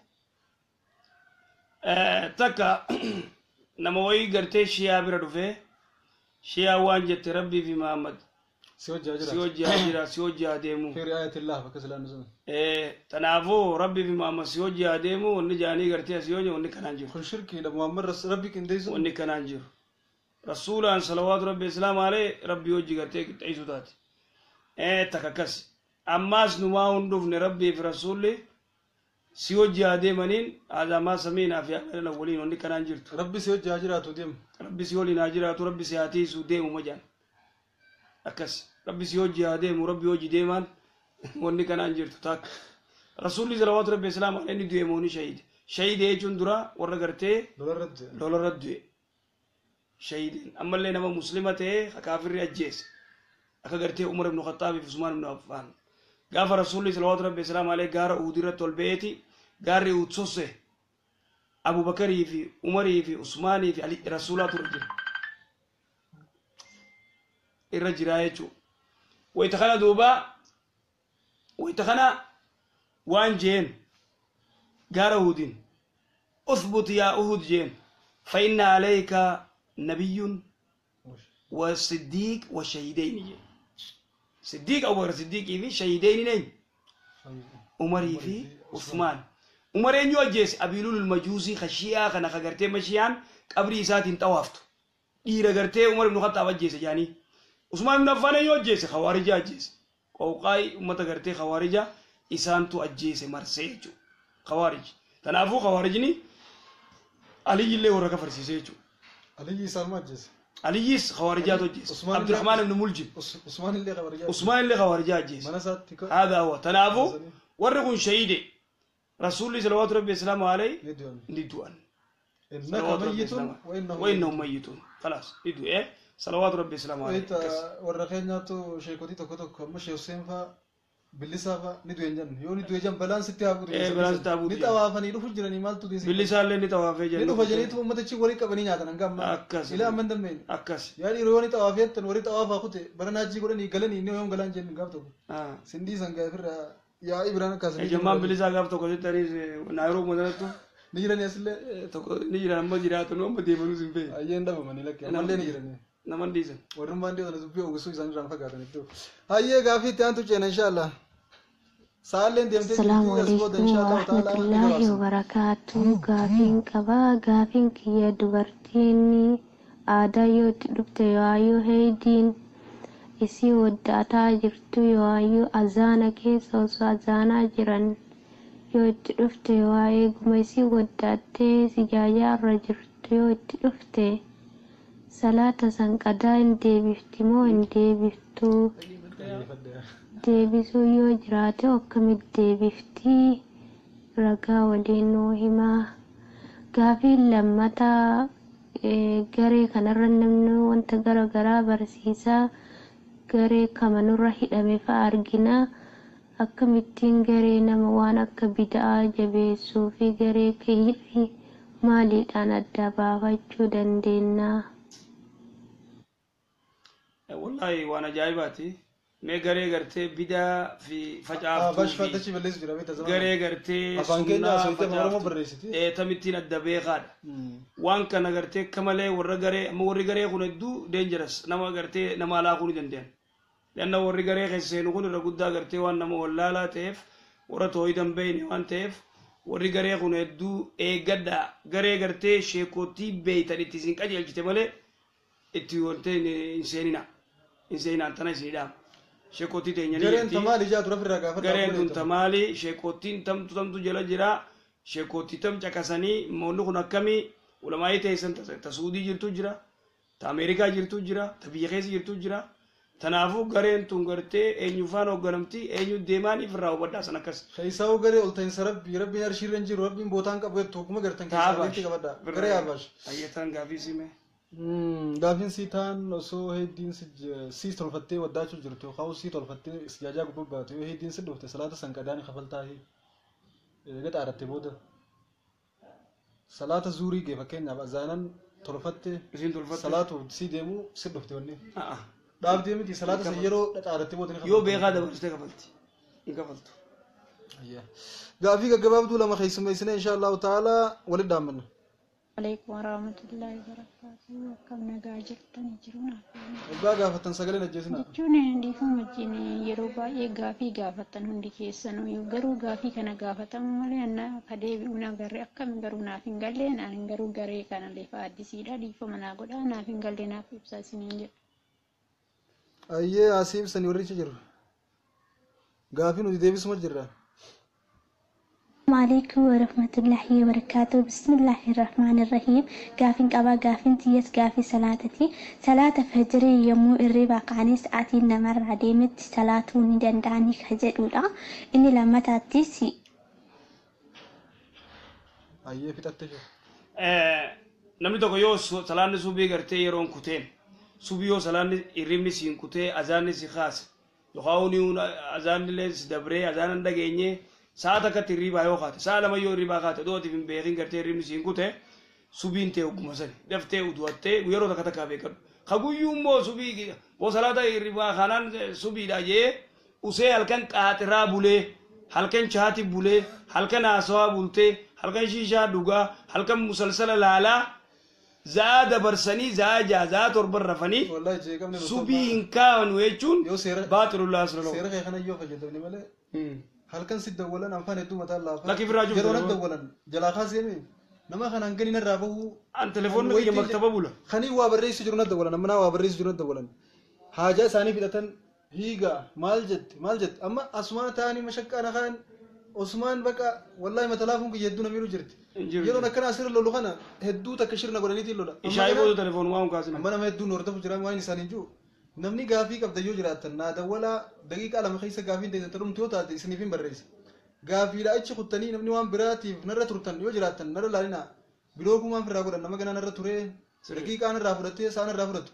Takka nama wayii gartee shiyaa bira dhufee, shiyaa waan jette, Rabbii fi Muhammad si wajji haa si wajji haa jira, si wajji haa deemu. Fi ri'aayatillah bakka silaan sun. Tanaafuu Rabbii fi Muhammad si wajji haa deemu wanni jaanii gartee asii hojii wanni kanaan jiru. Kun shirkiidha, Muhammad Rabbi qindeessu. Wanni kanaan jiru. Rasuulaan salawaatu Rabbi islaam alee Rabbii hojii gartee qixxeessuu taate. Takka akkas. Ammaas numaa hin dhufne Rabbii fi Rasuulli si wajji haa deemaniin haadha samiinaa fi amalana waliin wanni kanaan jirtu. Rabbi si wajji haa jiraatu deemu. Rabbi si waliin haa jiraatu, Rabbi si haa tiisu deemu majaan. Akkas. Rabbi si wajji haa deemu, Rabbi hojii deemaan wanni kanaan jirtu takka. Rasuulli salawaatu Rabbi islaam alee ni du'e moo ni shahiide? Shahiide jechuun dura warra gartee lolarra du'e. Shahiideen ammallee nama muslima ta'ee kaafirri ajjeese. Akka gartee Umar ibn Khattaab fi Usmaan ibn Affaan. Gaafa Rasuulli salawaatu Rabbi islaam alee gaara Uhud irratti ol ba'eeti, gaarri Uhud sosse, Abubakarii fi Umarii fi Usmaanii fi Ali Rasuulaatu irra jira. Irra jira jechuudha. Wayita kana duuba wayita kana waan jeen gaara Uhudiin, "Uthbut yaa Uhud," jeen, "fa inna alayka nabiyyun wa siddiiq wa shahiidayni," jeen. Siddiiq Abubakar Siddiiqii fi shahiidayni eenyu? Umarii fi Usmaan. Umar eenyu ajjeese? Abiilul Majuusii kashiyaa kana ka gartee mashiyaan qabrii isaatiin xawaaftu. Dhiira gartee Umar ibn Khattaab ajjeese jaanii. Usmaan ibn Affaan eenyu ajjeese? Khawaarija ajjeese. Qawqaay ummata gartee Khawaarija isaantu ajjeese marsee jechuudha. Khawaarij. Kanaafuu Khawaarijni Aliyyillee warra kafarsiise jechuudha. Aliyyi isaanuma ajjeese. Aliyyis Khawaarijaatu ajjeese. Abdurrahmaan ibn Muljim. Usmaan illee Khawaarijaa. Usmaan illee Khawaarijaa ajjeese. Mana isaatti. Haadaa huwa. Kanaafuu warri kun shahiide. Rasuulli salawaatu Rabbi islaamu alayhi ni du'an. إنك ميت وإنهم وإنهم ميتون. خلاص ni du'e salawaatu Rabbi islaamu alayhi. Warra keenyaatu sheekotii tokko tokko amma Sheekh Hussein faa, Billisaa faa ni du'e hin jennu. Yoo ni du'e jan balaan sitti haa buutu. Balaan sitti haa buutu. Ni xawaafanii dhufu jiranii maaltu dhiise. Billisaallee ni xawaafee Ni dhufa jedhaniitu uummatichi walii qabanii nyaatan hanga ammaa. Akkas. Ilaa amma hin dandeenye. Akkas. Yaa dhiiroo, yoo ni xawaafee jettan warri xawaafaa kute bara naajii godhanii galanii inni yoom galaan jennu gaaf tokko. Sindii san gaafirraa yaa'ii biraan akkas. Jammaan Bilisaa gaaf tokko jettaniis Naayiroo madanattu. Ni jiranii asillee. Tokko ni jiran, amma jiraatan, amma deemanus hin beeku. Ayyeen dhabamanii lakkee ammallee ni jiranii. Naman dhiisan. Warrummaan dhiyoon dubbii ogisuu isaanii irraan fagaatan iddoo. Hayyee, gaafii itti aantu ceena inshaallah. Sa'aalleen deemtee Asalaamu jirti as booda alaikum inshaallah ta'ala ni warahmatullaahi gabaabsina. wabarakaatu. Gaafiin qabaa. Gaafiin kiyya, dubartiin aadaa yoo itti dhufte yooyyuu heeydiin isii waddaataa jirtu yooyyuu azaana keessa osoo azaanaa jiran yoo itti dhufte, yoo eeguma isii waddaattee sijaajaa irra jirtu yoo itti dhufte, salaata san qadaa hin deebifti moo hin deebiftu? Deebisuu yoo jiraate akkamitti deebifti? Ragaa waliin nuu himaa. Gaafiin lammataa, garee kanarra namni wanta gara garaa barsiisaa, garee kama nurra hidhame fa'a argina. Akkamittiin garee nama waan akka bida'aa jabeessuu fi garee kayrii maaliidhaan adda baafachuu dandeenya? Wallahi waan ajaa'ibaati. Mee garee gartee bidaa fi facaaftuu Bash fi dachi balleessu jira beekta zamana. Garee gartee Afaan keenya sunnaa asooyitee afaan Oromoo facaaftu barreessiti. Tamittiin adda beekaadha. Waan kana gartee akka malee warra garee amma warri garee kun hedduu dangerous, nama gartee nama alaakuu ni danda'an. Lanna warri garee keessa seenu kun irra guddaa gartee waan nama wallaalaa ta'eef, warra tooyidan beeyne waan ta'eef, Warri garee kun hedduu eeggadha. Garee gartee sheekootii beeytan itti isin qajeelchite malee itti wantee hin seenina. Hin seeninaan tana isinii dhaama. Sheekootii teenyanii Gareen tamaali jaatu rafirraa gaafadha. Gareen tun tamaali sheekootiin tamtu tamtu jala jira. Sheekootii tam caqasanii moonni kun akkamii ulamaa'ii teessan ta Suudii jirtu jira. Ta Ameerikaa jirtu jira. Ta biyya keessa jirtu jira. Tanaafuu gareen tun gartee eenyufaan hoogganamti eenyu deemaan ifirraa hubadhaa san akkas. Keessaa'uu garee ol ta'iinsa rabbii rabbiin arshiirra hin jiru rabbiin bootaan qabu jettu hogguma gartan keessaa walitti qabadha. Garee Abaash. Ayyataan gaafii sime. Gaafiin sii ta'an osoo heddiin si tolfattee waddaachuu jirtu yookaan si tolfattee sijaajaa gubbaa baatu yoo heddiin si dhufte salaata san qadaani kafaltaahii eega xaaratte booda salaata zuurii gee fakkeenyaaf azaanan tolfatte salaatu si deemu si dhufte wanni. Dhaabdee miti salaata san yeroo xaaratte booda ni Yoo beekaa dabarsitee kafalti. Hin kafaltu. Gaafii gaggabaabduu lama keessummeessine insha Allahu ta'ala walitti dhaammanna. Alaikum warahmatullahi wabarakatuh. Akkam nagaa jirtanii jiruun Waggaa gaafattan sagaleen ajjeesina. Jechuun dhiifama wajjin yeroo baay'ee gaafii gaafattan hundi keessanuu garuu gaafii kana gaafatamu malee anna akka deebi'u na agarre akkam garuu naaf hin galle naan garuu garee kana lefa addisiidha dhiifama naa godhaa naaf hin galle naaf ibsaa isiniin jedha. Ayyee asii ibsanii warri jiru. Gaafii nuti deebisuma jirra. Alaikum warahmatullahi wabarakatuh. Bismillahirrahmanirrahim. Gaafin qaba gaafin tiyas gaafii salaatati. Salaata fajrii yommuu irriba ka'anii sa'aatiin namarraa deemetti salaatuu ni danda'anii ka jedhudha. Inni lammataattis Ayyee fixatte jiru. Namni tokko yoo salaanni subii gartee yeroon kuteen subii yoo salaanni irribni siin kutee azaanni si kaase yookaan azaanni illee si dabree azaan hin dhageenye sa'a takkatti hirribaa yoo kaate sa'a lama yoo hirribaa kaate dhootiif hin beekin gartee hirribni siin kute subiin ta'e ogguma sani daftee udu'attee yeroo takka takkaa beekadhu. Ka guyyuu immoo subii boo salaata hirribaa kanaan subiidha jee usee halkan qaaxiraa bulee halkan chaati bulee halkan haasawaa bultee halkan shiishaa dhugaa halkan musalsala laalaa zaa dabarsanii zaa ja'a zaa torban rafanii subii hin kaa'anu jechuun baaxilullaa asirra Seera kee kana yoo fayyadamne malee halkan si dawwalan anfaan hedduu mataan laafa. Lakki firraa jiru. Yeroo nan dawwalan jalaa kaasee nama kanaan gani narraa bahu. An telefoonni kiyya maktaba bula. Kanii waa barreessu jiru na dawwalan amma waa barreessu jiru na dawwalan. Haajaa isaanii fidhatan hiigaa maal jette maal jette amma asumaan ta'anii mashaqqaa na kaan Osmaan baqa wallahi mata laafuun kiyya hedduu namiiru jirti. Yeroon akkana asirra lolu kana hedduu takka shirna godhaniitiin lola. Ishaayii booda telefoon waan kaasina. Amma nama hedduun hordofu jira waan isaaniin jiru. Namni gaafii qabda yoo jiraattan naa dawwalaa daqiiqaa lama keessa gaafiin teessan dhumtu yoo taate isiniif hin barreessa. Gaafiidha achi kuttanii namni waan biraatiif narra turtan yoo jiraattan narra laalinaa biloo kumaan firraa godhan nama ganaa narra turee daqiiqaa narraa fudhattee isaan narraa fudhatu.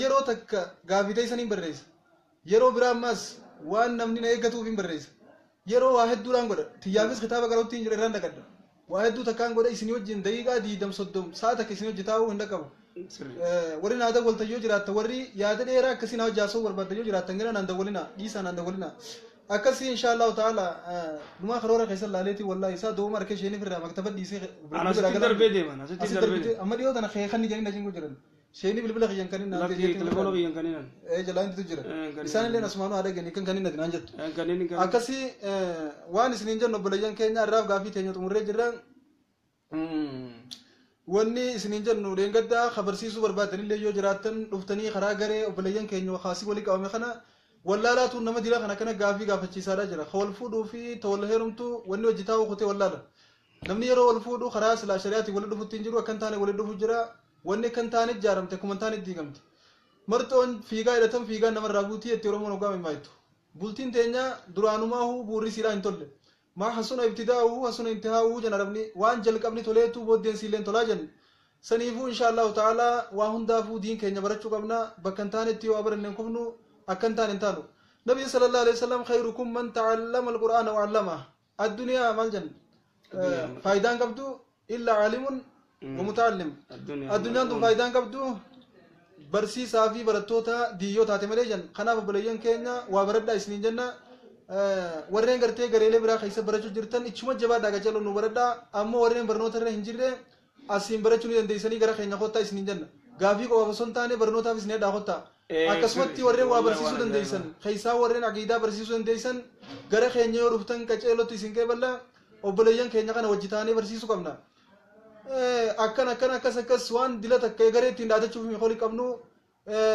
Yeroo takka gaafii teessan hin barreessa. Yeroo biraa ammas waan namni na eeggatuuf hin barreessa. Yeroo waa hedduudhaan godha. Tiyyaafis kitaaba qarootti hin jira irraan dhaqadha. Waa hedduu takkaan godha isinii wajjin daqiiqaa 20 30 sa'a takka isinii wajji taa'uu hin dhaqabu. Warri naa dawwaltan yoo jiraattan warri yaada dheeraa akkasii naa hojii haasa'uu barbaaddan yoo jiraattan gara naan dawwalina dhiisaa naan dawwalina. Akkasii insha Allahu ta'ala dhumaa karoora keessan laaleetii wallahi isaa dooma harka isheenii firraa maktaba dhiisee Asitti darbee deeman asitti darbee deeman. Amma dhiyoo tana keekanni jedhanii na cinqu jiran. Isheenii bilbila kiyyan kan inni Lakki telefoona kiyyan kan inni. Jalaa intitu jira. Isaan illee asumaanuu haadha ganii kan inni naan jettu. Akkasii waan isiniin jennu obboleeyyan keenya irraaf gaafii teenya xumurree jirra. Wanni isiniin jennu dheengaddaa kabarsiisuu barbaadanillee yoo jiraattan dhuftanii karaa garee obboleeyyan keenya kaasii walii qabame kana wallaalaatu nama dira kana kana gaafii gaafachiisaadhaa jira. Ka wal fuudhuu fi ta wal heerumtu wanni hojii taa'uu kutee wallaala. Namni yeroo wal fuudhu karaa silaa shari'aatiin walitti dhufutti hin jiru akkan taane walitti dhufu jira. Wanni akkan taane ijaaramte akkuma taane diigamte. Marxoon fiigaa hidhatan fiigaan namarraa buutii jettee Oromoon hoggaa himaaytu. Bultiin teenya duraanumaahuu buurri siidhaa hin tolle. Maa hasuna ibtidaa'uhu hasuna intihaa'uhu jenna arabni waan jalqabni toleetu booddeen siilleen tolaa jenna. Saniifuu insha Allahu ta'ala waa hundaafuu diin keenya barachuu qabna bakka hin taanetti yoo baranne hin kufnu akka hin taane hin taanu. Nabi sallallahu alaihi wasallam khayrukum man ta'allama al-Qur'aana wa 'allama. Addunyaa maal jenna? Faayidaan qabdu illa 'alimun wa muta'allim. Addunyaan tun faayidaan qabdu barsiisaa fi barattoota diyyoo taate malee jenna. Kanaaf obboleeyyan keenya waa baradhaa isiniin jenna. Warreen gartee gareelee biraa keessa barachuu jirtan ichuma jabaadhaa qaceeloo nu baradhaa ammoo warreen barnoota irra hin jirre asiin barachuu ni dandeessanii gara keenya kottaa isiniin jenna. Gaafii qofaaf osoo hin taane barnootaaf isin hedhaa kottaa. Akkasumatti warreen waa barsiisuu dandeessan keessaa warreen aqiidaa barsiisuu dandeessan gara keenya yoo dhuftan qaceelootti isin qeeballa. Obboleeyyan keenya kana wajji taanee barsiisuu qabna. Akkan akkan akkas akkas waan dila takka garee ittiin dhaadachuuf holi qabnu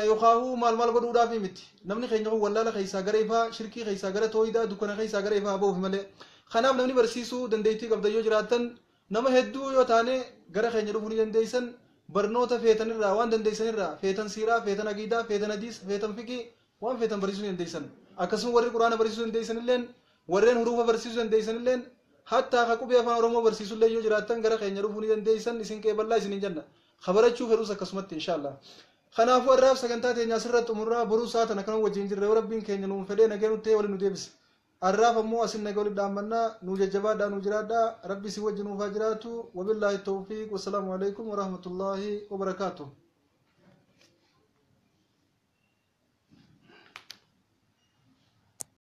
yookaan maal maal godhuudhaaf miti. Namni keenya kun wallaala keessaa gara ifaa, shirkii keessaa gara tooyidaa, dukkana keessaa gara ifaa ba'uuf malee. Kanaaf namni barsiisuu dandeettii qabda yoo jiraattan, nama hedduu yoo taane gara keenya dhufuu ni dandeessan. Barnoota feetanirraa, waan dandeessanirraa, feetan siiraa, feetan aqiidaa, feetan hadiis, feetan fiqii, waan feetan barsiisuu ni dandeessan. Akkasuma warri quraana barsiisuu dandeessan illeen, warreen hurufa barsiisuu dandeessan illeen, hattaa ka qubee afaan Oromoo barsiisullee yoo jiraattan gara keenya dhufuu ni dandeessan. Isin qeeballaa isinin jenna. Kabarachuu fedhus akkasumatti, inshaallah. Kanaafuu har'aaf sagantaa teenya asirratti xumurraa. Boruu saatan akkana wajjin jirra yoo Rabbiin keenya nuun fedhee nagee nutti waliin nu deebise. Har'aaf ammoo asin nagaa walitti dhaammannaa. Nuu jajjabaadhaa, nuu jiraadhaa, Rabbi si wajjin nuufaa jiraatu. Wabillaahi tawfiiq, wassalaamu alaikum warahmatullaahi wabarakaatuh.